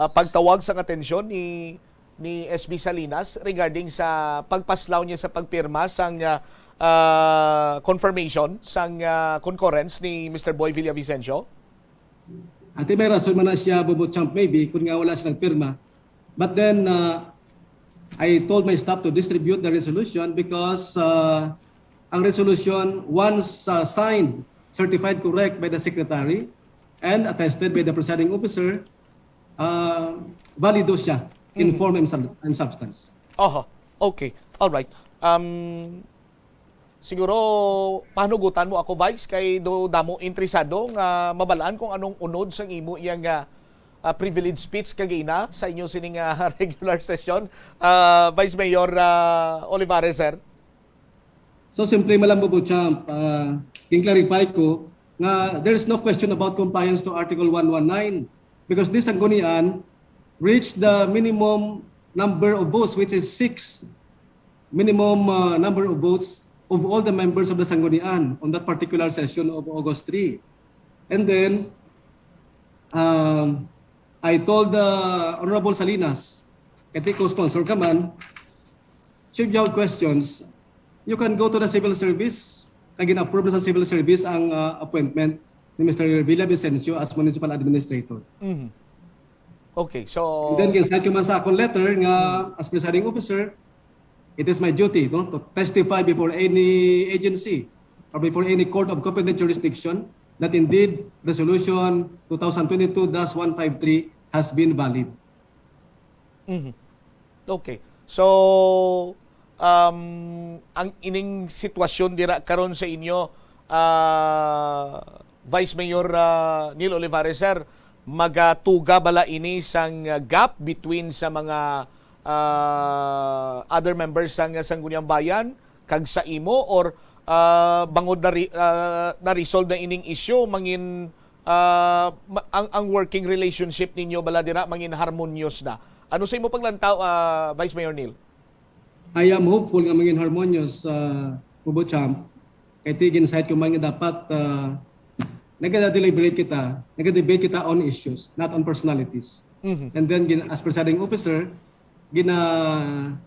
ah, pagtawag sang atensyon ni, ni S B Salinas regarding sa pagpaslaw niya sa pagpirma sang ah, ah, confirmation sang ah, concurrence ni Mister Boy Villavicencio? Ati may rason man na siya, Bobo Champ, maybe, kung nga wala siya nagpirma. But then, uh, I told my staff to distribute the resolution because uh, ang resolution, once uh, signed, certified correct by the secretary, and attested by the presiding officer, uh, valido siya in form and, sub- and substance. Oho. Okay. All right. Um, siguro, panugutan mo ako, Vice, kay do damo interesado nga mabalaan kung anong unod sang imo iya nga ah, privilege speech kagina sa inyo sining ah, regular session. Ah, Vice Mayor ah, Olivares, sir. So, simple man lang, Bobo Champ. Uh, clarify ko nga there is no question about compliance to Article one one nine because this Sanggunian reached the minimum number of votes, which is six minimum uh, number of votes of all the members of the Sanggunian on that particular session of August three. And then, um, I told uh, Honorable Salinas, kay ti co-sponsor ka man, should you have questions, you can go to the civil service. Kay gin-approve na sa civil service ang uh, appointment ni Mister Villavicencio as municipal administrator. Mhm. Okay, so... And then, ginsend ko man sa akong letter nga as presiding officer, it is my duty, no, to testify before any agency or before any court of competent jurisdiction that indeed Resolution two thousand twenty-two dash one five three has been valid. Mhm. Okay. So, um, ang ining sitwasyon dira karon sa inyo, ah, Vice Mayor, ah, Neil Olivares, sir, magatuga bala ini sang, ah, gap between sa mga, ah, other members sang Sangguniang Bayan kag sa imo, or, ah, bangod na ri-, ah, na-resolve na ining issue, mangin, ah, ma-, ang, ang working relationship ninyo bala dira mangin harmonious na? Ano sa imo paglantaw, ah, Vice Mayor Neil? I am hopeful nga mangin harmonious, ah, Bobo Champ. Kay ti gin-cite ko man nga dapat, ah, nagada-deliberate kita, nagada-debate kita on issues, not on personalities. Mhm. And then, gin-, as presiding officer, gina-,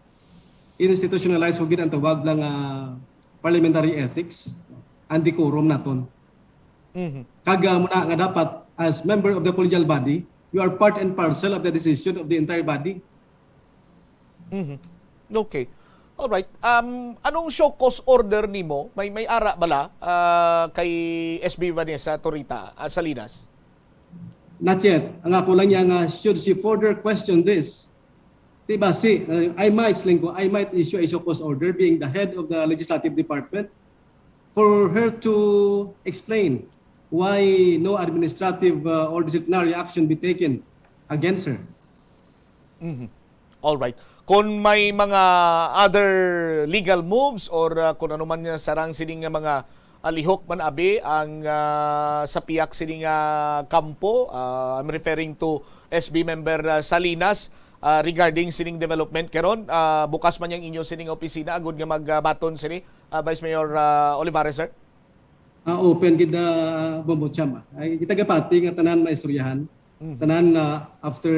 institutionalize ko gid ang tawag lang, ah, parliamentary ethics and decorum naton. Mhm. Kag, ah, muna nga dapat, as member of the collegial body, you are part and parcel of the decision of the entire body. Mhm. Okay. All right. Um, anong show cause order nimo? May, may ara bala, ah, kay S B Vanessa Torita, ah, Salinas? Not yet. Ang ako lang niya nga, should she further question this? Di ba si, uh, I might, siling ko, I might issue a show cause order being the head of the legislative department for her to explain why no administrative, uh, or disciplinary action be taken against her. Mhm. All right. Kung may mga other legal moves or, uh, kung ano man nga sarang sini nga mga, uh, lihok man abi ang, uh, sa piyak sini nga kampo, uh, I'm referring to S B member, uh, Salinas, uh, regarding sining development karon, uh, bukas man yang inyo sining opisina agud nga magbaton sini, uh, Vice Mayor, uh, Olivares, sir? Ah, open gid na, Bombo Cham, ah. Ay, kita gapati nga tanan maistoryahan. Mhm. Tanan na after,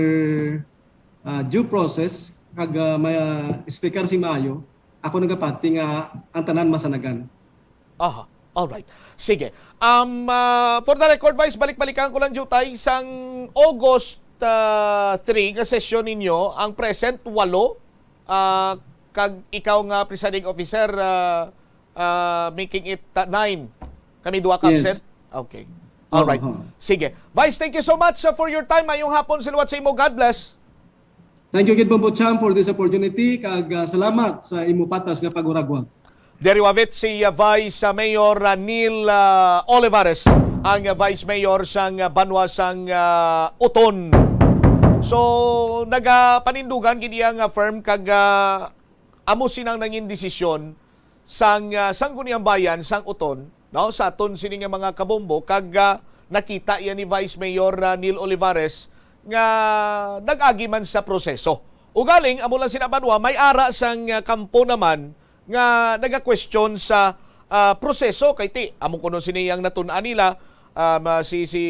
ah, due process, kag, ah, may, ah, speaker si maayo, ako nagapati nga ang tanan masanagan. Aha. All right. Sige. Um, ah, for the record, Vice, balik-balikan ko lang, Jutay, sang August, ah, three nga sesyon ninyo, ang present, walo, ah, kag ikaw nga presiding officer, ah, ah, making it, ah, nine. Kami duha ka Yes. absent? Okay. All right. Oho. Sige. Vice, thank you so much, uh, for your time. Mayong hapon sa liwat sa imo. God bless. Thank you gid, Bombo Cham, for this opportunity, kag, ah, salamat sa imo patas nga pag-uragwag. Diri wavit si, uh, Vice, uh, Mayor, uh, Neil, uh, Olivares, ang, uh, Vice Mayor sang, uh, banwa sang, uh, Oton. So, nagapanindugan gid iya nga firm kag, uh, amo sinang nangin desisyon sang, ah, Sangguniang Bayan sang Oton, no, sa aton sini nga mga kabombo, kag, ah, nakita yan ni Vice Mayor, ah, Neil Olivares nga nag-agi man sa proseso. Ugaling, amo lang sina banwa, may ara sang, ah, kampo naman nga nagakwestiyon sa, ah, proseso. Kay ti, amo kuno sini ang natun-an nila, ah, ma-, si, si,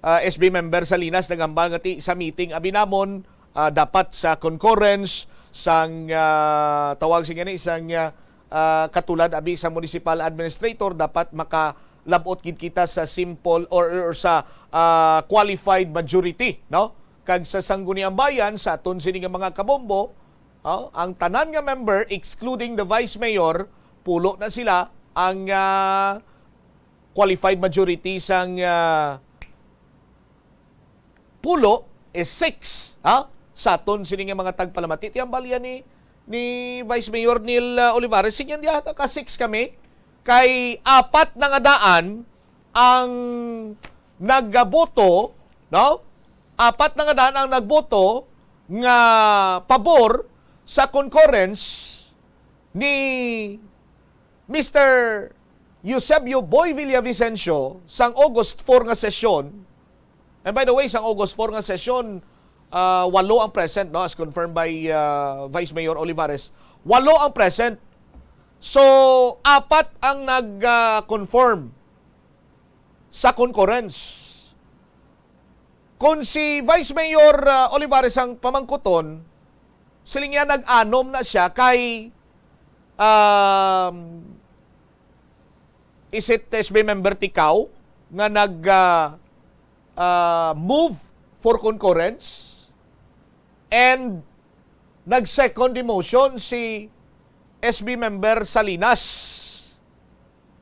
ah, S B member Salinas naghambal nga ti sa meeting abi namon, ah, dapat sa concurrence sang, ah, tawag sa gani, sang, ah, ah, katulad abi sa municipal administrator, dapat makalab-ot gid kita sa simple or, or sa, ah, qualified majority, no? Kag sa Sangguniang Bayan, sa aton sini nga mga kabombo, oh, ang tanan nga member, excluding the vice mayor, pulo na sila, ang, ah, qualified majority sang, ah, pulo is six, ha? Sa aton sini nga mga tagpalamati, ti ang balya ni, ni Vice Mayor Neil, ah, Olivares, sinya diha, naka six kami. Kay apat na nga daan ang nagaboto, no? Apat na nga daan ang nagboto nga pabor sa concurrence ni Mister Eusebio Boy Villavicencio sang August four nga sesyon. And by the way, sang August four nga sesyon, ah, walo ang present, no, as confirmed by, ah, Vice Mayor Olivares. Walo ang present. So, apat ang nag, ah, confirm sa concurrence. Kung si Vice Mayor, ah, Olivares ang pamangkuton, siling niya nag-anom na siya kay, um, is it S B member Ticao nga nag, ah, ah, move for concurrence? And nag-second the motion si S B member Salinas.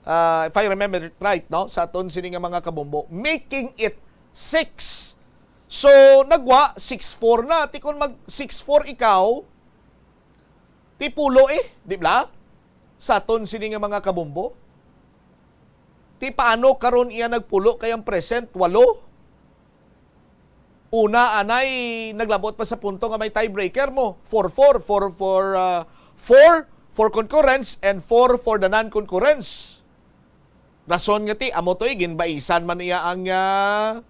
Ah, if I remember it right, no? Sa aton sini nga mga kabombo, making it six. So, nagwa, six four na. Ti kung mag six four ikaw, ti pulo eh, di ba? Sa aton sini nga mga kabombo. Ti paano karon iya nagpulo kay ang present walo? Una, anay naglabot pa sa punto nga may tiebreaker mo. Four four, four for, ah, four for concurrence and four for the non-concurrence. Rason nga ti, amo to'y ginbaisan man niya ang, ah,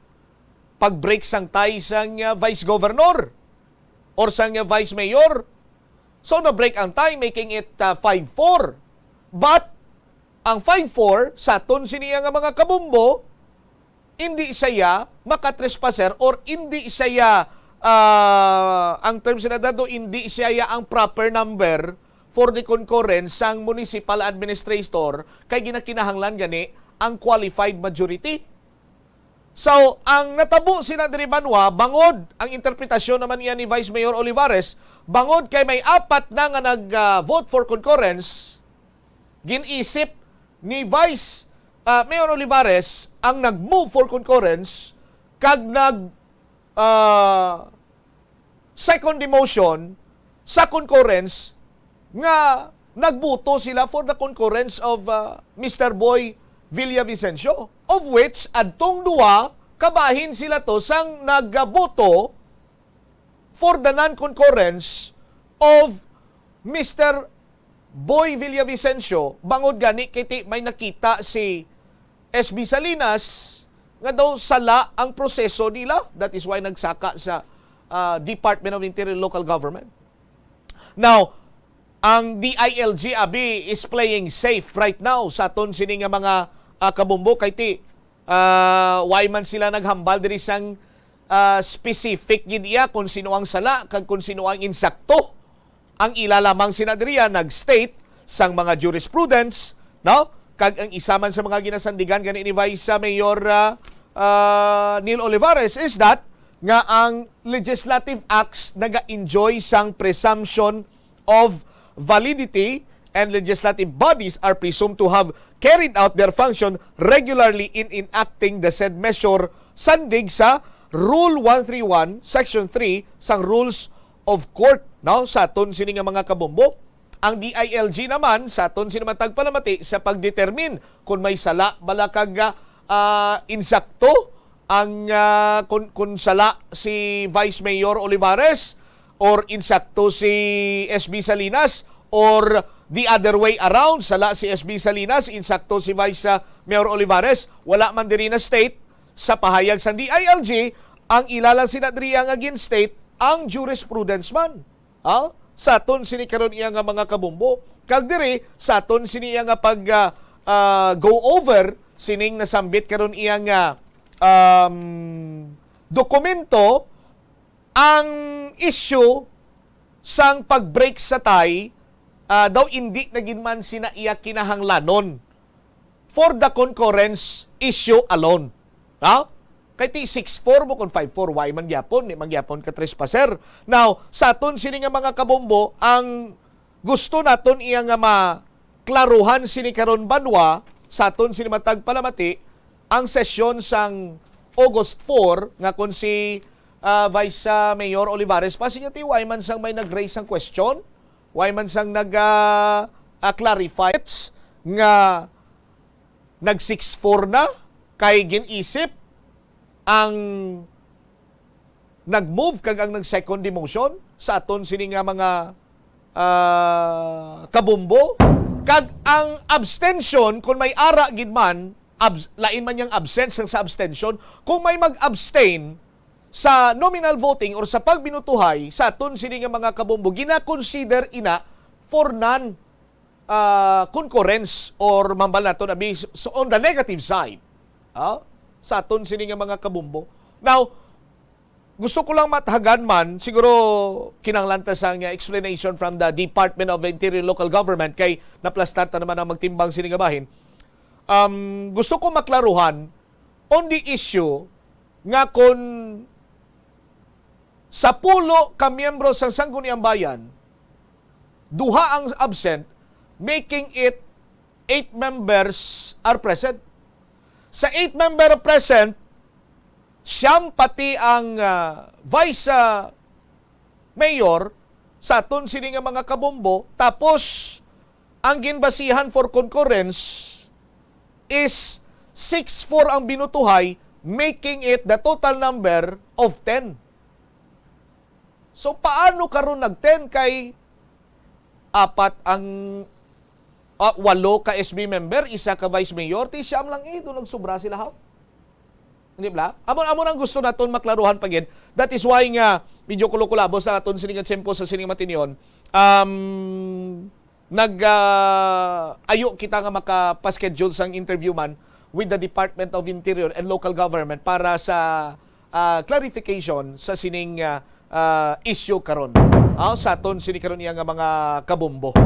pag-break sang tie sang, ah, vice governor or sang, ah, vice mayor. So, na-break ang tie, making it, ah, five four. But, ang five four, sa aton siniya nga mga kabumbo, hindi siya makatrespasser or hindi siya, ah, ang term sila dato, hindi siya ang proper number for the concurrence sang municipal administrator kay ginakinahanglan gani ang qualified majority. So, ang natabo sina diri banwa, bangod ang interpretasyon naman niya ni Vice Mayor Olivares, bangod kay may apat na nga nag, ah, vote for concurrence, gin-isip ni Vice, ah, Mayor Olivares ang nag-move for concurrence kag nag, ah, second the motion sa concurrence nga nagboto sila for the concurrence of, uh, Mister Boy Villavicencio, of which adtong duha kabahin sila to sang nagboto for the non-concurrence of Mister Boy Villavicencio, bangod gani kay ti may nakita si S B Salinas nga daw sala ang proseso nila. That is why nagsaka sa, ah, Department of Interior and Local Government. Now, ang D I L G abi is playing safe right now sa aton sini nga mga, ah, kabumbo kay ti, ah, why man sila naghambal diri sang, ah, specific gid iya kung sino ang sala kag kung sino ang insakto. Ang ila lamang sina diriya nag-state sang mga jurisprudence, no? Kag ang isa man sa mga ginasandigan gani ni Vice Mayor, ah, ah, Neil Olivares is that nga ang legislative acts naga-enjoy sang presumption of validity and legislative bodies are presumed to have carried out their function regularly in enacting the said measure, sandig sa Rule one three one, Section three sang Rules of Court, no? Sa aton sini nga mga kabumbo, ang D I L G naman sa aton sini matag palamati sa pagdetermine kung may sala bala kag, ah, insakto ang, ah, kung, kung sala si Vice Mayor Olivares or insakto si S B Salinas or the other way around, sala si S B Salinas, insakto si Vice, ah, Mayor Olivares, wala man diri na state sa pahayag sang D I L G, ang ila lang sina diri nga gin-state ang jurisprudence man. Ha? Sa aton sini karon iya nga mga kabumbo. Kag diri, sa aton sini iya nga pag, ah, ah, go over sining nasambit karon iya nga, um, dokumento, ang issue sang pag-break sa tie, ah, daw indi na gid man sina iya kinahanglanon for the concurrence issue alone. Ha? Kay ti six four mo kung five four, why man gyapon, di man gyapon ka trespasser. Now, sa aton sini nga mga kabombo, ang gusto naton iya nga maklaruhan sini karon banwa, sa aton sini matag palamati, ang sesyon sang August four, nga kung si, ah, Vice, ah, Mayor Olivares pa, sige, ti, why man sang may nag-raise sang question? Why man sang nag, ah, ah, clarify nga nag six four na kay gin-isip ang nag-move kag ang nag-second the motion sa aton sini nga mga, ah, kabumbo? Kag ang abstention, kung may ara gid man, abs-, lain man yang absent sang sa abstention, kung may mag-abstain sa nominal voting or sa pagbinutuhay sa aton sini nga mga kabumbo, gina-consider ina for non, ah, concurrence or mambal naton abi, so on the negative side, ah, sa aton sini nga mga kabumbo. Now, gusto ko lang matahagan man, siguro kinahanglan ta sang explanation from the Department of Interior and Local Government kay naplastar ta naman ang magtimbang sini nga bahin. Um, gusto ko maklaruhan on the issue nga kung sa pulo ka miyembro sang Sangguniang Bayan, duha ang absent, making it eight members are present. Sa eight member present, siyam pati ang, ah, vice, ah, mayor sa aton sini nga mga kabombo, tapos ang ginbasihan for concurrence is six four ang binutuhay, making it the total number of ten. So, paano karon nag ten kay apat ang, ah, walo ka S B member, isa ka vice mayor, ti siyam lang, eh, doon nagsubra sila, ha? Hindi ba? Amo, amo nang gusto naton maklaruhan pa gid. That is why nga medyo kulo-kulabo sa aton sining tiyempo sa sining matinyon. Um, nag, ah, ayo kita nga makapaschedule sang interview man with the Department of Interior and Local Government para sa, ah, clarification sa sining, ah, ah, issue karon. Ah, sa aton sini karon iya nga mga kabombo.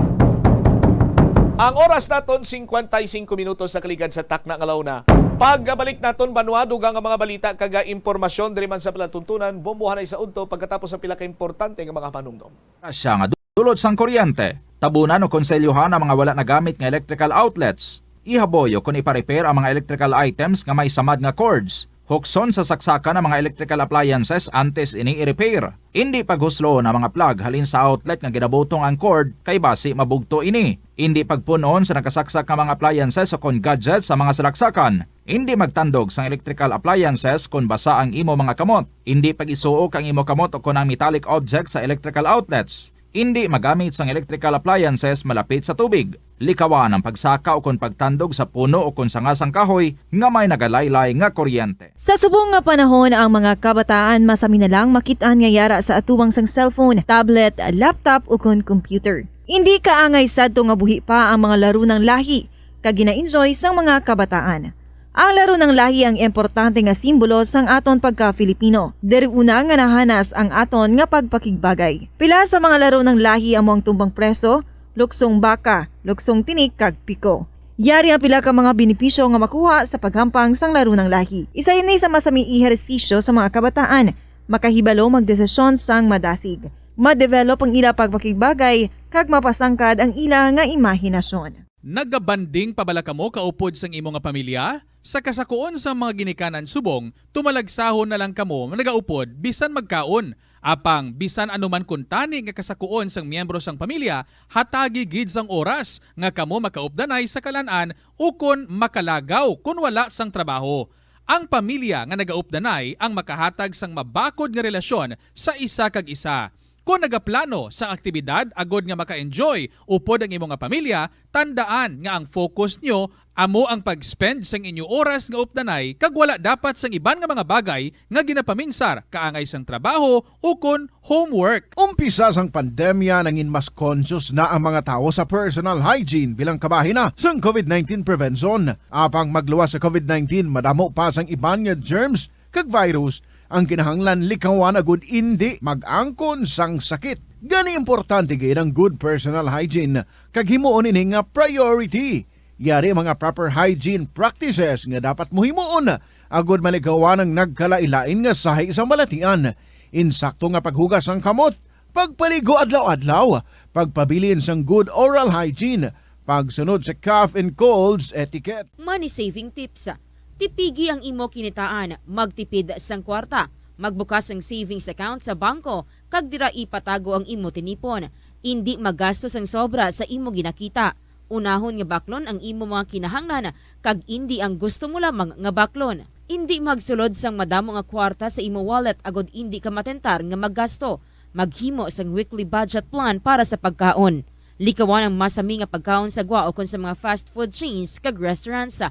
Ang oras naton, cincuenta y cinco minutos na kaligad sa takna nga launa. Pagbalik naton, banwa, dugang nga mga balita kag impormasyon diri man sa palatuntunan, bombohanay sa udto pagkatapos sa pila ka importante nga mga panumdom. Siya nga dulot sang kuryente, tabunan o konselyohan ang mga wala nagamit nga electrical outlets. Ihaboy o kon ipa-repair ang mga electrical items nga may samad nga cords. Hukson sa saksakan ang mga electrical appliances antes ini i-repair. Indi paghusloon ang mga plug halin sa outlet nga ginabutong ang cord kay basi mabugto ini. Indi pagpun-on sa nakasaksak nga mga appliances o kon gadgets sa mga salaksakan. Indi magtandog sang electrical appliances kon basa ang imo mga kamot. Indi pag-isuok ang imo kamot o kon ang metallic objects sa electrical outlets. Indi magamit sang electrical appliances malapit sa tubig. Likawan ang pagsaka o kon pagtandog sa puno o kon sanga sang kahoy nga may nagalaylay nga kuryente. Sa subong nga panahon, ang mga kabataan masami na lang makit-an nga yara sa atubangan sang cellphone, tablet, laptop, o kon computer. Indi kaangay sadto nga buhi pa ang mga laro ng lahi kag gina-enjoy sang mga kabataan. Ang laro ng lahi ang importante nga simbolo sang aton pagka-Filipino. Diri una nga nahanas ang aton nga pagpakigbagay. Pila sa mga laro ng lahi amo ang tumbang preso, luksong baka, luksong tinik, kag piko. Yari ang pila ka mga benepisyo nga makuha sa paghampang sang laro ng lahi. Isa ini sa masami ehersisyo sa mga kabataan. Makahibalo magdesisyon sang madasig. Ma-develop ang ila pagpakigbagay, kag mapasangkad ang ila nga imahinasyon. Nagabanding pa bala kamo kaupod sang imo nga pamilya? Sa kasakuon sang mga ginikanan subong, tumalagsahon na lang kamo nagaupod bisan magkaon. Apang bisan ano man kuntani nga kasakuon sang miyembro sang pamilya, hatagi gid sang oras nga kamo makaupdanay sa kalan-an ukon makalagaw kon wala sang trabaho. Ang pamilya nga nagaupdanay ang makahatag sang mabakod nga relasyon sa isa kag isa. Kon nagaplano sang aktibidad agod nga maka-enjoy upod ang imo nga pamilya, tandaan nga ang focus nyo amo ang pag-spend sang inyo oras nga updanay kag wala dapat sang iban nga mga bagay nga ginapaminsar kaangay sang trabaho ukon homework. Umpisa sang pandemya, nangin mas conscious na ang mga tawo sa personal hygiene bilang kabahin na sang COVID nineteen prevention. Apang magluwas sa COVID nineteen, madamo pa sang iban nga germs kag virus ang kinahanglan likawan agud indi mag-angkon sang sakit. Gani, importante gid ang good personal hygiene kag himuon ini nga priority. Yari mga proper hygiene practices nga dapat mo himuon agud malikawan ang nagkalain-lain nga sahi sang balatian. Insakto nga paghugas sang kamot, pagpaligo adlaw-adlaw, pagpabilin sang good oral hygiene, pagsunod sa cough and colds etiquette. Money saving tips. Tipigi ang imo kinitaan, magtipid sang kwarta, magbukas sang savings account sa bangko, kag dira ipatago ang imo tinipon. Indi magasto sang sobra sa imo ginakita. Unahon nga baklon ang imo mga kinahanglan, kag indi ang gusto mo lamang nga baklon. Indi magsulod sang madamo nga kwarta sa imo wallet agod indi ka matentar nga maggasto. Maghimo sang weekly budget plan para sa pagkaon. Likawan ang masami nga pagkaon sa gwa ukon sa mga fast food chains kag restaurants.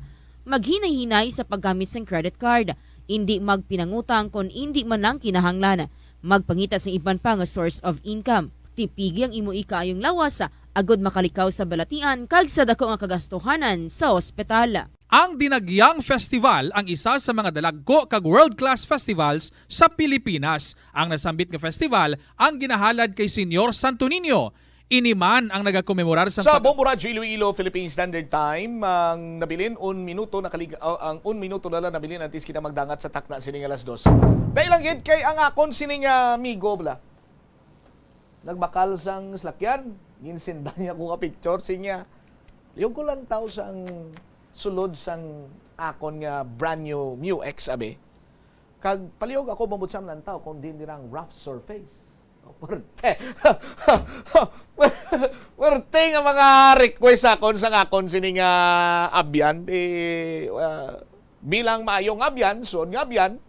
Maghinay-hinay sa paggamit sang credit card. Indi magpinangutang kon indi man lang kinahanglan. Magpangita sang iban pa nga source of income. Tipigi ang imo ikaayong lawas, agud makalikaw sa balatian kag sa dako nga kagastuhanan sa ospital. Ang Dinagyang Festival ang isa sa mga dalagko kag world-class festivals sa Pilipinas. Ang nasambit nga festival ang ginahalad kay Señor Santo Niño. Ini man ang nagakomemorar sa Sa pag- Bombo Radyo Iloilo, Philippine Standard Time, ang nabilin un minuto nakalig-, ah, ang un minuto na lang nabilin antes kita magdangat sa takna sining alas dos. Dahil lang gid kay ang akon sining, ah, amigo, bala. Nagbakal sang salakyan, ginsendan niya ko nga picture, siya niya. Liog ko lang tao sang sulod sang akon nga brand new Mu X, abi. Kag paliog ako, mabot sa lang tao kung di nirang rough surface. Perte. Perte nga mga request akon sang akon sini nga abyan. Eh, ah, bilang maayo nga abyan, suod nga abyan,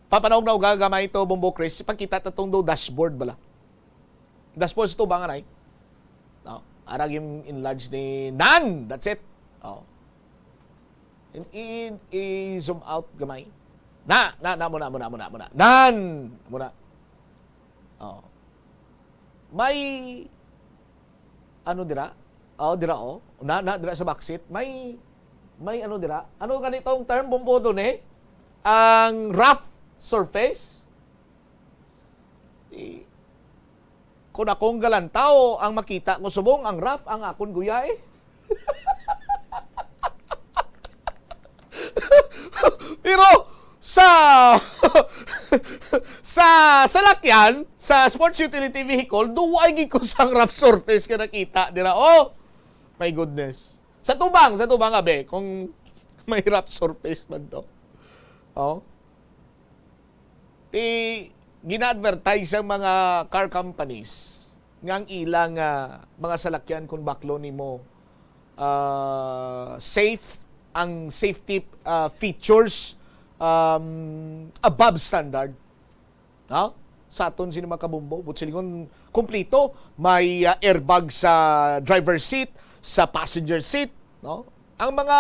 papanawag na uga gamay to, Bombo Chris, ipakita ta tong do dashboard bala. Dashboard sa tubang, anay. No? Arag yung enlarge ni Nan! That's it. Oh. In, in, i-zoom out gamay. Na, na, na, muna, muna, muna, muna. Nan! Muna. Oh. May, ano dira? Oh, dira, oh. Na, na, dira sa backseat. May, may ano dira? Ano ganitong term, Bombo, dun eh? Ang rough surface? I-, kung akong galantaw ang makita ko subong, ang rough ang akon guya eh. Pero sa, sa salakyan, sa sports utility vehicle, duway gid ko sang rough surface nga nakita dira. Oh, my goodness. Sa tubang, sa tubang, abi, kung may rough surface man to. Oh. Ti, gina-advertise ang mga car companies nga ang ilang, ah, mga salakyan, kung baklo nimo, ah, safe, ang safety, ah, features, um, above standard. No? Sa aton sini, mga kabombo, but silingon, kumplito, may, ah, airbag sa driver seat, sa passenger seat, no? Ang mga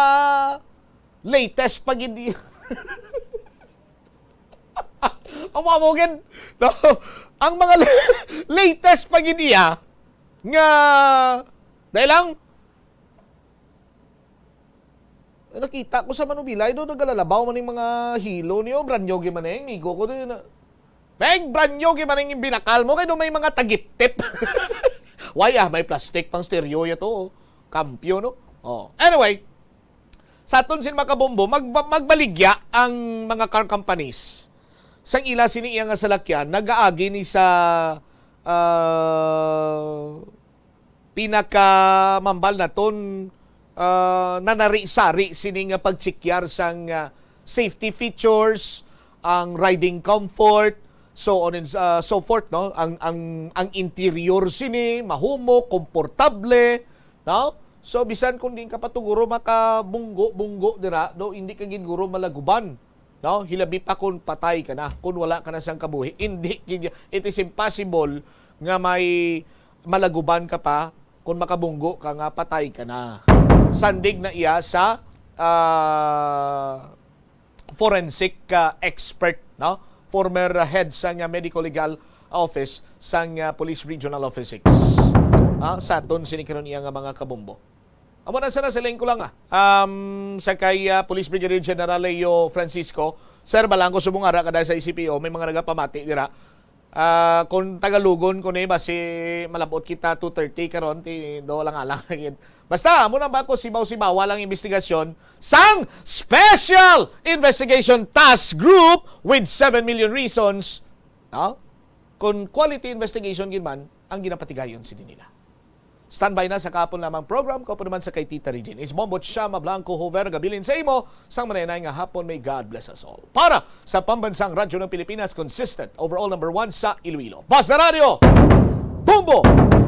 latest pa gid. Ang mga mo gid, no? Ang mga la-, latest pa gid iya nga, dahil lang, nakita ko sa Manubilay do, nagalalabaw man yung mga hilo niyo, brand new gid man eh, migo ko din. Peg, brand new gid man yung binakal mo, kaya do may mga tagiptip. Why ah, may plastic pang stereo ya to, oh. Kampyo, no? Oh. Anyway, sa aton sin makabombo, mag-, magbaligya ang mga car companies. Sang ila sini iya nga salakyan, nagaagi ni sa, ah, pinakamambal naton, ah, nanari-sari sini nga pagtsekyar sang, ah, safety features, ang riding comfort, so on and, ah, so forth, no? Ang, ang, ang interior sini, mahumo, komportable, no? So, bisan kung di ka pa tuguro makabunggo-bunggo dira, do, hindi ka gid guro malaguban, no? Hilabi pa kung patay ka na, kung wala ka na sang kabuhi. Hindi gid, it is impossible nga may malaguban ka pa kung makabunggo ka nga patay ka na. Sandig na iya sa, ah, forensic, ah, expert, no? Former head sang, ah, medico legal office sang, ah, Police Regional Office six. Ah, sa aton sini karon iya nga mga kabombo. Amo na sana, siling ko lang, ah. Um, sa kay, ah, Police Brigadier General Leo Francisco, sir, balangko subong ara kada sa E C P O, may mga nagapamati dira. Ah, kung Tagalogon ko ni, basi malabot kita two thirty karon, ti do lang alang gid. Basta, amo na ba ko, sibaw-sibawa lang investigasyon sang Special Investigation Task Group with seven million reasons, no? Kung quality investigation gid man ang ginapatigayon sini nila. Standby na sa kahapon lamang program, ko po naman sa kay Tita Regine. Is Bombo Chama Blanco Hover, gabilin sa imo, sang manenay nga hapon, may God bless us all. Para sa Pambansang Radyo ng Pilipinas, consistent, overall number one sa Iloilo. Basta Radio, Bombo!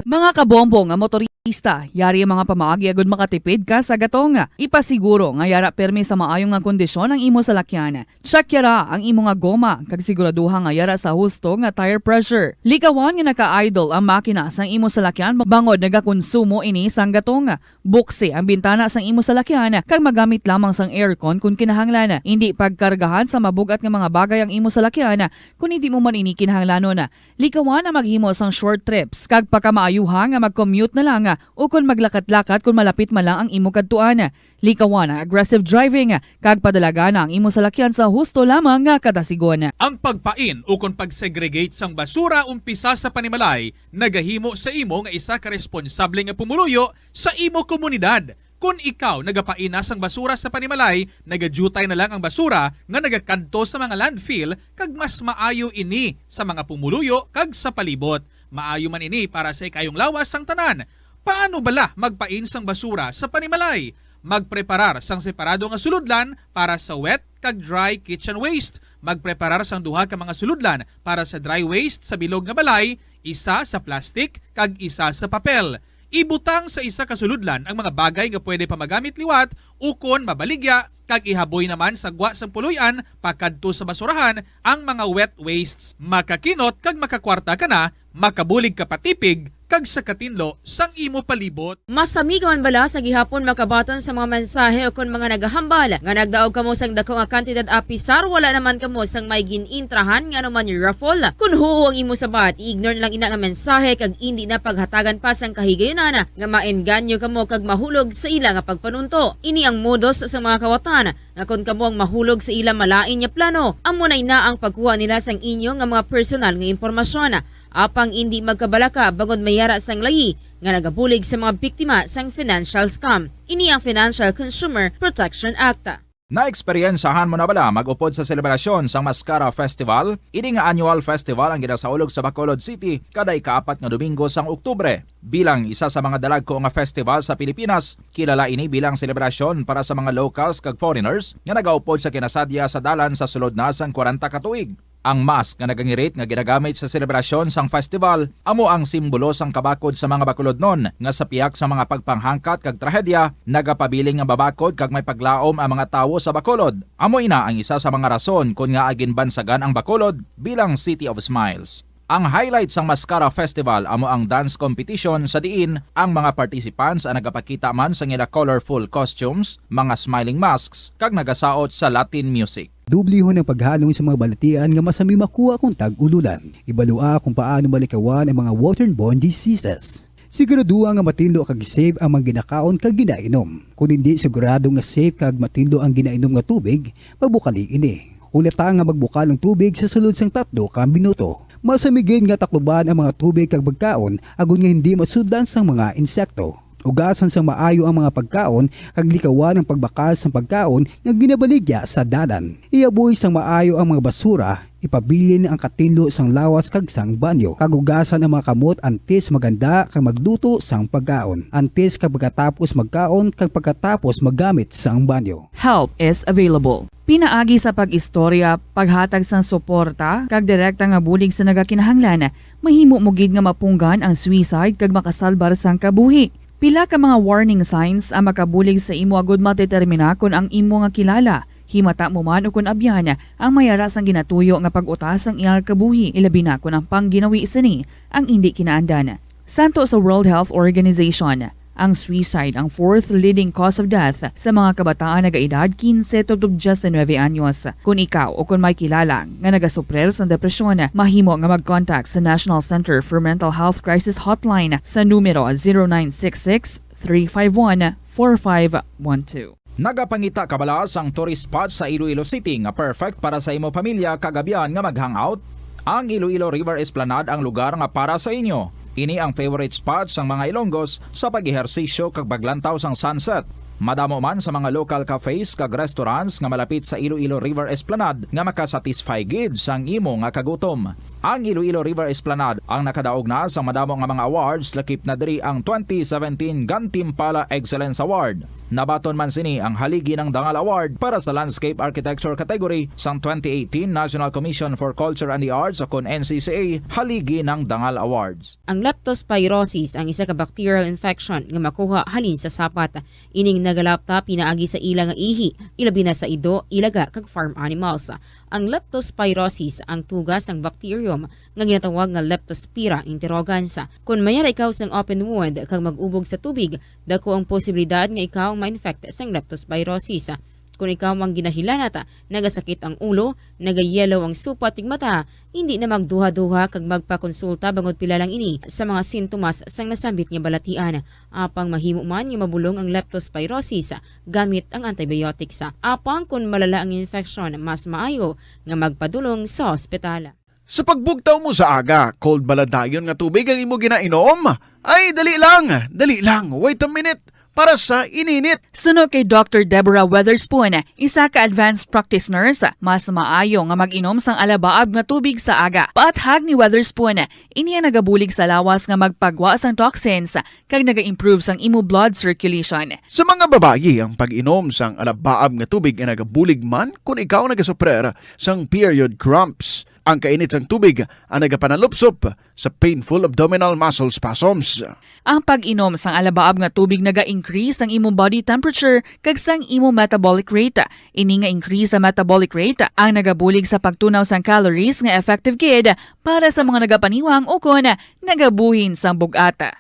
Mga kabombo nga motorista, yari ang mga pamaagi agud makatipid ka sa gatong. Ipasiguro nga yara permi sa maayo nga kondisyon ang imo salakyan. Check yara ang imo nga goma, kag siguraduha nga yara sa husto nga tire pressure. Likawan nga naka-idle ang makina sang imo salakyan bangod nagakonsumo ini sang gatong. Buksi ang bintana sang imo salakyan kag magamit lamang sang aircon kon kinahanglan. Indi pagkargahan sa mabug-at nga mga bagay ang imo salakyan kon indi mo man ini kinahanglanon. Likawan ang maghimo sang short trips kag pakamaayuha nga mag-commute na lang o kon maglakat-lakat kon malapit man lang ang imo kadtuan. Likawan ang aggressive driving kag padalagan ang imo salakyan sa husto lamang nga kadasigon. Ang pagpain ukon pag-segregate sang basura umpisa sa panimalay nagahimo sa imo nga isa ka responsable nga pumuluyo sa imo komunidad. Kon ikaw nagapain na sang basura sa panimalay, nagadyutay na lang ang basura nga nagakadto sa mga landfill, kag mas maayo ini sa mga pumuluyo kag sa palibot. Maayo man ini para sa ikayong lawas sang tanan. Paano bala magpain sang basura sa panimalay? Magpreparar sang separado nga sulodlan para sa wet kag dry kitchen waste. Magpreparar sang duha ka mga sulodlan para sa dry waste sa bilog nga balay, isa sa plastic kag isa sa papel. Ibutang sa isa ka sulodlan ang mga bagay nga pwede pa magamit liwat ukon mabaligya kag ihaboy naman sa gwa sang puloy-an pakadto sa basurahan ang mga wet wastes. Makakinot kag makakwarta ka na, makabulig ka pa tipig, kag sa katinlo sang imo palibot. Masami ka man bala sa gihapon makabaton sa mga mensahe o kon mga nagahambal nga nagdaog kamo sang dako nga kantidad, apisar wala naman kamo sang may gin-intrahan nga anuman raffle? Kon huo ang imo sabat, i-ignore na lang ina nga mensahe kag indi na paghatagan pa sang kahigayunan nga maengganyo kamo kag mahulog sa ila nga pagpanunto. Ini ang modus sa mga kawatan nga kon kamo ang mahulog sa ila malain nga plano, amo na ina ang pagkuha nila sang inyo nga mga personal nga impormasyon. Apang indi magkabalaka bangod may ara sang layi nga nagabulig sa mga biktima sang financial scam. Ini ang Financial Consumer Protection Act. Naeksperyensahan mo na bala mag-upod sa selebrasyon sang Mascara Festival? Ini nga annual festival ang ginasaulog sa Bacolod City kada ikaapat nga Domingo sang Oktubre. Bilang isa sa mga dalagko nga festival sa Pilipinas, kilala ini bilang selebrasyon para sa mga locals kag foreigners nga nagaupod sa kinasadya sa dalan sa sulod na sang kwarenta ka tuig. Ang mask nga nagangirit nga ginagamit sa selebrasyon sang festival amo ang simbolo sang kabakod sa mga Bacolodnon nga sa pihak sa mga pagpanghangkat kag trahedya nagapabilin nga mabakod kag may paglaom ang mga tawo sa Bacolod. Amo ina ang isa sa mga rason kon ngaa ginbansagan ang Bacolod bilang City of Smiles. Ang highlight sang Mascara Festival amo ang dance competition sa diin ang mga participants ang nagapakita man sang ila colorful costumes, mga smiling masks, kag nagasaot sa Latin music. Dublihon ang paghalong sa mga balatian nga masami makuha kon tag-ululan. Ibalua kung paano malikawan ang mga waterborne diseases. Siguraduha nga matinlo kag safe ang mga ginakaon kag ginainom. Kon indi sigurado nga safe kag matinlo ang ginainom nga tubig, magbukali ini. Hulata nga magbukal ang tubig sa sulod sang tatlo ka minuto. Masami gid nga takluban ang mga tubig kag pagkaon agod nga hindi masudlan sang mga insekto. Ugasan sang maayo ang mga pagkaon kag likawan ang pagbakal sang pagkaon nga ginabaligya sa dalan. Ihaboy sang maayo ang mga basura, ipabilin ang katinlo sang lawas kag sang banyo, kag ugasan ang mga kamot antes maghanda kag magluto sang pagkaon, antes kag pagkatapos magkaon kag pagkatapos maggamit sang banyo. Help is available. Pinaagi sa pag-istorya, paghatag sang suporta, kag direkta nga bulig sa nagakinahanglan, mahimo mo gid nga mapunggan ang suicide kag makasalbar sang kabuhi. Pila ka mga warning signs ang makabulig sa imo agud madetermina kon ang imo nga kilala, himata mo man ukon abyan, ang may ara sang ginatuyo nga pag-utas sang iyang kabuhi, ilabi na kon ang pangginawi sini ang indi kinaandan. Santo sa World Health Organization, ang suicide ang fourth leading cause of death sa mga kabataan nagaedad kinse tubtob diyes nuebe anyos. Kon ikaw o kon may kilala nga nagasuprer sang depresyon, mahimo nga mag-contact sa National Center for Mental Health Crisis Hotline sa numero zero nine six six, three five one, four five one two. Nagapangita ka bala sang tourist spot sa Iloilo City nga perfect para sa imo pamilya kag abyan nga mag-hangout? Ang Iloilo River Esplanade ang lugar nga para sa inyo. Ini ang favorite spot sang mga Ilonggos sa pag-ehersisyo kag paglantaw sang sunset. Madamo man sa mga local cafes kag restaurants nga malapit sa Iloilo River Esplanade nga makasatisfy gid sang imo nga kagutom. Ang Iloilo River Esplanade ang nakadaog na sa madamo nga mga awards, lakip na diri ang twenty seventeen Gantimpala Excellence Award. Nabaton man sini ang Haligi ng Dangal Award para sa Landscape Architecture category sang twenty eighteen National Commission for Culture and the Arts, o kon N C C A Haligi ng Dangal Awards. Ang leptospirosis ang isa ka bacterial infection nga makuha halin sa sapat. Ining nagalapta pinaagi sa ila nga ihi, ilabi na sa ido, ilaga, kag farm animals. Ang leptospirosis ang tuga sang bacterium nga ginatawag nga Leptospira interrogans. Kon may ara ikaw sang open wound kag mag-ubog sa tubig, dako ang posibilidad nga ikaw ang ma-infect sang leptospirosis. Kon ikaw ang ginahilanat, nagasakit ang ulo, nagayelo ang supat kag mata, indi na magduha-duha kag magpakonsulta bangod pila lang ini sa mga sintomas sang nasambit nga balatian. Apang mahimo man nga mabulong ang leptospirosis gamit ang antibiotics. Apang kon malala ang infeksyon, mas maayo nga magpadulong sa ospital. Sa pagbugtaw mo sa aga, cold bala dayon nga tubig ang imo ginainom? Ay, dali lang, dali lang, wait a minute, para sa ininit. Suno kay Doctor Deborah Weatherspoon, isa ka advanced practice nurse, mas maayo nga mag-inom sang alabaab nga tubig sa aga. Paathag ni Weatherspoon, ini ang nagabulig sa lawas nga magpagwa sang toxins kag naga-improve sang imo blood circulation. Sa mga babayi, ang pag-inom sang alabaab nga tubig ay nagabulig man kon ikaw nagasuprer sang period cramps. Ang kainit sang tubig ang nagapanalupsop sa painful abdominal muscle spasms. Ang pag-inom sang alabaab nga tubig naga-increase sang imong body temperature kag sang imong metabolic rate. Ini nga increase sa metabolic rate ang nagabulig sa pagtunaw sang calories nga effective gid para sa mga nagapaniwang ukon nagabuhin sang bug-at.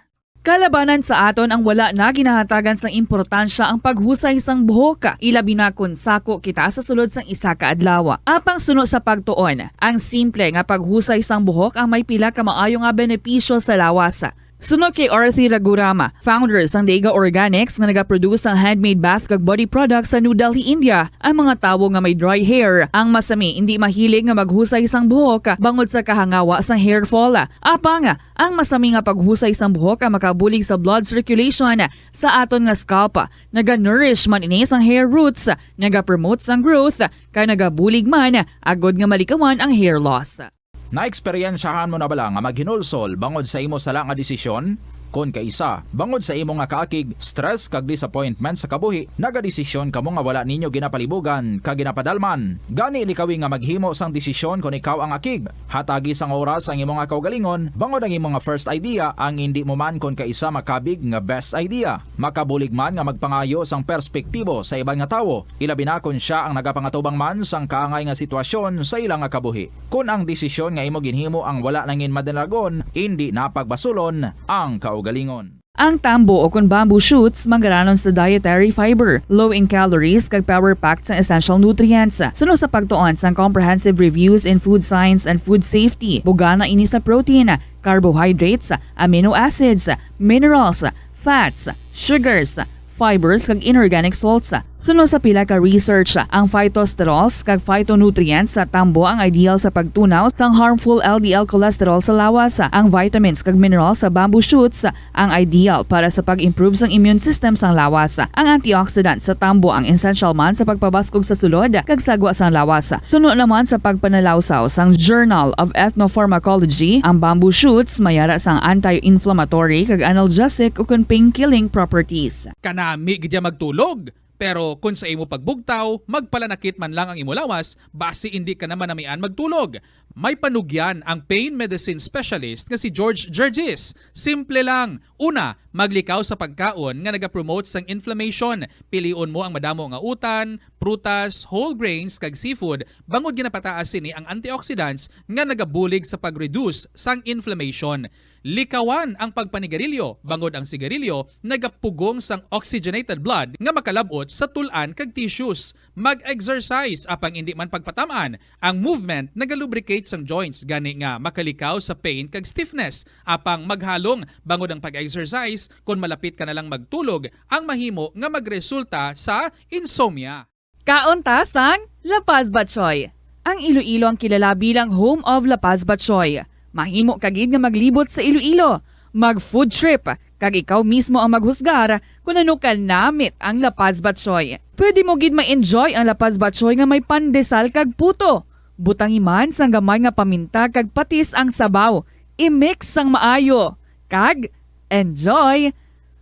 Kalabanan sa aton ang wala na ginahatagan sang importansya ang paghusay sang buhok, ilabi na kon sako kita sa sulod sang isa ka adlaw. Apang suno sa pagtuon, ang simple nga paghusay sang buhok ang may pila ka maayo nga benepisyo sa lawas. Suno kay Arthi Ragurama, founder sang Dega Organics nga nagaproduce sang handmade bath kag body products sa New Delhi, India, ang mga tawo nga may dry hair ang masami indi mahilig nga maghusay sang buhok bangod sa kahangawa sang hair fall. Apang ang masami nga paghusay sang buhok ang makabulig sa blood circulation sa aton nga scalp. Naga-nourish man ini sang hair roots, nagapromote sang growth, kag nagabulig man agod nga malikawan ang hair loss. Naeksperyensyahan mo na bala nga maghinulsol bangod sa imo sala nga desisyon? Kon kaisa, bangod sa imo nga kaakig, stress, kag disappointment sa kabuhi, nagadesisyon kamo nga wala ninyo ginapalibugan kag ginapadalman. Gani, likawi nga maghimo sang desisyon kon ikaw ang akig. Hatagi sang oras ang imo nga kaugalingon bangod ang imo nga first idea ang indi mo man kon kaisa makabig nga best idea. Makabulig man nga magpangayo sang perspektibo sa iban nga tawo, ilabi na kon sia ang nagapangatubang man sang kaangay nga sitwasyon sa ila nga kabuhi. Kon ang desisyon nga imo ginhimo ang wala nangin madalagon, indi na pagbasulon ang kaugalingon. Ang tambo o kon bamboo shoots manggaranon sa dietary fiber, low in calories, kag power-packed sang essential nutrients. Suno sa pagtuon sang Comprehensive Reviews in Food Science and Food Safety, bugana ini sa protein, carbohydrates, amino acids, minerals, fats, sugars, fibers, kag inorganic salts. Suno sa pila ka research, ang phytosterols kag phytonutrients sa tambo ang ideal sa pagtunaw sang harmful L D L cholesterol sa lawas. Ang vitamins kag minerals sa bamboo shoots ang ideal para sa pag-improve sang immune system sang lawas. Ang antioxidant sa tambo ang essential man sa pagpabaskog sa sulod kag sagwa sang lawas. Suno naman sa pagpanalawsaw sang Journal of Ethnopharmacology, ang bamboo shoots may ara sang anti-inflammatory kag analgesic ukon pain-killing properties. Kanami gid ya magtulog. Pero kon sa imo pagbugtaw, magpalanakit man lang ang imo lawas, basi indi ka na manamian magtulog. May panugyan ang pain medicine specialist nga si George Gergis. Simple lang. Una, maglikaw sa pagkaon nga nagapromote sang inflammation. Pilion mo ang madamo nga utan, prutas, whole grains, kag seafood, bangod ginapataas sini ang antioxidants nga nagabulig sa pag-reduce sang inflammation. Likawan ang pagpanigarilyo, bangod ang sigarilyo nagapugong sang oxygenated blood nga makalab-ot sa tul-an kag tissues. Mag-exercise, apang indi man pagpatam-an. Ang movement nagalubricate sang joints, gani nga makalikaw sa pain kag stiffness. Apang maghalong, bangod ang pag-exercise, kon malapit ka na lang magtulog, ang mahimo nga magresulta sa insomnia. Kaon ta sang La Paz Batchoy. Ang Iloilo ang kilala bilang home of La Paz Batchoy. Mahimo ka gid nga maglibot sa Iloilo, mag-food trip, kag ikaw mismo ang maghusgar kon ano kanamit ang La Paz Batchoy. Pwede mo gid ma-enjoy ang La Paz Batchoy nga may pandesal kag puto. Butangi man sang gamay nga paminta kag patis ang sabaw. I-mix sang maayo. Kag enjoy!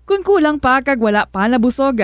Kon kulang pa kag wala pa nabusog,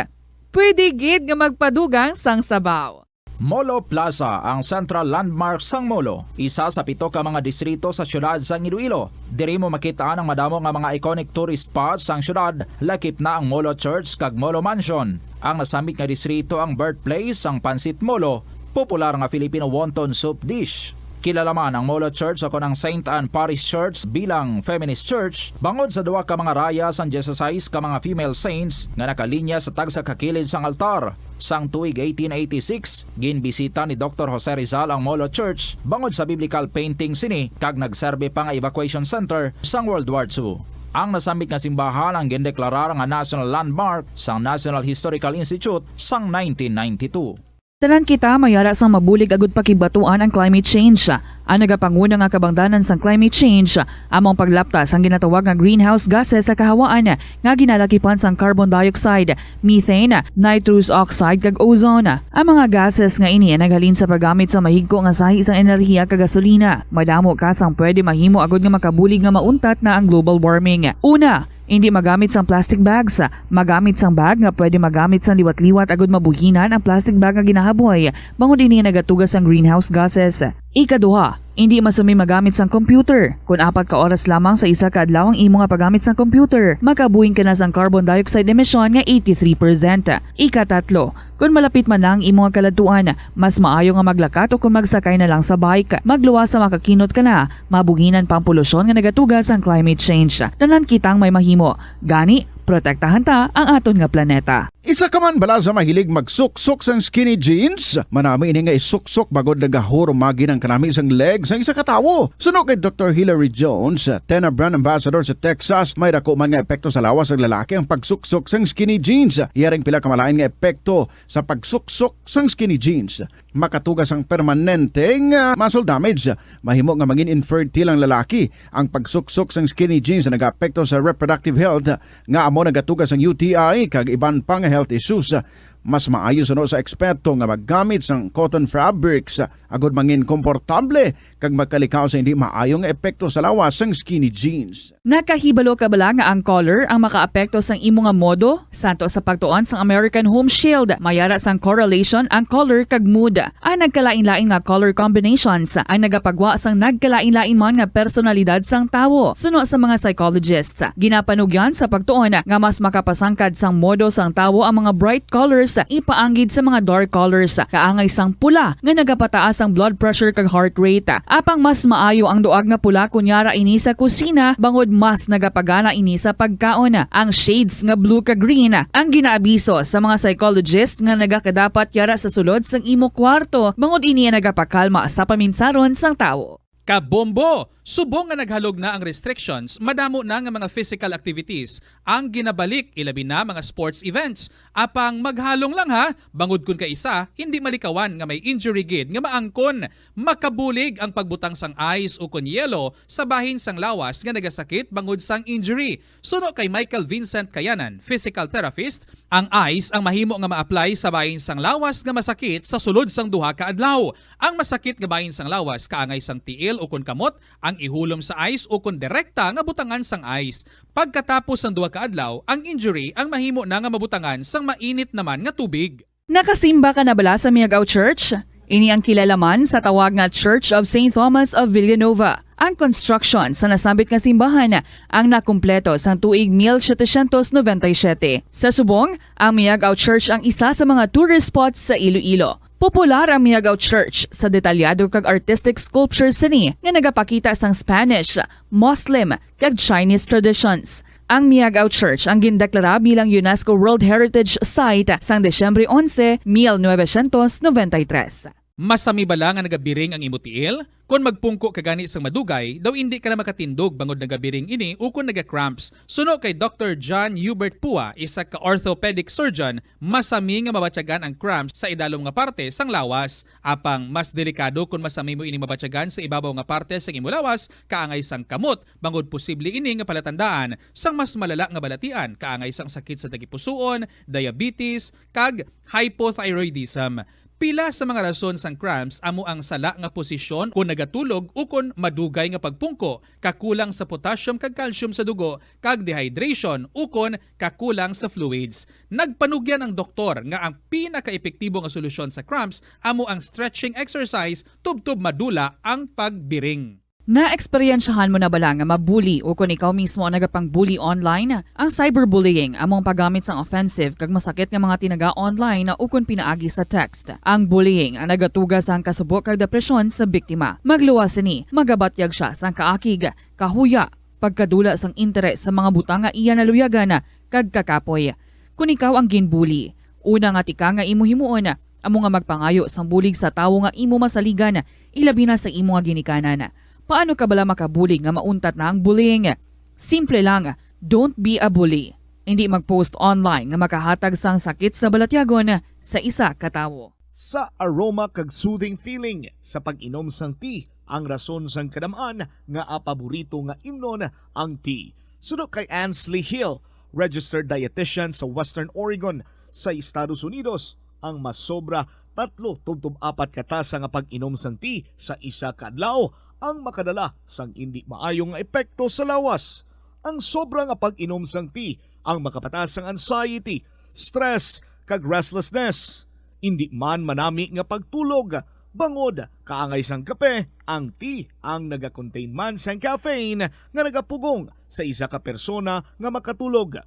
pwede gid nga magpadugang sang sabaw. Molo Plaza, ang central landmark sang Molo, isa sa pito ka mga distrito sa siyudad sang Iloilo. Diri mo makit-an ang madamo nga mga iconic tourist spots sang siyudad, lakip na ang Molo Church kag Molo Mansion. Ang nasambit nga distrito ang birthplace sang Pancit Molo, popular nga Filipino wonton soup dish. Kilala man ang Molo Church o kon ang Saint Anne Parish Church bilang feminist church bangod sa duha ka mga raya sang dieciséis ka mga female saints nga nakalinya sa tagsa ka kilid sang altar. Sang tuig eighteen eighty-six, ginbisita ni Doktor Jose Rizal ang Molo Church bangod sa biblical painting sini kag nagserbi pa nga evacuation center sang World War Two. Ang nasambit nga simbahan ang gindeklarar nga national landmark sang National Historical Institute sang nineteen ninety-two. Tanan kita may ara sang mabulig agud pakigbatuan ang climate change. Ang nagapanguna nga kabangdanan sang climate change amo ang paglapta sang ginatawag nga greenhouse gases sa kahawaan nga ginalakipan sang carbon dioxide, methane, nitrous oxide, kag ozone. Ang mga gases nga ini naghalin sa paggamit sa mahigko nga sahi sang enerhiya kag gasolina. Madamo ka sang pwede mahimo agud nga makabulig nga mauntat na ang global warming. Una, indi magamit sang plastic bags. Magamit sang bag nga pwede magamit sang liwat-liwat agud mabuhinan ang plastic bag nga ginahaboy, bangod ini nagatuga sang greenhouse gases. Ikaduha, indi masami magamit sang computer. Kon apat ka oras lamang sa isa ka adlaw ang imo nga paggamit sang computer, makabuing ka na sang carbon dioxide emission nga eighty-three percent. Ikatatlo, kon malapit man na ang imo nga kaladtuan, mas maayo nga maglakat o kon magsakay na lang sa bike. Magluwas sa makakinot ka na, mabuhinan pa ang polusyon nga nagatuga sang climate change. Tanan kitang may mahimo. Gani, protektahan ta ang aton nga planeta. Isa ka man bala sa mahilig magsuksok sang skinny jeans? Manami ini nga isuksok bangod nagahurumagi ang kanami sang leg sang isa ka tawo. Suno kay Doktor Hilary Jones, Tena brand ambassador sa Texas, may dako man nga epekto sa lawas sang lalaki ang pagsuksok sang skinny jeans. Iya ring pila ka malain nga epekto sa pagsuksok sang skinny jeans. Makatuga sang permanente nga muscle damage. Mahimo nga mangin infertile ang lalaki. Ang pagsuksok sang skinny jeans nagaapekto sa reproductive health, nga amo nagatuga sang U T I kag iban pa nga health issues. Mas maayo suno sa eksperto nga maggamit sang cotton fabrics agud mangin komportable kag magkalikaw sa hindi maayo nga epekto sa lawas sang skinny jeans. Nakahibalo ka bala nga ang color ang makaapekto sang imo nga modo? Santo sa pagtuon sang American Home Shield, may ara sang correlation ang color kag mood. Ang nagkalain-lain nga color combinations ang nagapagwa sang nagkalain-lain man nga personalidad sang tawo. Suno sa mga psychologists, ginapanugyan sa pagtuon nga mas makapasangkad sang modo sang tawo ang mga bright colors ipaanggid sa mga dark colors, kaangay sang pula nga nagapataas ang blood pressure kag heart rate. Apang mas maayo ang duag nga pula kon yara ini sa kusina, bangod mas nagapagana ini sa pagkaon. Ang shades nga blue kag green ang ginaabiso sa mga psychologist nga nagakadapat yara sa sulod sang imo kwarto, bangod ini ang nagapakalma sa paminsaron sang tawo. Kabombo! Subong nga naghalog na ang restrictions, madamo na nga mga physical activities ang ginabalik, ilabi na mga sports events. Apang maghalong lang ha, bangod kon kaisa, hindi malikawan nga may injury gid nga maangkon. Makabulig ang pagbutang sang ice ukon yelo sa bahin sang lawas nga nagasakit bangod sang injury. Suno kay Michael Vincent Kayanan, physical therapist, ang ice ang mahimo nga ma-apply sa bahin sang lawas nga masakit sa sulod sang duha ka adlaw. Ang masakit nga bahin sang lawas kaangay sang tiil ukon kamot ang ihulom sa ice ukon direkta nga butangan sang ice. Pagkatapos sang duha ka adlaw, ang injury ang mahimo na nga mabutangan sang mainit naman nga tubig. Nakasimba ka na bala sa Miagao Church? Ini ang kilala man sa tawag nga Church of Saint Thomas of Villanova. Ang construction sa nasambit nga simbahan ang nakumpleto sang tuig mil setecientos noventa y siete. Sa subong, ang Miagao Church ang isa sa mga tourist spots sa Iloilo. Popular ang Miagao Church sa detalyado kag artistic sculpture sini nga nagapakita sang Spanish, Muslim, kag Chinese traditions. Ang Miagao Church ang gindeklara bilang UNESCO World Heritage Site sang Disyembre onse, mil novecientos noventa y tres. Masami bala nga nagabiring ang imo tiil? Kon magpungko ka gani sang madugay, daw indi ka na makatindog bangod nagabiring ini ukon naga-cramps. Suno kay Doktor John Hubert Pua, isa ka orthopedic surgeon, masami nga mabatyagan ang cramps sa idalom nga parte sang lawas. Apang mas delikado kon masami mo ini mabatyagan sa ibabaw nga parte sang imo lawas, kaangay sang kamot, bangod posible ini nga palatandaan sang mas malala nga balatian, kaangay sang sakit sa tagipusoon, diabetes, kag hypothyroidism. Pila sa mga rason sang cramps amo ang sala nga posisyon kon nagatulog ukon madugay nga pagpungko, kakulang sa potassium kag calcium sa dugo, kag dehydration ukon kakulang sa fluids. Nagpanugyan ang doktor nga ang pinakaepektibo nga solusyon sa cramps amo ang stretching exercise tubtob madula ang pagbiring. Naeksperyensyahan mo na bala nga mabuli o kon ikaw mismo ang nagapangbuli online? Ang cyberbullying amo ang paggamit sang offensive kag masakit nga mga tinaga online o kon pinaagi sa text. Ang bullying ang nagatuga sang kasubo kag depresyon sa biktima. Magluwas sini, magabatyag sia sang kaakig, kahuya, pagkadula sang interes sa mga butang nga iya naluyagan, kag kakapoy. Kon ikaw ang ginbuli, una nga tikang nga imo himuon amo nga magpangayo sang bulig sa tawo nga imo masaligan, ilabi na sa imo nga ginikanan. Paano ka bala makabulig nga mauntat na ang bullying? Simple lang, don't be a bully. Indi mag-post online nga makahatag sang sakit sa balatyagon sa isa ka tawo. Sa aroma kag soothing feeling sa pag-inom sang tea, ang rason sang kadam-an nga paborito nga imnon ang tea. Suno kay Ansley Hill, registered dietitian sa Western Oregon sa Estados Unidos, ang masobra tatlo tubtob apat ka tasa nga pag-inom sang tea sa isa ka adlaw ang makadala sang indi maayo nga epekto sa lawas. Ang sobra nga pag-inom sang tea ang makapataas sang anxiety, stress, kag restlessness. Indi man manami nga pagtulog, Bangod kaangay sang kape, ang tea ang nagakontain man sang caffeine nga nagapugong sa isa ka persona nga makatulog.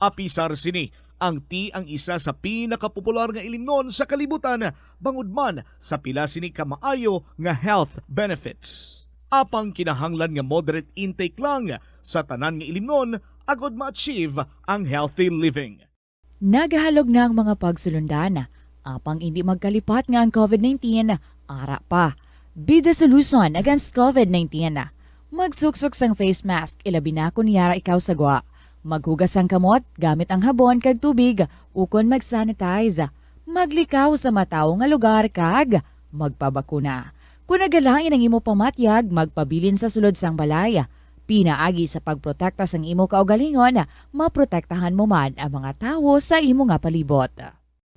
Apisar sini, ang tea ang isa sa pinakapopular nga ilimnon sa kalibutan, bangod man sa pila sini ka maayo nga health benefits. Apang kinahanglan nga moderate intake lang sa tanan nga ilimnon agod ma-achieve ang healthy living. Nagahalog na ang mga pagsulundan, apang indi magkalipat nga ang covid nineteen ara pa. Be the solution against covid nineteen. Magsuksok sang face mask, ilabi na kon yara ikaw sa gwa. Maghugas sang kamot gamit ang habon kag tubig, ukon mag-sanitize. Maglikaw sa matawo nga lugar kag magpabakuna. Kon nagalain ang imo pamatyag, magpabilin sa sulod sang balay. Pinaagi sa pagprotekta sang imo kaugalingon, maprotektahan mo man ang mga tawo sa imo nga palibot.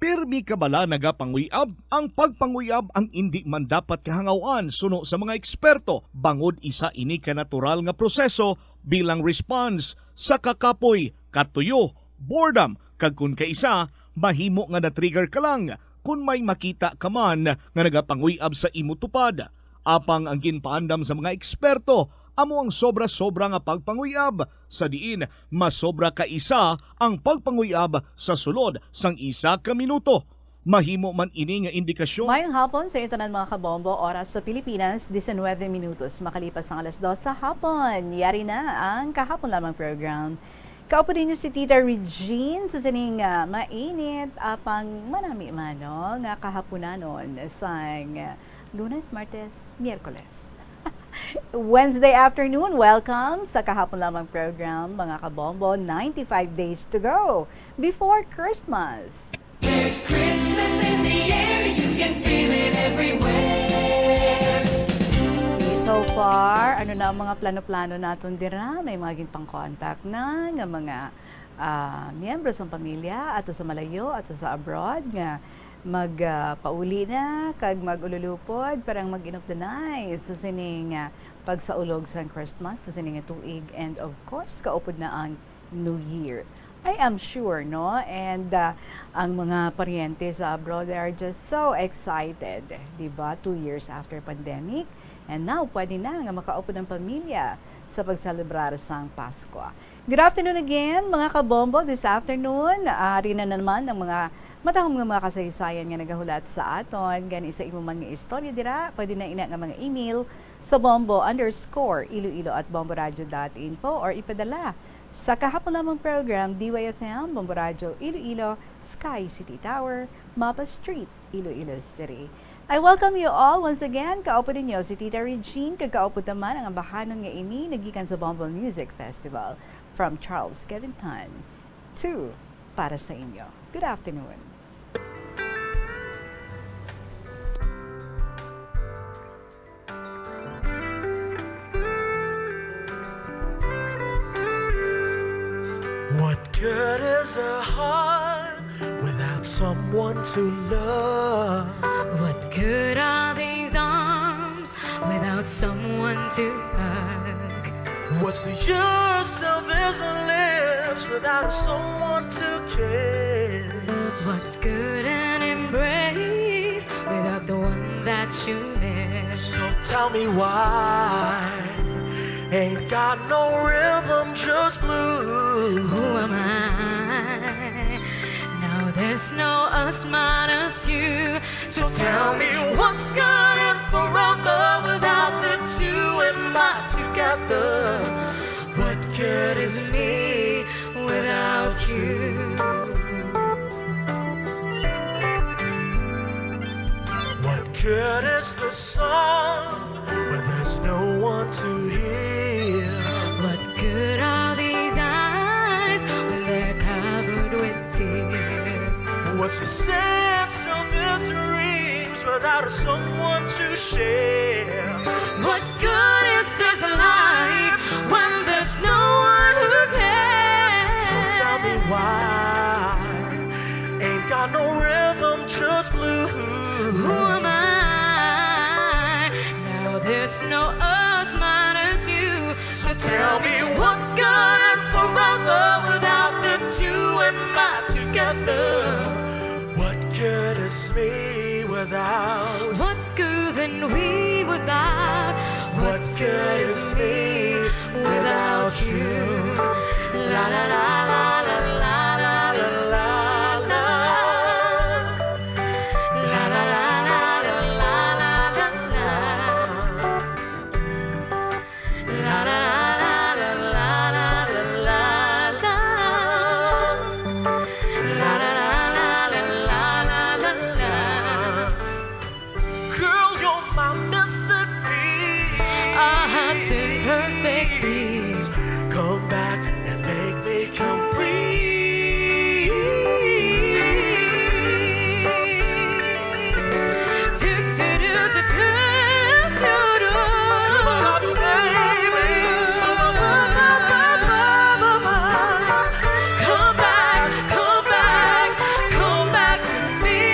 Pirmi ka bala nagapanguy-ab? Ang pagpanguy-ab ang indi man dapat kahangaw-an suno sa mga eksperto, bangod isa ini ka natural nga proseso bilang response sa kakapoy, katuyo, boredom, kag kon kaisa, mahimo nga na-trigger ka lang kon may makita ka man nga nagapanguy-ab sa imo tupad. Apang ang ginpaandam sa mga eksperto amo ang sobra-sobra nga pagpanguy-ab, sa diin masobra ka isa ang pagpanguy-ab sa sulod sang isa ka minuto. Mahimo man ini nga indikasyon. Mayong hapon sa inyo tanan, mga kabombo. Oras sa Pilipinas, diecinuebe minutos makalipas ang alas dos sa hapon. Yari na ang Kahapon Lamang program. Kaupo ninyo si Tita Regine sa sining, ah, mainit, apang manami man, no, nga kahaponanon sang, ah, Lunes, Martes, Miyerkules. Wednesday afternoon, welcome sa Kahapon Lamang program, mga kabombo. Ninety-five days to go before Christmas. There's Christmas in the air, you can feel it everywhere. Okay, so far, ano na ang mga plano-plano naton dira? May mga ginpang-contact na nga mga, ah, miyembro sang pamilya ato sa malayo, ato sa abroad nga mag, ah, pauli na kag mag-ululupod para mag-inop the night sa sining, ah, pagsaulog sang Christmas sa sining tuig, and of course, kaupod na ang New Year. I am sure, no? And, ah, ang mga paryente sa abroad, they are just so excited, di ba? Two years after pandemic, and now pwede na nga makaupod ang pamilya sa pagselebrar sang Pasko. Good afternoon again, mga kabombo. This afternoon, ari na naman ang mga matahom nga mga kasaysayan nga nagahulat sa aton. Gani sa imo man nga istorya dira, pwede na ina nga mga email sa bombo underscore iloilo at bomboradio dot info or ipadala sa Kahapon Lamang program, D Y F M, Bombo Radio Iloilo, Sky City Tower, Mapa Street, Iloilo City. I welcome you all once again. Kaupo ninyo si Tita Regine, kag kaupo naman ang ambahanon nga ini nagikan sa Bombo Music Festival. From Charles Kevintan, two para sa inyo. Good afternoon. What good is a heart without someone to love? What good are these arms without someone to hug? What's the use of his lips without someone to kiss? What's good an embrace without the one that you miss? So tell me why ain't got no rhythm, just blues. Who am I? Now there's no us minus you. So tell me what's good and forever without the two and not together. What good is me without you? What good is the song when there's no one to hear? What good are these eyes when they're covered with tears? What's the sense of this dream without someone to share? What good is this life when there's no one who cares? So tell me why ain't got no rhythm, just blues. Who am I? Now there's no us minus you. So tell me what's good and forever without the two and not together. What good is me Without. What's good and we without? What good is me without you? La la la la la la la la la. La la la la la la la la. La la la la la la la la. La la la la la la la la la. Girl, you're my missing piece. Our hearts in perfect peace. Come back and make me complete. Do, do, do, do, do, do, do. Come back, come back, come back to me.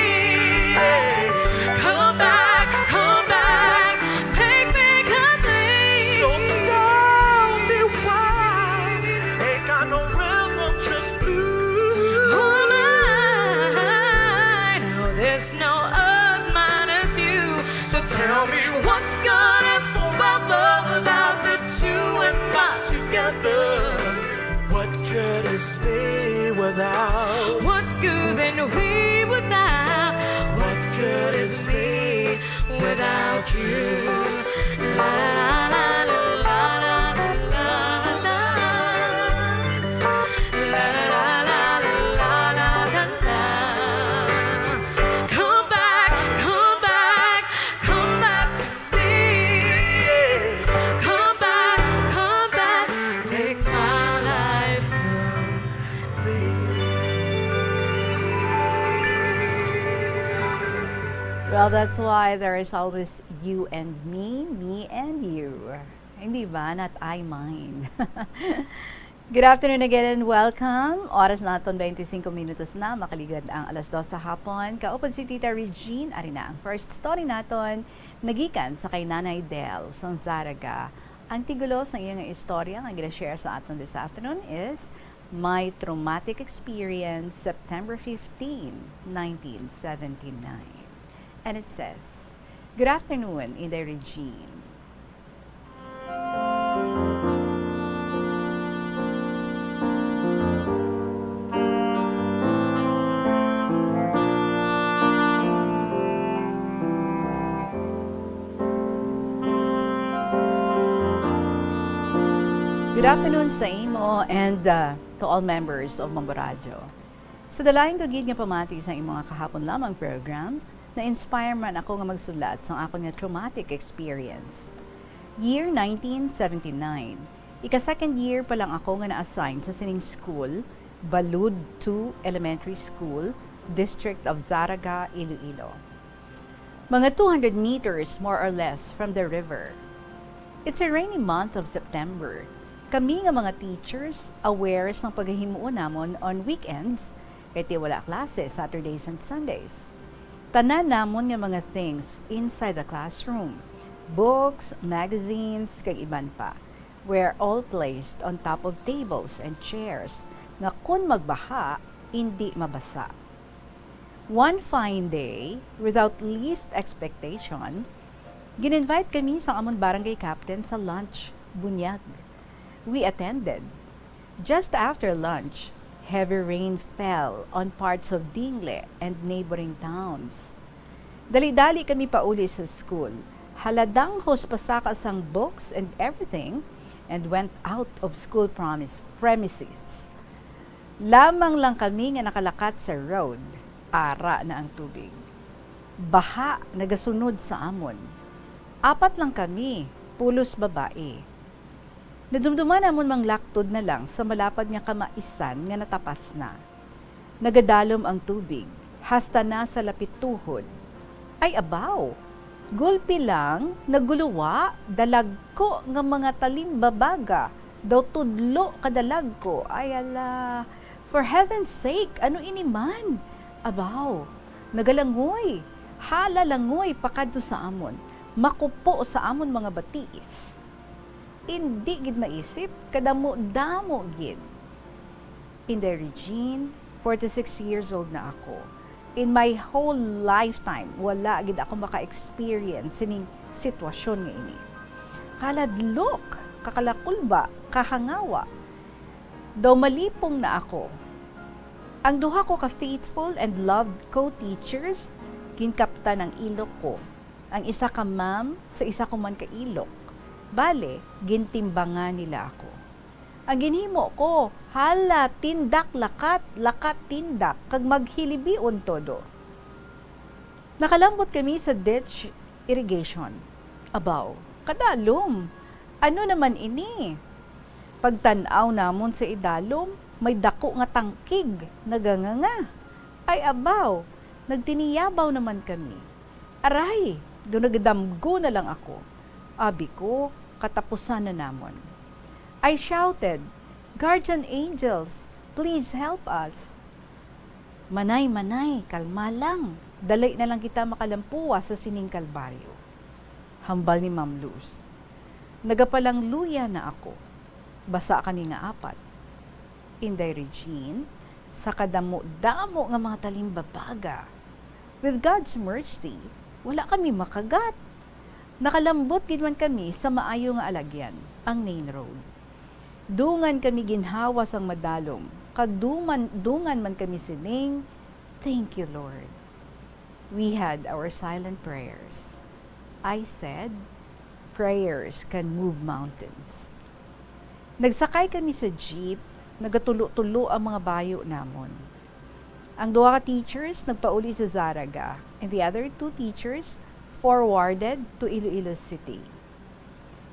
Come back, come back, make me complete. So tell me why ain't got no rhythm, just blues. Woman, no, there's no us minus you. So tell me what's gonna forever without the two and not together. What good is me without? What's good and we without? What good is me without you? La la la la la la la la. La la la la la la la la. Come back, come back, come back to me. Come back, come back, make my life complete. Well, that's why there is always you and me, me and you. Hindi ba? Not I, mine. Good afternoon again and welcome. Oras naton, twenty-five minutos na makaligad ang alas dos sa hapon. Kaupod si Tita Regine. Ari na ang first story naton, nagikan sa kay Nanay Del sang Zarraga. Ang titulo sang iya nga istorya nga gina-share sa aton this afternoon is My Traumatic Experience, September fifteen, nineteen seventy-nine. And it says, "Good afternoon, Inday Regine." Good afternoon sa imo and, uh, to all members of Mambo Radyo. Sa dalain ko gid nga pamati sa imo nga kahapon lamang program, na-inspire man ako nga magsudlat sang akon nga traumatic experience. Year nineteen seventy-nine, ika-second year pa lang ako nga na-assign sa sining school, Balud two Elementary School, District of Zarraga, Iloilo. Mga two hundred meters, more or less, from the river. It's a rainy month of September. Kami nga mga teachers, aware sang pagahimuon namon on weekends, kay ti wala klase Saturdays and Sundays. Tanan namon nga mga things inside the classroom, books, magazines, kag iban pa, were all placed on top of tables and chairs nga kon magbaha, indi mabasa. One fine day, without least expectation, gin-invite kami sang amon barangay captain sa lunch bunyag. We attended. Just after lunch, heavy rain fell on parts of Dingle and neighboring towns. Dali-dali kami pauli sa school. Haladang hos pasaka sang books and everything, and went out of school promise, premises. Lamang lang kami nga nakalakat sa road, ara na ang tubig. Baha nagasunod sa amon. Apat lang kami, pulos babae. Nadumduman namon manglaktod na lang sa malapad nga kamaisan nga natapas na. Nagadalom ang tubig, hasta na sa lapit tuhod. Ay, abaw! Gulpi lang, naguluwa, dalagko nga mga talimbabaga, daw tudlo kadalagko. Ay, ala! For heaven's sake, ano ini man? Abaw! Nagalangoy! Hala langoy pakadto sa amon, makupo sa amon mga batiis. Indi gid maisip, kadamo-damo gid. Inday Regine, forty-six years old na ako. In my whole lifetime, wala gid ako maka-experience sining sitwasyon nga ini. Kaladlok, kakalakulba, kahangawa. Daw malipong na ako. Ang duha ko ka faithful and loved co-teachers, ginkaptan ang ilok ko. Ang isa ka ma'am sa isa ko man ka ilok. Bale, gintimbangan nila ako. Ang ginhimo ko, hala, tindak lakat, lakat tindak, kag maghilibion todo. Nakalambot kami sa ditch irrigation. Abaw, kadalom! Ano naman ini? Pagtan-aw namon sa idalom, may dako nga tangkig naganganga. Ay abaw, nagtiniyabaw naman kami. Aray, do nagadamgo na lang ako. Abi ko, katapusan na namon. I shouted, "Guardian angels, please help us." "Manay, manay, kalma lang. Dali na lang kita makalampuwas sa sining kalbaryo," hambal ni Ma'am Luz. Nagapalangluya na ako. Basa kami nga apat. Inday Regine, sa kadamo-damo nga mga talimbabaga, with God's mercy, wala kami makagat. Nakalambot gid man kami sa maayo nga alagyan, ang main road. Dungan kami ginhawa sang madalom, kag duman, dungan man kami sining, "Thank you, Lord." We had our silent prayers. I said, "Prayers can move mountains." Nagsakay kami sa jeep, nagatulo-tulo ang mga bayo namon. Ang duha ka teachers nagpauli sa Zarraga, and the other two teachers forwarded to Iloilo City.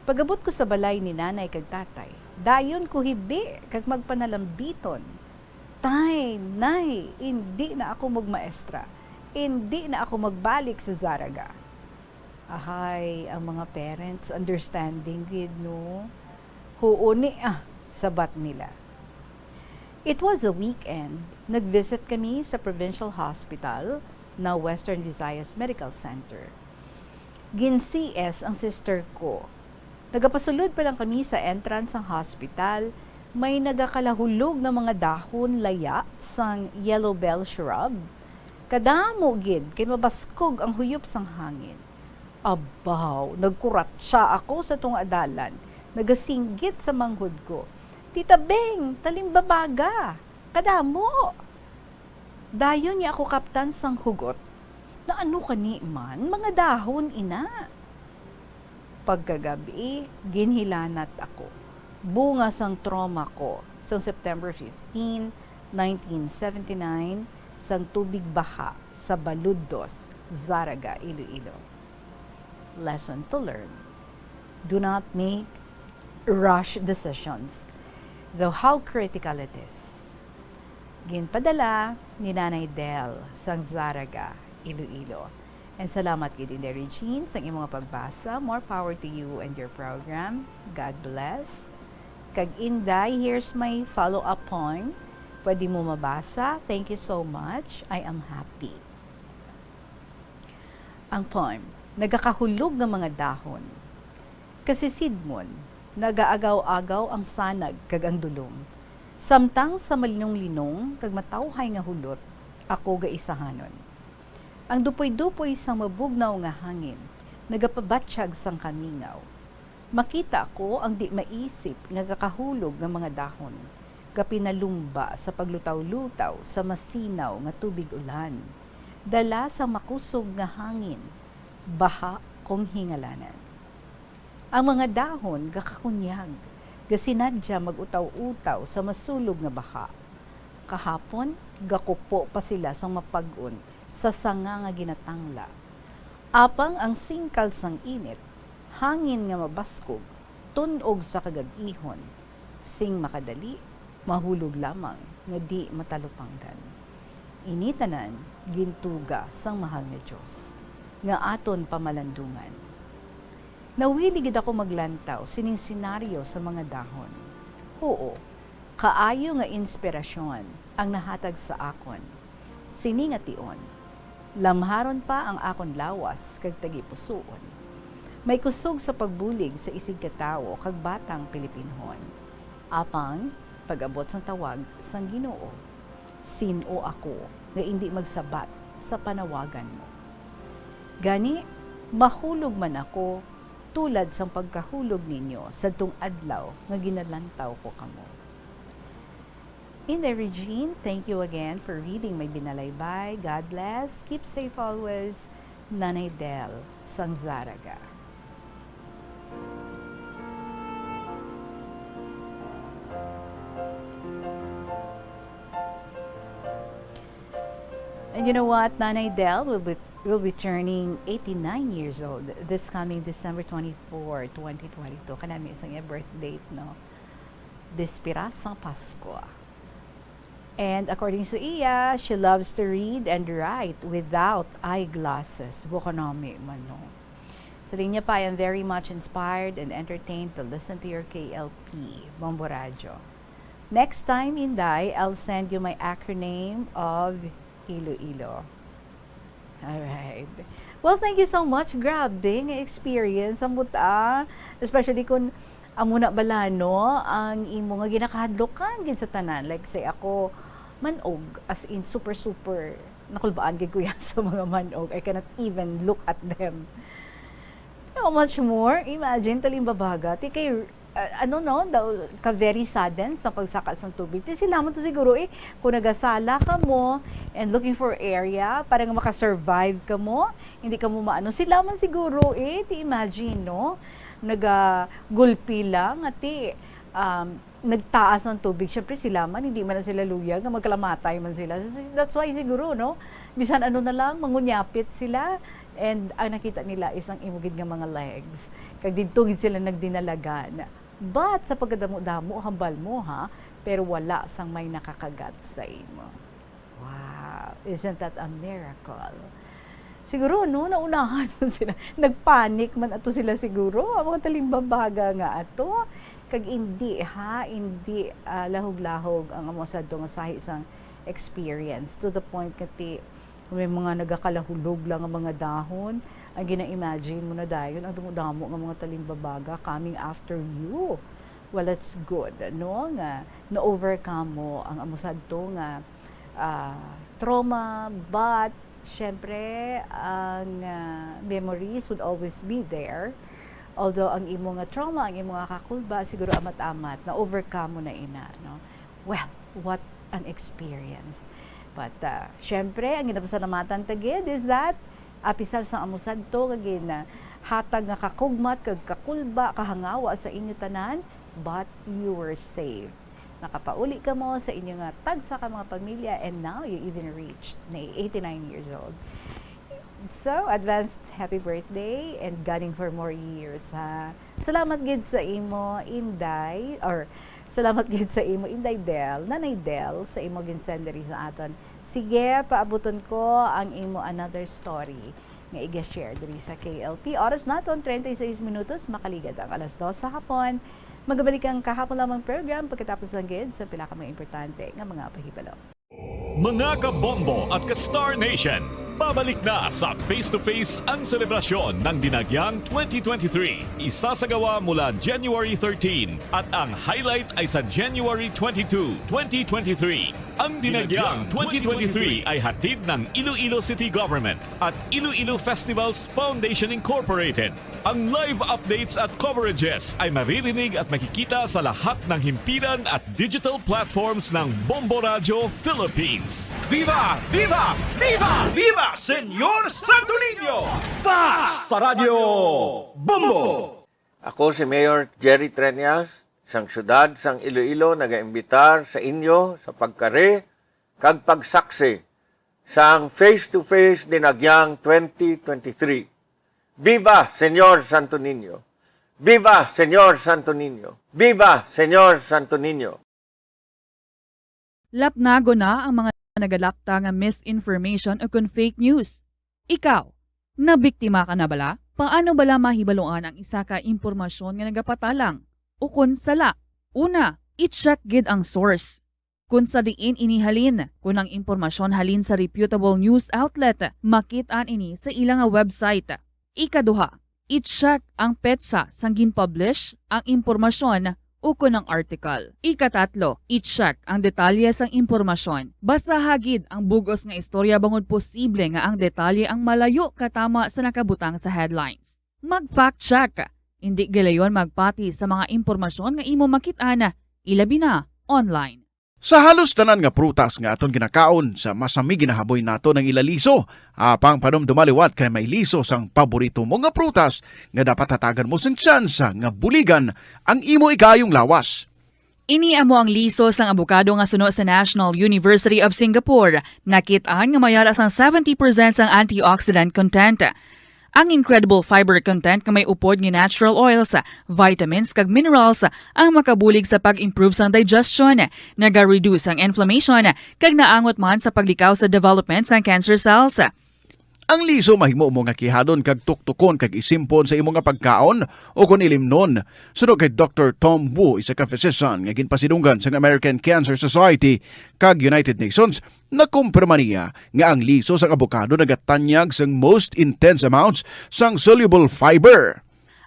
Pag-abot ko sa balay ni nanay kag tatay, dayon ko hibi kag magpanalambiton, "Tay, nay, indi na ako magmaestra. Indi na ako magbalik sa Zarraga." Ahay, ang mga parents, understanding gid, no? "Huo ni, ah," sabat nila. It was a weekend. Nag-visit kami sa Provincial Hospital, na Western Visayas Medical Center. Gin-C S ang sister ko. Nagapasulod pa lang kami sa entrance sang hospital, may nagakalahulog nga mga dahon laya sang yellow bell shrub. Kadamo gid, kay mabaskog ang huyop sang hangin. Abaw, nagkuratsa ako sa tunga dalan, nagasinggit sa manghod ko, "Tita Beng, talimbabaga, kadamo!" Dayon niya ako kaptan sang hugot. "Naano kani man, mga dahon ina." Pagkagab-i, ginhilanat ako. Bunga sang trauma ko sang September fifteen, nineteen seventy-nine, sang tubig baha sa Baluddos, Zarraga, Iloilo. Lesson to learn. Do not make rash decisions, though how critical it is. Ginpadala ni Nanay Del sang Zarraga, Iloilo. And salamat gid, Inday Regine, sang imong pagbasa. More power to you and your program. God bless. Kag Inday, here's my follow-up poem. Pwede mo mabasa. Thank you so much. I am happy. Ang poem, Nagakahulog nga mga dahon. Kasisidmon, nagaagaw-agaw ang sanag kag ang dulom. Samtang sa malinong-linong kag matawhay nga hulot, ako gaisahanon. Ang dupoy-dupoy sang mabugnaw nga hangin, nagapabatyag sang kamingaw. Makita ko ang di maisip nga gakahulog nga mga dahon, gapinalumba sa paglutaw-lutaw sa masinaw nga tubig ulan, dala sang makusog nga hangin, baha kong hingalanan. Ang mga dahon gakakunyag, gasinadya mag-utaw-utaw sa masulog nga baha. Kahapon, gakupo pa sila sang mapag-on sa sanga nga ginatangla. Apang ang singkal sang init, hangin nga mabaskog, tun-og sa kagab-ihon, sing makadali, mahulog lamang nga di matalupangdan. Ini tanan gintuga sang mahal nga Dios, nga aton pamalandungan. Nawili gid ako maglantaw sining senaryo sa mga dahon. Huo, kaayo nga inspirasyon ang nahatag sa akon sini nga tion. Lamharon pa ang akon lawas kag tagipusoon. May kusog sa pagbulig sa isigkatawo kag batang Pilipinhon. Apang, pag-abot sang tawag sang Ginoo, sin-o ako nga indi magsabat sa panawagan mo. Gani, mahulog man ako tulad sang pagkahulog ninyo sadtong adlaw nga ginalantaw ko kamo. Inday Regine, thank you again for reading my binalaybay. God bless. Keep safe always. Nanay Del, sang Zaraga. And you know what? Nanay Del will be, will be turning eighty-nine years old this coming December twenty-four, twenty twenty-two. Kanami isang iya birth date, no? Bispira sang Pasko. And according sa iya, she loves to read and write without eyeglasses. Bukanami man, no? Sa linya pa, I am very much inspired and entertained to listen to your K L P, Bombo Radyo. Next time, Inday, I'll send you my acronym of Iloilo. Alright. Well, thank you so much. Grabe nga experience ang buta. Especially kung amo na bala, no, ang imo nga ginakahadlokan gid sa tanan. Like, say ako, manog, as in, super, super, nakulbaan gid ko yan sa mga manog. I cannot even look at them. How much more? Imagine, talimbabaga, ti kay, uh, ano, no, daw, ka very sudden sa pagsaka sang tubig. Ti sila man to siguro, eh, kung nagasala ka mo and looking for area para nga makasurvive ka mo, hindi ka mo maano. Sila man siguro, eh, ti imagine, no? Nagagulpi lang, ati, um, nagtaas ang tubig. Siyempre, sila man, hindi man na sila luyag nga magkalamatay man sila. That's why siguro, no? Bisan ano na lang, mangunyapit sila. And ang nakita nila is ang imo gid nga mga legs. Kag didto gid sila nagdinalagan. But sa pagkadamo-damo, hambal mo, ha? Pero wala sang may nakakagat sa imo. Wow, isn't that a miracle? Siguro, no, naunahan man sila. Nagpanic man ato sila siguro. Ang mga talimbabaga nga ato. Kag indi, ha, indi, ah, lahog-lahog ang amo sa ato nga sahi sang experience. To the point nga ti, may mga nagakalahulog lang nga mga dahon. Ang gina-imagine mo na dayon, ang damo-damo nga mga talimbabaga coming after you. Well, that's good, no, nga na-overcome mo ang amo sa ato nga, ah, trauma, but syempre, ang, ah, memories would always be there. Although ang imo nga trauma, ang imo nga kakulba, siguro amat-amat, na-overcome mo na ina, no? Well, what an experience. But, ah, syempre, ang ginapasalamatan ta gid is that, apisar sa amo sadto nga ginahatag nga kakugmat kag kakulba, kahangawa sa inyo tanan, but you were safe. Nakapauli kamo sa inyo nga tagsa ka mga pamilya, and now you even reached na eighty-nine years old. So, advanced happy birthday and gunning for more years, ha. Salamat gid sa imo, Inday, or salamat gid sa imo, Inday Del, Nanay Del, sa imo ginsend diri sa aton. Sige, paabuton ko ang imo another story nga iga-share diri sa K L P. Oras naton, treinta y seis minutos, makaligad ang alas dos sa hapon. Magabalik ang kahapon lamang program pagkatapos lang gid sa pila ka mga importante nga mga pahibalo. Mga kabombo at ka-Star Nation, pabalik na sa Face to Face ang selebrasyon ng Dinagyang twenty twenty-three. Isasagawa mula January thirteen at ang highlight ay sa January twenty-two, twenty twenty-three. Ang Dinagyang twenty twenty-three ay hatid ng Iloilo City Government at Iloilo Festivals Foundation Incorporated. Ang live updates at coverages ay maririnig at makikita sa lahat ng himpilan at digital platforms ng Bombo Radyo Philippines. Viva! Viva! Viva! Viva Señor Santo Niño! Basta Radyo Bombo! Ako si Mayor Jerry Treñas, sang siyudad sang Iloilo, nagaimbitar sa inyo sa pagkari kag pagsaksi sang Face to Face Dinagyang twenty twenty-three. Viva Señor Santo Niño! Viva Señor Santo Niño! Viva Señor Santo Niño! Lapnagon na ang mga nagalapta nga misinformation o kon fake news. Ikaw, nabiktima ka na bala? Paano bala mahibaluan ang isa ka impormasyon nga nagapatalang o kon sala? Una, i-check gid ang source. Kon sa diin ini halin, kon ang impormasyon halin sa reputable news outlet, makit-an ini sa ila nga website. Ikaduha, i-check ang petsa sang gin-publish ang impormasyon ukon ang article. Ikatatlo, i-check ang detalye sang impormasyon. Basaha gid ang bug-os nga istorya bangod posible nga ang detalye ang malayo katama sa nakabutang sa headlines. Mag-fact check. Indi gilayon magpati sa mga impormasyon nga imo makit-an, ilabi na online. Sa halos tanan nga prutas nga aton ginakaon, sa masami ginahaboy nato ang ila liso. Apang panumduma liwat kay may liso sang paborito mo nga prutas nga dapat hatagan mo sing tsansa nga buligan ang imo ikaayong lawas. Ini amo ang liso sang abokado nga suno sa National University of Singapore. Nakit-an nga may ara sang seventy percent sang antioxidant content. Ang incredible fiber content nga may upod nga natural oils, vitamins, kag minerals ang makabulig sa pag-improve sang digestion, naga-reduce ang inflammation, kag naangot man sa paglikaw sa development sang cancer cells. Ang liso mahimo mo nga kihadon kag tuktukon kag isimpon sa imo nga pagkaon o kon ilimnon. Suno kay Doktor Tom Wu, isa ka physician nga ginpasidunggan sang American Cancer Society kag United Nations, nakumpirma niya nga ang liso sang abokado nagatanyag sang most intense amounts sang soluble fiber.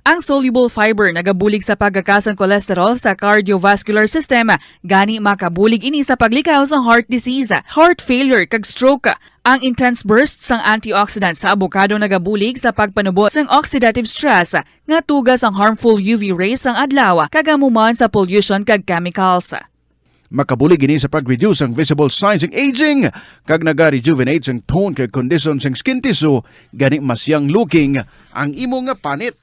Ang soluble fiber nagabulig sa pagkaka sang cholesterol sa cardiovascular system, gani makabulig ini sa paglikaw sa heart disease, heart failure, kag stroke. Ang intense burst sang antioxidant sa abokado nagabulig sa pagpanubo sang oxidative stress nga tuga sang harmful U V rays sang adlaw kag amo man sa pollution kag chemicals. Makabulig ini sa pag-reduce sang visible signs sang aging, kag naga-rejuvenate sang tone kag kondisyon sang skin tissue, gani mas young looking ang imo nga panit.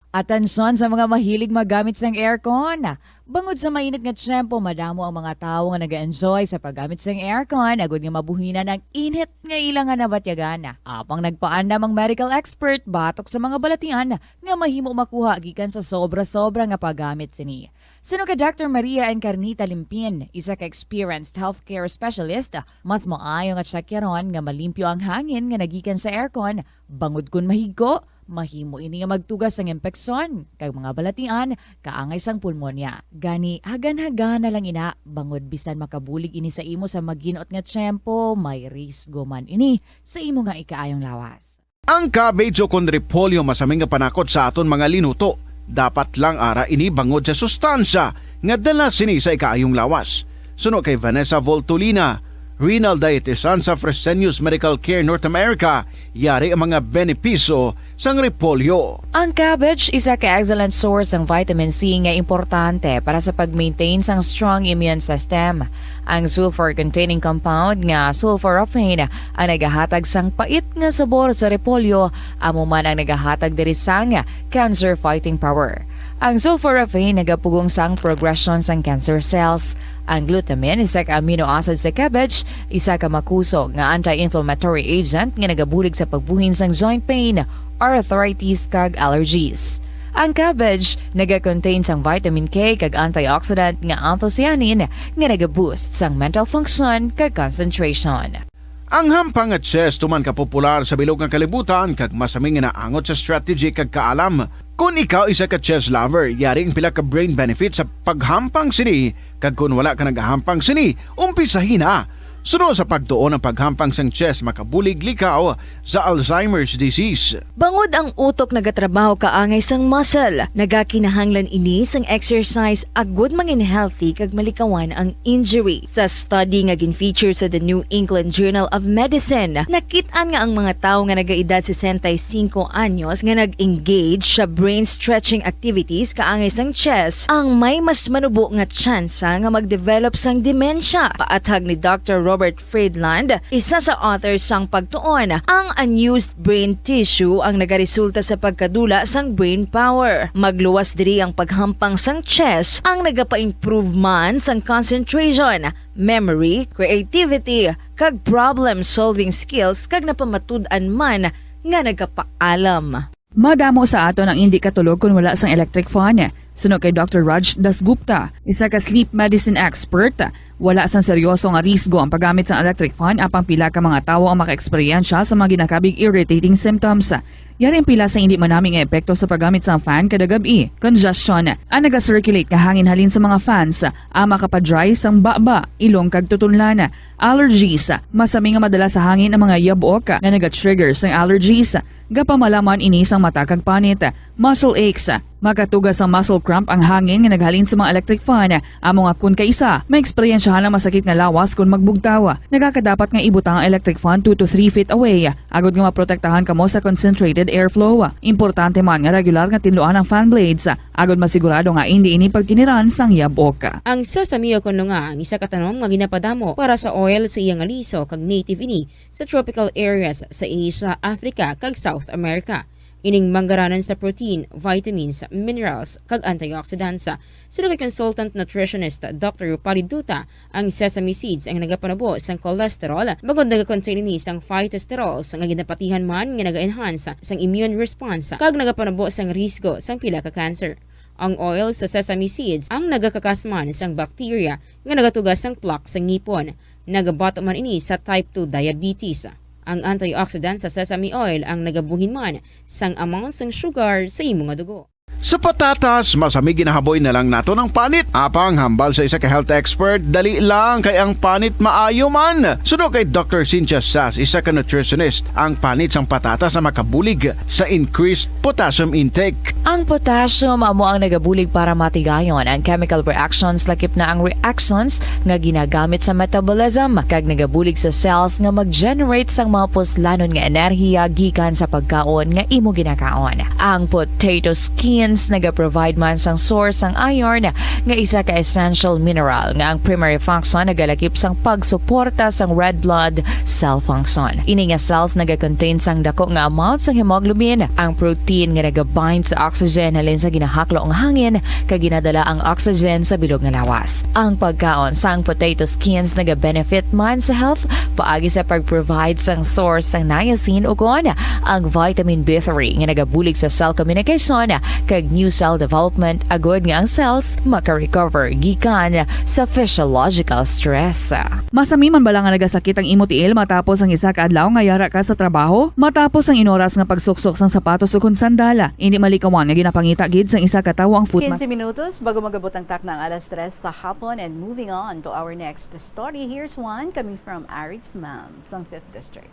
Atensyon sa mga mahilig maggamit sang aircon. Bangod sa mainit nga tiyempo, madamo ang mga tawo nga nag-enjoy sa paggamit sang aircon, agud nga mabuhinan ang init nga ila nga nabatyagan. Apang nagpaandam ang medical expert batok sa mga balatian nga mahimo makuha gikan sa sobra-sobra nga paggamit sini. Suno kay Doktor Maria Encarnita Limpin, isa ka experienced healthcare specialist, mas maayo nga tsakyaron nga malimpyo ang hangin nga nagikan sa aircon, bangod kon mahigko, mahimo ini nga magtuga sang impeksyon kag mga balatian kaangay sang pulmonya. Gani, hagan-hagana lang ina, bangod bisan makabulig ini sa imo sa maginot nga tiyempo, may risgo man ini sa imo nga ikaayong lawas. Ang cabbage o kon repolyo masami nga panakot sa aton mga linuto. Dapat lang ara ini bangod sa sustansya nga dala sini sa ikaayong lawas. Suno kay Vanessa Voltolina, renal dietitian sa Fresenius Medical Care North America, yari ang mga benepisyo sang repolyo. Ang cabbage isa ka excellent source sang vitamin C nga importante para sa pag-maintain sang strong immune system. Ang sulfur-containing compound nga sulforaphane ang nagahatag sang pait nga sabor sa repolyo, amo man ang nagahatag diri sang cancer-fighting power. Ang sulforaphane nagapugong sang progresyon sang cancer cells. Ang glutamine, isa ka amino acid sa cabbage, isa ka makusog nga anti-inflammatory agent nga nagabulig sa pagbuhin sang joint pain, arthritis, kag allergies. Ang cabbage naga-contain sang vitamin K kag antioxidant nga anthocyanin nga naga-boost sang mental function kag concentration. Ang hampang nga chess tuman ka popular sa bilog nga kalibutan kag masami nga naangot sa strategy kag kaalam. Kon ikaw isa ka chess lover, yari ang pila ka brain benefits sa paghampang sini, kag kon wala ka nagahampang sini, umpisahi na. Suno sa pagtuon, ang paghampang sang chess makabulig likaw sa Alzheimer's disease. Bangod ang utok nagatrabaho kaangay sang muscle, nagakinahanglan ini sang exercise agud mangin healthy kag malikawan ang injury. Sa study nga gin-feature sa The New England Journal of Medicine, nakit-an nga ang mga tawo nga nagaedad sesenta y cinco anyos nga nag-engage sa brain stretching activities kaangay sang chess ang may mas manubo nga tsansa nga mag-develop sang demensya. Paathag ni Doktor Robert Friedland, isa sa author sang pagtuon, ang unused brain tissue ang nagaresulta sa pagkadula sang brain power. Magluwas diri ang paghampang sang chess ang nagapa-improve man sang concentration, memory, creativity, kag problem-solving skills, kag napamatud-an man nga nagapaalam. Madamo sa aton ang indi katulog kon wala sang electric fan. Suno kay Doktor Raj Dasgupta, isa ka sleep medicine expert, wala sang seryoso nga risgo ang paggamit sang electric fan, apang pila ka mga tawo ang makaeksperyensya sa mga ginakabig irritating symptoms. Yari ang pila sa indi manami nga epekto sa paggamit sang fan kada gab-i: congestion, ang naga-circulate nga hangin halin sa mga fans, ang makapadry sang baba, ilong, kag tutunlan; allergies, masami nga madala sa hangin ang mga yabok nga naga-trigger sang allergies. Gapamalaman ini sang mata kag panit, muscle aches, Makatuga sang muscle cramp ang hangin nga naghalin sa mga electric fan. Amo nga kon kaisa, maeksperiensyahan ang masakit nga lawas kon magbugtaw. Nagakadapat nga ibutang ang electric fan two to three feet away, agod nga maprotektahan kamo sa concentrated airflow. Importante man nga regular nga tinluan ang fan blades, agod masigurado nga indi ini pagkiniran sang yabok. Ang sesame, o kon nga ang isa ka tanom nga ginapadamo para sa oil, sa iya nga liso kag native ini sa tropical areas sa Asia, Africa, kag South America. Ining manggaranan sa protein, vitamins, minerals, kag antioxidants. Suno kay consultant nutritionist Doctor Rupali Duta, ang sesame seeds ang nagapanubo sang cholesterol, bangod nagakontain ini sang phytosterols nga ginapatihan man nga naga-enhance sang immune response kag nagapanubo sang risgo sang pila ka cancer. Ang oil sa sesame seeds ang nagakakas man sang bacteria nga nagatuga sang plaque sa ngipon. Nagabato man ini sa type two diabetes. Ang antioxidant sa sesame oil ang nagabuhin man sang amount sang sugar sa imo nga dugo. Sa patatas, masami ginahaboy na lang naton ang panit. Apang hambal sa isa ka health expert, dali lang kay ang panit maayo man. Suno kay Doctor Cynthia Sass, isa ka nutritionist, ang panit sang patatas ang makabulig sa increased potassium intake. Ang potassium amo ang nagabulig para matigayon ang chemical reactions, lakip na ang reactions nga ginagamit sa metabolism, kag nagabulig sa cells nga mag-generate sang mga puslanon nga enerhiya gikan sa pagkaon nga imo ginakaon. Ang potato skins nagaprovide man sang source sang iron, nga isa ka essential mineral nga ang primary function nagalakip sang pagsuporta sang red blood cell function. Ini nga cells nagakontain sang dako nga amount sang hemoglobin, ang protein nga nagabind sa oxygen halin sa ginahaklo nga hangin, kag ginadala ang oxygen sa bilog nga lawas. Ang pagkaon sang potato skins nagabenefit man sa health paagi sa pag-provide sang source sang niacin, ukon ang vitamin B three nga nagabulig sa cell communication, kag new cell development, agod nga ang cells maka-recover gikan sa physiological stress. Masami man bala nga nagasakit ang imo tiil matapos ang isa ka adlaw nga yara ka sa trabaho? Matapos ang inoras nga pagsuksok sang sapatos ukon sandal, indi malikawan nga ginapangita gid sang isa ka tawo ang foot mas- Quince minutos bago mag-abot ang takna ang alas tres sa hapon, and moving on to our next story, here's one coming from Aris Ma'am sang Fifth District.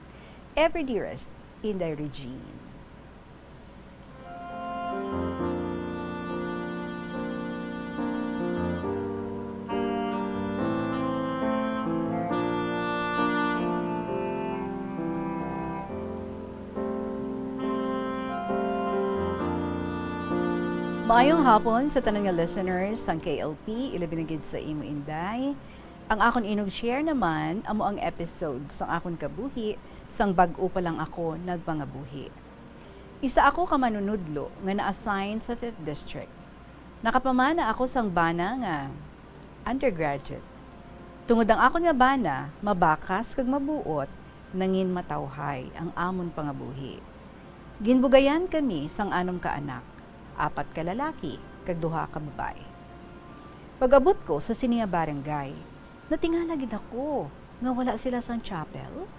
Ever dearest Inday Regine. Maayong hapon sa tanan nga listeners sang K L P, ilabi na gid sa imo, Inday. Ang akon inog share naman amo ang episode sang akon kabuhi sang bag-o pa lang ako nagpangabuhi. Isa ako ka manunudlo nga na-assign sa Fifth District. Nakapamana ako sang bana nga undergraduate. Tungod ang akon nga bana mabakas kag mabuot, nangin matawhay ang amon pangabuhi. Ginbugayan kami sang anom ka anak, apat ka lalaki kag duha ka babayi. Pag-abot ko sa sini nga barangay, natingala gid ako nga wala sila sang chapel.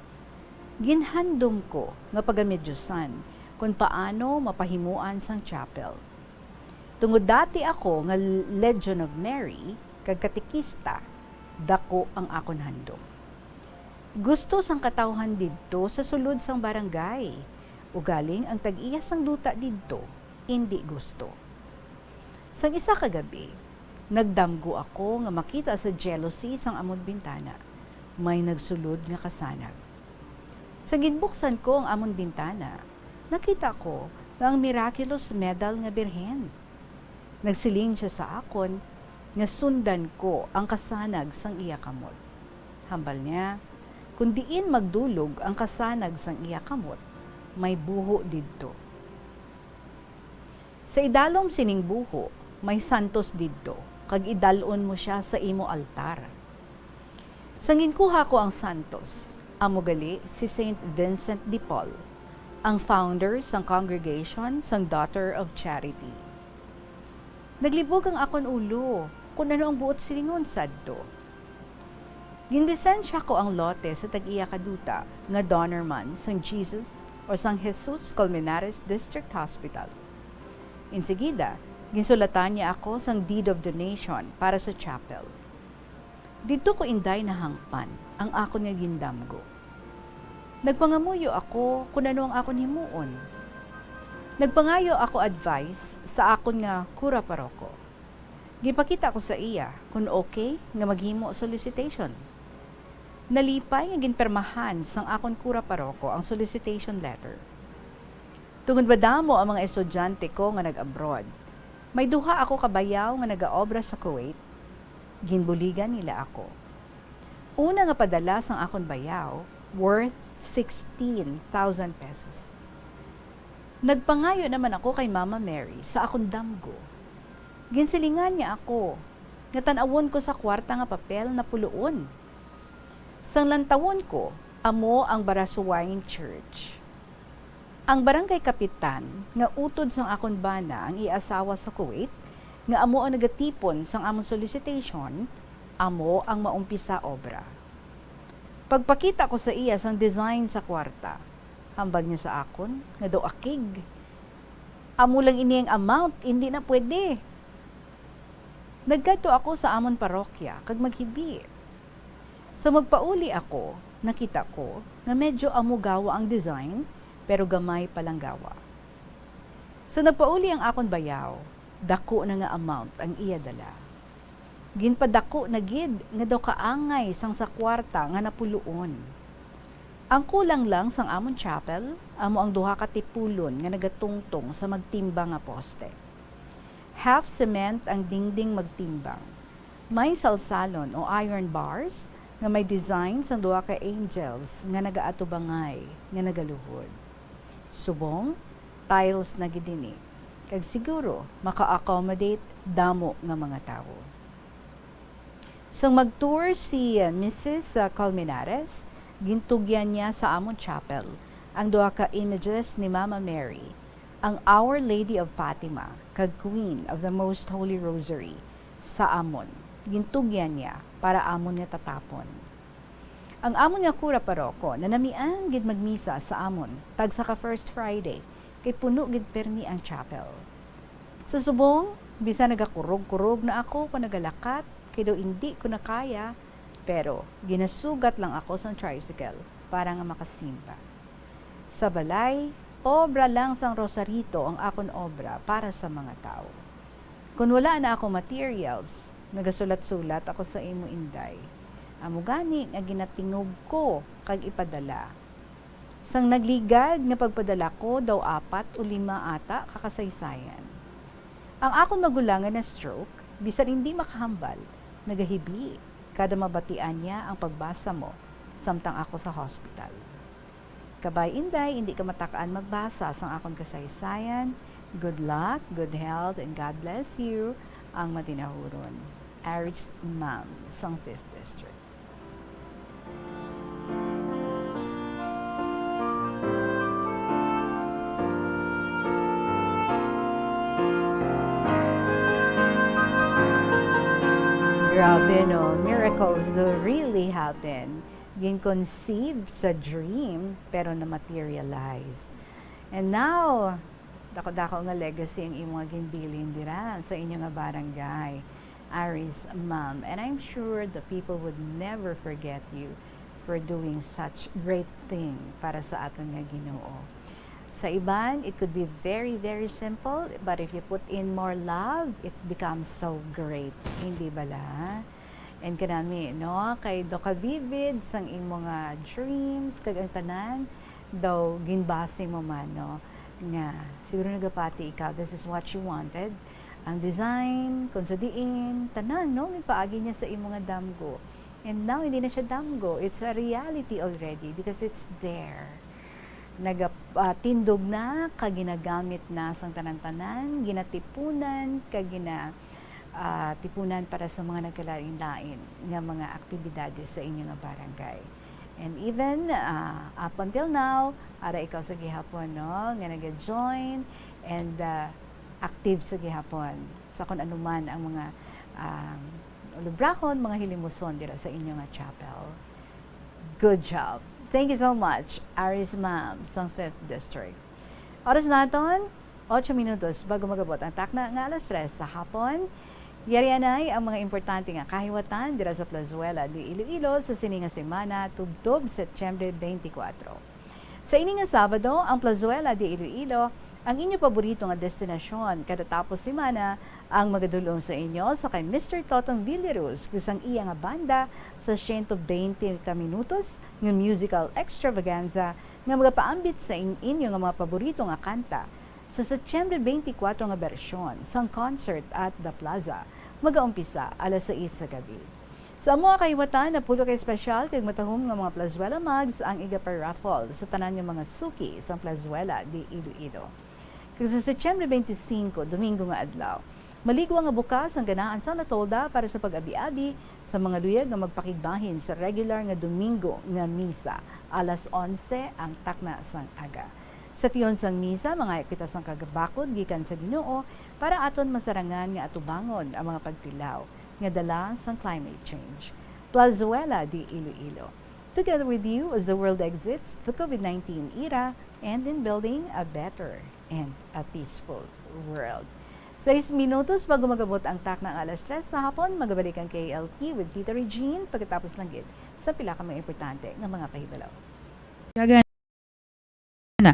Ginhandom ko nga pagamidyusan kon paano mapahimuan sang chapel. Tungod dati ako nga Legion of Mary kag katekista, dako ang akon handom. Gusto sang katawhan didto sa sulod sang barangay, ugaling ang tag-iya sang duta didto indi gusto. Sang isa ka gabi, nagdamgo ako nga makita sa jealousy sang amon bintana may nagsulod nga kasanag. Sa ginbuksan ko ang amon bintana, nakita ko nga ang miraculous medal nga birhen. Nagsiling sia sa akon nga sundan ko ang kasanag sang iya kamot. Hambal niya, kon diin magdulog ang kasanag sang iya kamot, may buho didto. Sa idalom sining buho, may santos didto, kag idal-on mo sia sa imo altar. Sang ginkuha ko ang santos, amo gali si Saint Vincent de Paul, ang founder sang congregation sang Daughter of Charity. Naglibog ang akon ulo kon ano ang buot silingon sadto. Gindisensya ko ang lote sa tag-iya ka duta nga donor man sang Jesus or sang Jesus Colmenares District Hospital. Insigida, ginsulatan niya ako sang deed of donation para sa chapel. Didto ko inday nahangpan ang akon nga gindamgo. Nagpangamuyo ako kon ano ang akon himuon. Nagpangayo ako advice sa akon nga kura paroko. Gipakita ko sa iya kon okay nga maghimo solicitation. Nalipay nga ginpirmahan sang akon kura paroko ang solicitation letter. Tungod madamo ang mga estudyante ko nga nag-abroad, may duha ako ka bayaw nga nagaobra sa Kuwait. Ginbuligan nila ako. Una nga padala sang akon bayaw, worth sixteen thousand pesos. Nagpangayo naman ako kay Mama Mary sa akon damgo. Ginsilingan niya ako nga tan-awon ko sa kwarta nga papel na puloon. Sang lantawon ko, amo ang Barasuwain Church. Ang barangay kapitan, nga utod sang akon bana ang iya asawa sa Kuwait, nga amo ang nagatipon sang amon solicitation, amo ang maumpisa obra. Pagpakita ko sa iya sang design sa kwarta, hambal niya sa akon nga daw akig. Amo lang ini ang amount, hindi na pwede. Nagkadto ako sa amon parokya kag maghibi. Sa magpauli ako, nakita ko nga medyo amo gawa ang design, pero gamay pa lang gawa. Sa nagpauli ang akon bayaw, dako na nga amount ang iya dala. Ginpadako na gid nga daw kaangay sang sa kwarta nga napuloon. Ang kulang lang sang amon chapel amo ang duha ka tipulon nga nagatungtong sa magtimbang nga poste. Half cement ang dingding magtimbang. May salsalon o iron bars nga may design sang duha ka angels nga nagaatubangay nga nagaluhod. Subong, tiles na gid ini, kag siguro maka-accommodate damo nga mga tawo. Sang mag-tour si Missus Colmenares, gintugyan niya sa amon chapel ang duha ka images ni Mama Mary, ang Our Lady of Fatima kag Queen of the Most Holy Rosary, sa amon. Gintugyan niya para amon nga tatapon. Ang amon nga kura paroko nanamian gid magmisa sa amon tagsa ka First Friday, kay puno gid pirmi ang chapel. Sa subong, bisan nagakurog-kurog na ako kon nagalakat, kay daw indi ko na kaya, pero ginasugat lang ako sang tricycle para nga makasimba. Sa balay, obra lang sang rosarito ang akon obra para sa mga tawo. Kon wala na ako materials, nagasulat-sulat ako sa imo, Inday. Amo gani nga ginatingob ko kag ipadala. Sang nagligad nga pagpadala ko daw apat o lima ata ka kasaysayan. Ang akon magulang nga na-stroke, bisan indi makahambal, nagahibi kada mabatian niya ang pagbasa mo samtang ako sa hospital. Kabay, Inday, indi ka matak-an magbasa sang akon kasaysayan. Good luck, good health, and God bless you. Ang matinahuron, Aris Ma'am, sang Fifth District. Grabe, no? Miracles do really happen. Gin-conceive sa dream, pero na-materialize. And now, dako-dako nga legacy ang imo nga ginbilin dira sa inyo nga barangay, Aris Ma'am. And I'm sure the people would never forget you for doing such great thing para sa aton nga Ginoo. Sa iban, it could be very, very simple, but if you put in more love, it becomes so great. Hindi bala? And kanami, no, kay daw ka-vivid sang imo nga dreams, kag ang tanan daw ginbase mo man, no, nga siguro nagapati ikaw, this is what you wanted. Ang design, kung sa diin, tanan, no, ginpaagi niya sa imo nga damgo. And now, hindi na siya damgo. It's a reality already because it's there. Naga-, ah, tindog na, kag ginagamit na sang tanan-tanan, ginatipunan, kag gina-, ah, tipunan para sa mga nagkalain-lain nga mga aktibidades sa inyo nga barangay. And even, ah, up until now, ara ikaw sa gihapon, no, nga naga-join and, ah, active sa gihapon sa kung ano man ang mga, ah, lubrahon, mga hilimuson dira sa inyo nga chapel. Good job. Thank you so much, Aris Ma'am, sa Fifth District. Oras naton, ocho minutos bago mag-abot ang takna nga alas tres sa hapon. Yari anay ang mga importante nga kahiwatan dira sa Plazuela de Iloilo sa sini nga semana, tubtob Setyembre twenty-four. Sa ini nga Sabado, ang Plazuela de Iloilo Ang inyo paborito nga destinasyon kada tapos semana ang magadul-ong sa inyo sa kay Mister Totong Villaruz, kag sang iya nga banda sa siyento bente ka minutos nga musical extravaganza nga magapaambit sa in-, inyo nga mga paborito nga kanta sa Setyembre twenty-four nga bersyon sang Concert at the Plaza. Magaumpisa alas sais sa gabi. Sa amo kahiwatan, napulo ka espesyal kag matahom nga mga Plazuela mugs ang igapa-raffle sa tanan nga mga suki sang Plazuela de Iloilo. Kag sa Setyembre twenty-five, Domingo nga adlaw, maligwa nga bukas ang ganaan sang La Tolda para sa pag-abi-abi sa mga luyag nga magpakigbahin sa regular nga Domingo nga misa, alas onse ang takna sang aga. Sa tion sang misa, mangayo kita sang kagabakod gikan sa Ginoo para aton masarangan nga atubangon ang mga pagtilaw nga dala sang climate change. Plazuela de Iloilo. Together with you as the world exits the COVID nineteen era and in building a better and a peaceful world. Sais minutos bago magabot ang takna nga alas tres sa hapon, magabalik ang K L T with Tita Regine pagkatapos lang gid sa pila ka mga importante nga mga pahibalo. Kagan.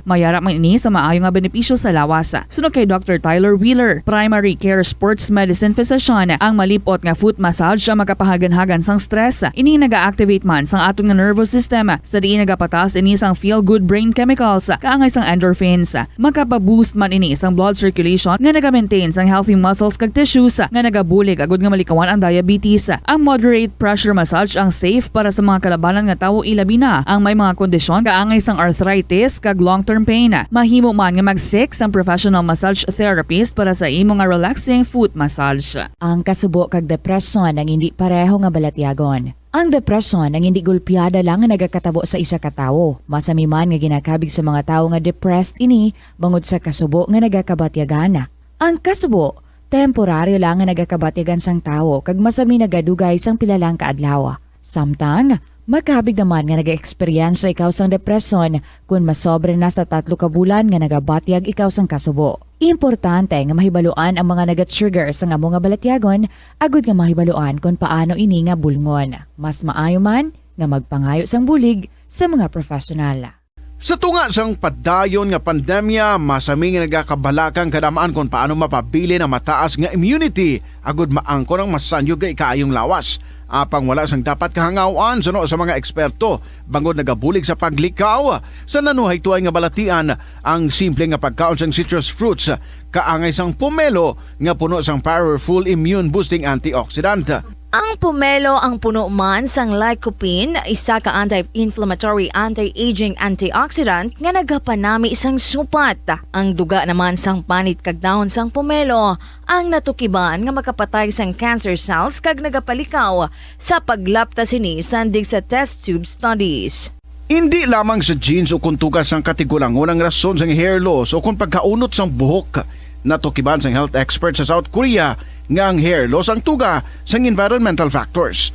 Mayara man ini sa maayo nga benepisyo sa lawas. Suno kay Doctor Tyler Wheeler, primary care sports medicine physician, ang malip-ot nga foot massage ang makapahaganhagan sang stress. Ini naga-activate man sang aton nga nervous system, sa diin nagapatas ini sang feel-good brain chemicals, kaangay sang endorphins. Makapa-boost man ini sang blood circulation nga naga-maintain sang healthy muscles kag tissues nga nagabulig agud nga malikawan ang diabetes. Ang moderate pressure massage ang safe para sa mga kalabanan nga tawo, ilabi na ang may mga kondisyon kaangay sang arthritis kag long-term pain. Mahimo man nga mag-seek sang professional massage therapist para sa imo nga relaxing foot massage. Ang kasubo kag depresyon ang indi pareho nga balatyagon. Ang depresyon ang indi gulpiada lang nga nagakatabo sa isa ka tawo. Masami man nga ginakabig sa mga tawo nga depressed ini bangod sa kasubo nga nagakabatyagan. Ang kasubo, temporaryo lang nga nagakabatyagan sang tawo kag masami nagadugay sang pila lang ka adlaw. Samtang, makabig naman nga nagaeksperyensya ikaw sang depresyon kon masobra na sa tatlo ka bulan nga nagabatyag ikaw sang kasubo. Importante nga mahibaluan ang mga nagatrigger sang amo nga balatyagon agud nga mahibaluan kon paano ini nga bulngon. Mas maayo man nga magpangayo sang bulig sa mga professional. Sa tunga sang padayon nga pandemya, masami nga nagakabalaka ang kadamaan kon paano mapabilin ang mataas nga immunity agud maangkon ang masanyog nga ikaayong lawas. Apang wala sang dapat kahangaw-an suno sa mga eksperto, bangod nagabulig sa paglikaw sa nanuhay tuay nga balatian ang simple nga pagkaon sang citrus fruits, kaangay sang pomelo nga puno sang powerful immune-boosting antioxidant. Ang pomelo ang puno man sang lycopene, isa ka anti-inflammatory, anti-aging antioxidant nga nagapanami sang supat. Ang duga naman sang panit kag dahon sang pomelo ang natukiban nga makapatay sang cancer cells kag nagapalikaw sa paglapta sini sandig sa test tube studies. Indi lamang sa genes o kon tuga sang katigulangon ang rason sang hair loss o kon pagkaunot sang buhok. Natukiban sang health expert sa South Korea nga ang hair loss ang tuga sang environmental factors.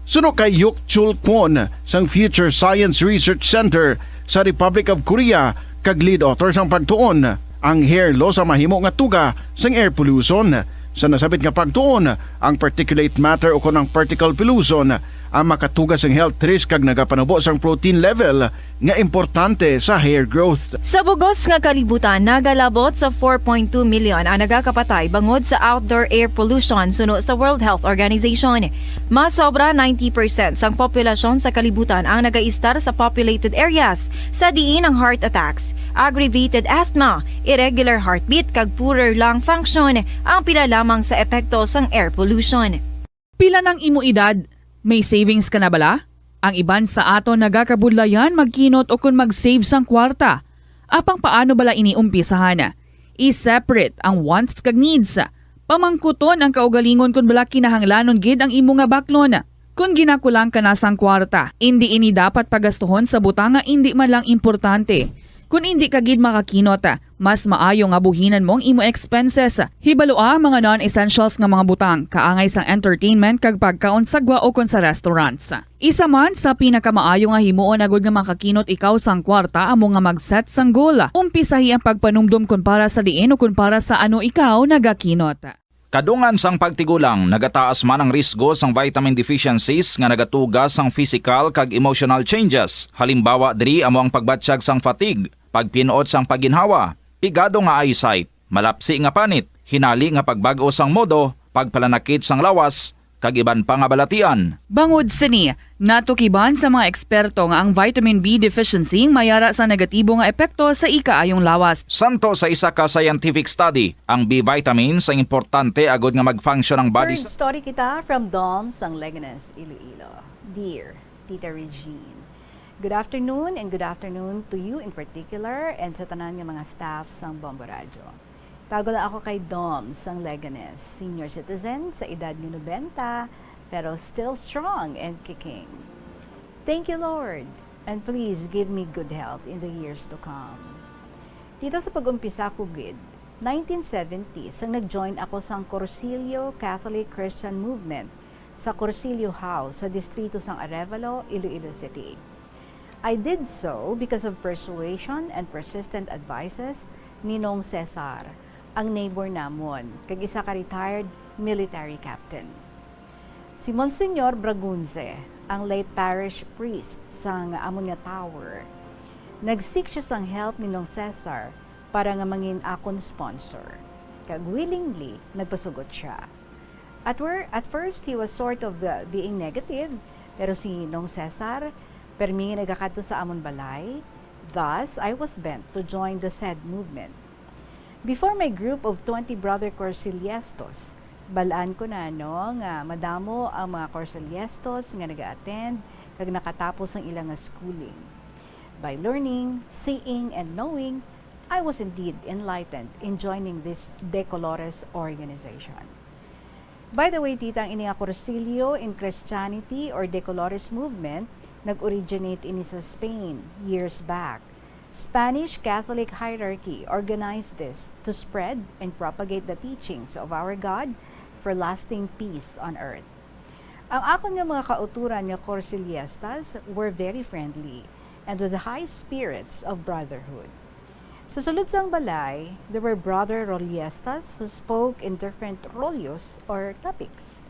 Suno kay Yuk Chul Kwon sang Future Science Research Center sa Republic of Korea kag lead author sang pagtuon, ang hair loss ang mahimo nga tuga sang air pollution. Sa nasabit nga pagtuon, ang particulate matter o kon ang particle pollution ang makatuga sang health risk kag nagapanubo sang protein level nga importante sa hair growth. Sa bugos nga kalibutan, nagalabot sa four point two million ang nagakapatay bangod sa outdoor air pollution suno sa World Health Organization. Mas sobra ninety percent sang populasyon sa kalibutan ang nagaistar sa populated areas, sa diin ang heart attacks, aggravated asthma, irregular heartbeat, kag poorer lung function ang pila lamang sa epekto sang air pollution. Pila nang imo edad? May savings ka na bala? Ang iban sa aton nagakabudlayan magkinot o kon mag-save sang kwarta. Apang paano bala ini umpisahan? I-separate ang wants kag needs. Pamangkuton ang kaugalingon kon bala kinahanglanon gid ang imo nga baklon. Kon ginakulang ka na sang kwarta, indi ini dapat pagastuhon sa butang nga indi man lang importante. Kon indi ka gid makakinot, mas maayo nga buhinan mo ang imo expenses. Hibalua ang mga non-essentials nga mga butang, kaangay sang entertainment kag pagkaon sa gwa o kon sa restaurants. Isa man sa pinakamaayo nga himuon agud nga makakinot ikaw sang kwarta amo nga mag-set sang goal. Umpisahi ang pagpanumdom kon para sa diin o kon para sa ano ikaw nagakinot. Kadungan sang pagtigulang, nagataas man ang risgo sang vitamin deficiencies nga nagatuga sang physical kag emotional changes. Halimbawa diri amo ang pagbatyag sang fatigue, pagpin-ot sang pagginhawa, pigado nga eyesight, malapsi nga panit, hinali nga pagbag-o sang modo, pagpalanakit sang lawas, kag iban pa nga balatian. Bangod sini, natukiban sa mga eksperto nga ang vitamin B deficiency may ara sa negatibo nga epekto sa ikaayong lawas. Santo sa isa ka scientific study, ang B vitamins ang importante agod nga mag-function ang body. Third story kita from Dom sang Leganes, Iloilo. Dear Tita Regine, good afternoon, and good afternoon to you in particular and sa tanan nga mga staff sang Bombo Radyo. Tago lang ako kay Dom sang Leganes, senior citizen sa edad nga nobenta, pero still strong and kicking. Thank you, Lord, and please give me good health in the years to come. Tita, sa pag-umpisa ko gid, nineteen seventy, sang nag-join ako sang Corsilio Catholic Christian Movement sa Corsilio House sa distrito sang Arevalo, Iloilo City. I did so because of persuasion and persistent advices ni Nong Cesar, ang neighbor namon, kag isa ka retired military captain. Si Monsignor Bragunze, ang late parish priest sang amon nga tower, nag-seek siya sang help ni Nong Cesar para nga mangin akon sponsor, kag willingly nagpasugot sia. At where, at first, he was sort of, uh, being negative, pero si Nong Cesar, permi nga nagakadto sa amon balay. Thus, I was bent to join the said movement. Before my group of twenty brother Corsiliestos, balaan ko na, no, nga madamo ang mga Corsiliestos nga naga-attend kag nakatapos ang ila nga schooling. By learning, seeing, and knowing, I was indeed enlightened in joining this De Colores organization. By the way, tita, ang ini nga Kursilyo in Christianity or De Colores movement, nag-originate ini sa Spain years back. Spanish Catholic hierarchy organized this to spread and propagate the teachings of our God for lasting peace on earth. Ang akon nga mga kauturan nga Corsiliestas were very friendly and with high spirits of brotherhood. Sa sulod sang balay, there were brother Rolliestas who spoke in different rollos or topics.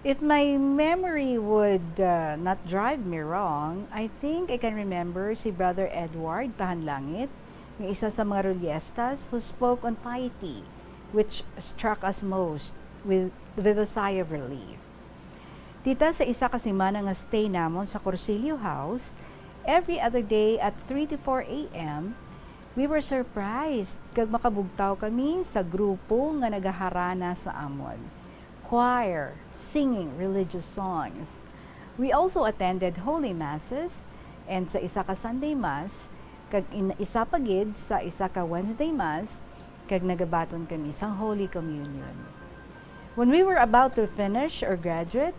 If my memory would, uh, not drive me wrong, I think I can remember si Brother Edward Tahanlangit, nga isa sa mga Rolliestas, who spoke on piety, which struck us most with, with a sigh of relief. Tita, sa isa ka semana nga stay namon sa Corsilio House, every other day at three to four a m, we were surprised kag makabugtaw kami sa grupo nga nagaharana sa amon. Choir, singing religious songs. We also attended holy masses, and sa isa ka Sunday Mass, kag in-, isa pa gid sa isa ka Wednesday Mass, kag nagabaton kami sang Holy Communion. When we were about to finish or graduate,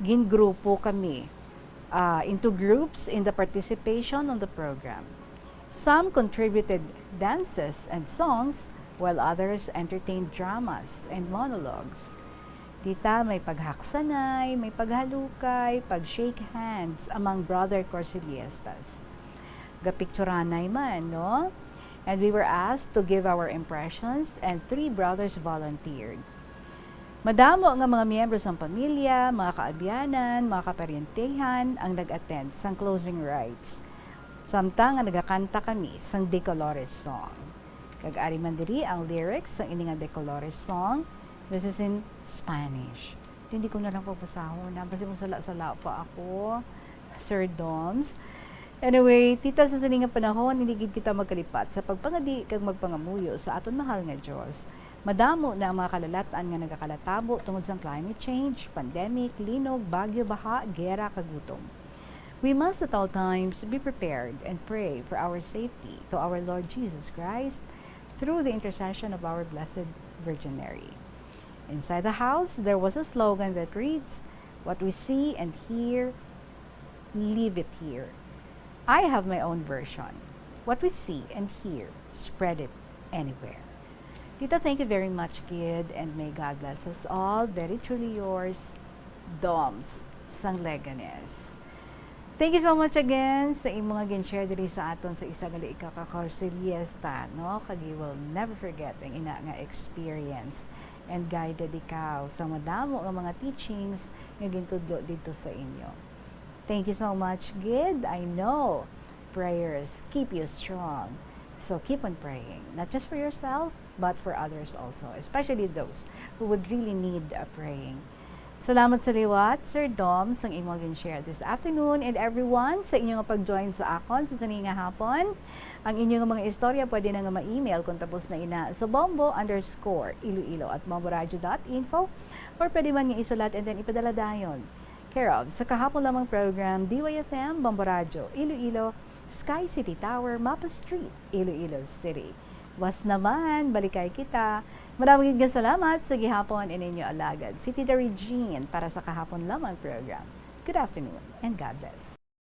gingrupo kami, ah, into groups in the participation on the program. Some contributed dances and songs, while others entertained dramas and monologues. Tita, may paghaksanay, may paghalukay, pag-shake hands among brother Corsiliestas. Gapicturanay man, no? And we were asked to give our impressions, and three brothers volunteered. Madamo nga mga miyembro sang pamilya, mga kaabyanan, mga kaparyentehan ang nag-attend sang closing rites, samtang nga nagakanta kami sang De Colores song. Kag ari man diri ang lyrics sang ini nga De Colores song. This is in Spanish. Hindi ko na lang pabasahon, ha? Basi masala-sala pa ako, Sir Doms. Anyway, tita, sa sini nga panahon, hindi gid kita magkalipat sa pagpangadi kag magpangamuyo sa aton mahal nga Dios. Madamo na ang mga kalalat-an nga nagakalatabo tungod sang climate change, pandemic, linog, bagyo, baha, gera, kag gutom. We must at all times be prepared and pray for our safety to our Lord Jesus Christ through the intercession of our Blessed Virgin Mary. Inside the house, there was a slogan that reads, "What we see and hear, leave it here." I have my own version. "What we see and hear, spread it anywhere." Tita, thank you very much gid, and may God bless us all. Very truly yours, Doms sang Leganes. Thank you so much again sa imo nga gin-share diri sa aton sa isa gali ka ka Corsiliesta, no? Kag you will never forget ang ina nga experience, and guided ikaw sa madamo nga mga teachings nga gintudlo didto sa inyo. Thank you so much gid. I know prayers keep you strong. So keep on praying, not just for yourself, but for others also, especially those who would really need a praying. Salamat sa liwat, Sir Dom, sang imong gin-share this afternoon, and everyone sa inyo nga pag-join sa akon sa sini nga hapon. Ang inyo nga mga istorya pwede na nga ma-email kung tapos na ina sa bombo underscore iloilo at bomboradio dot info, or pwede man nga isulat and then ipadala dayon. Care of sa kahapon lamang program, D Y F M, Bombo Radyo, Iloilo, Sky City Tower, Mapa Street, Iloilo City. Was naman, balikay kita. Marami gid nga salamat sa gihapon ininyo alagad, si Tita Regine, para sa kahapon lamang program. Good afternoon and God bless.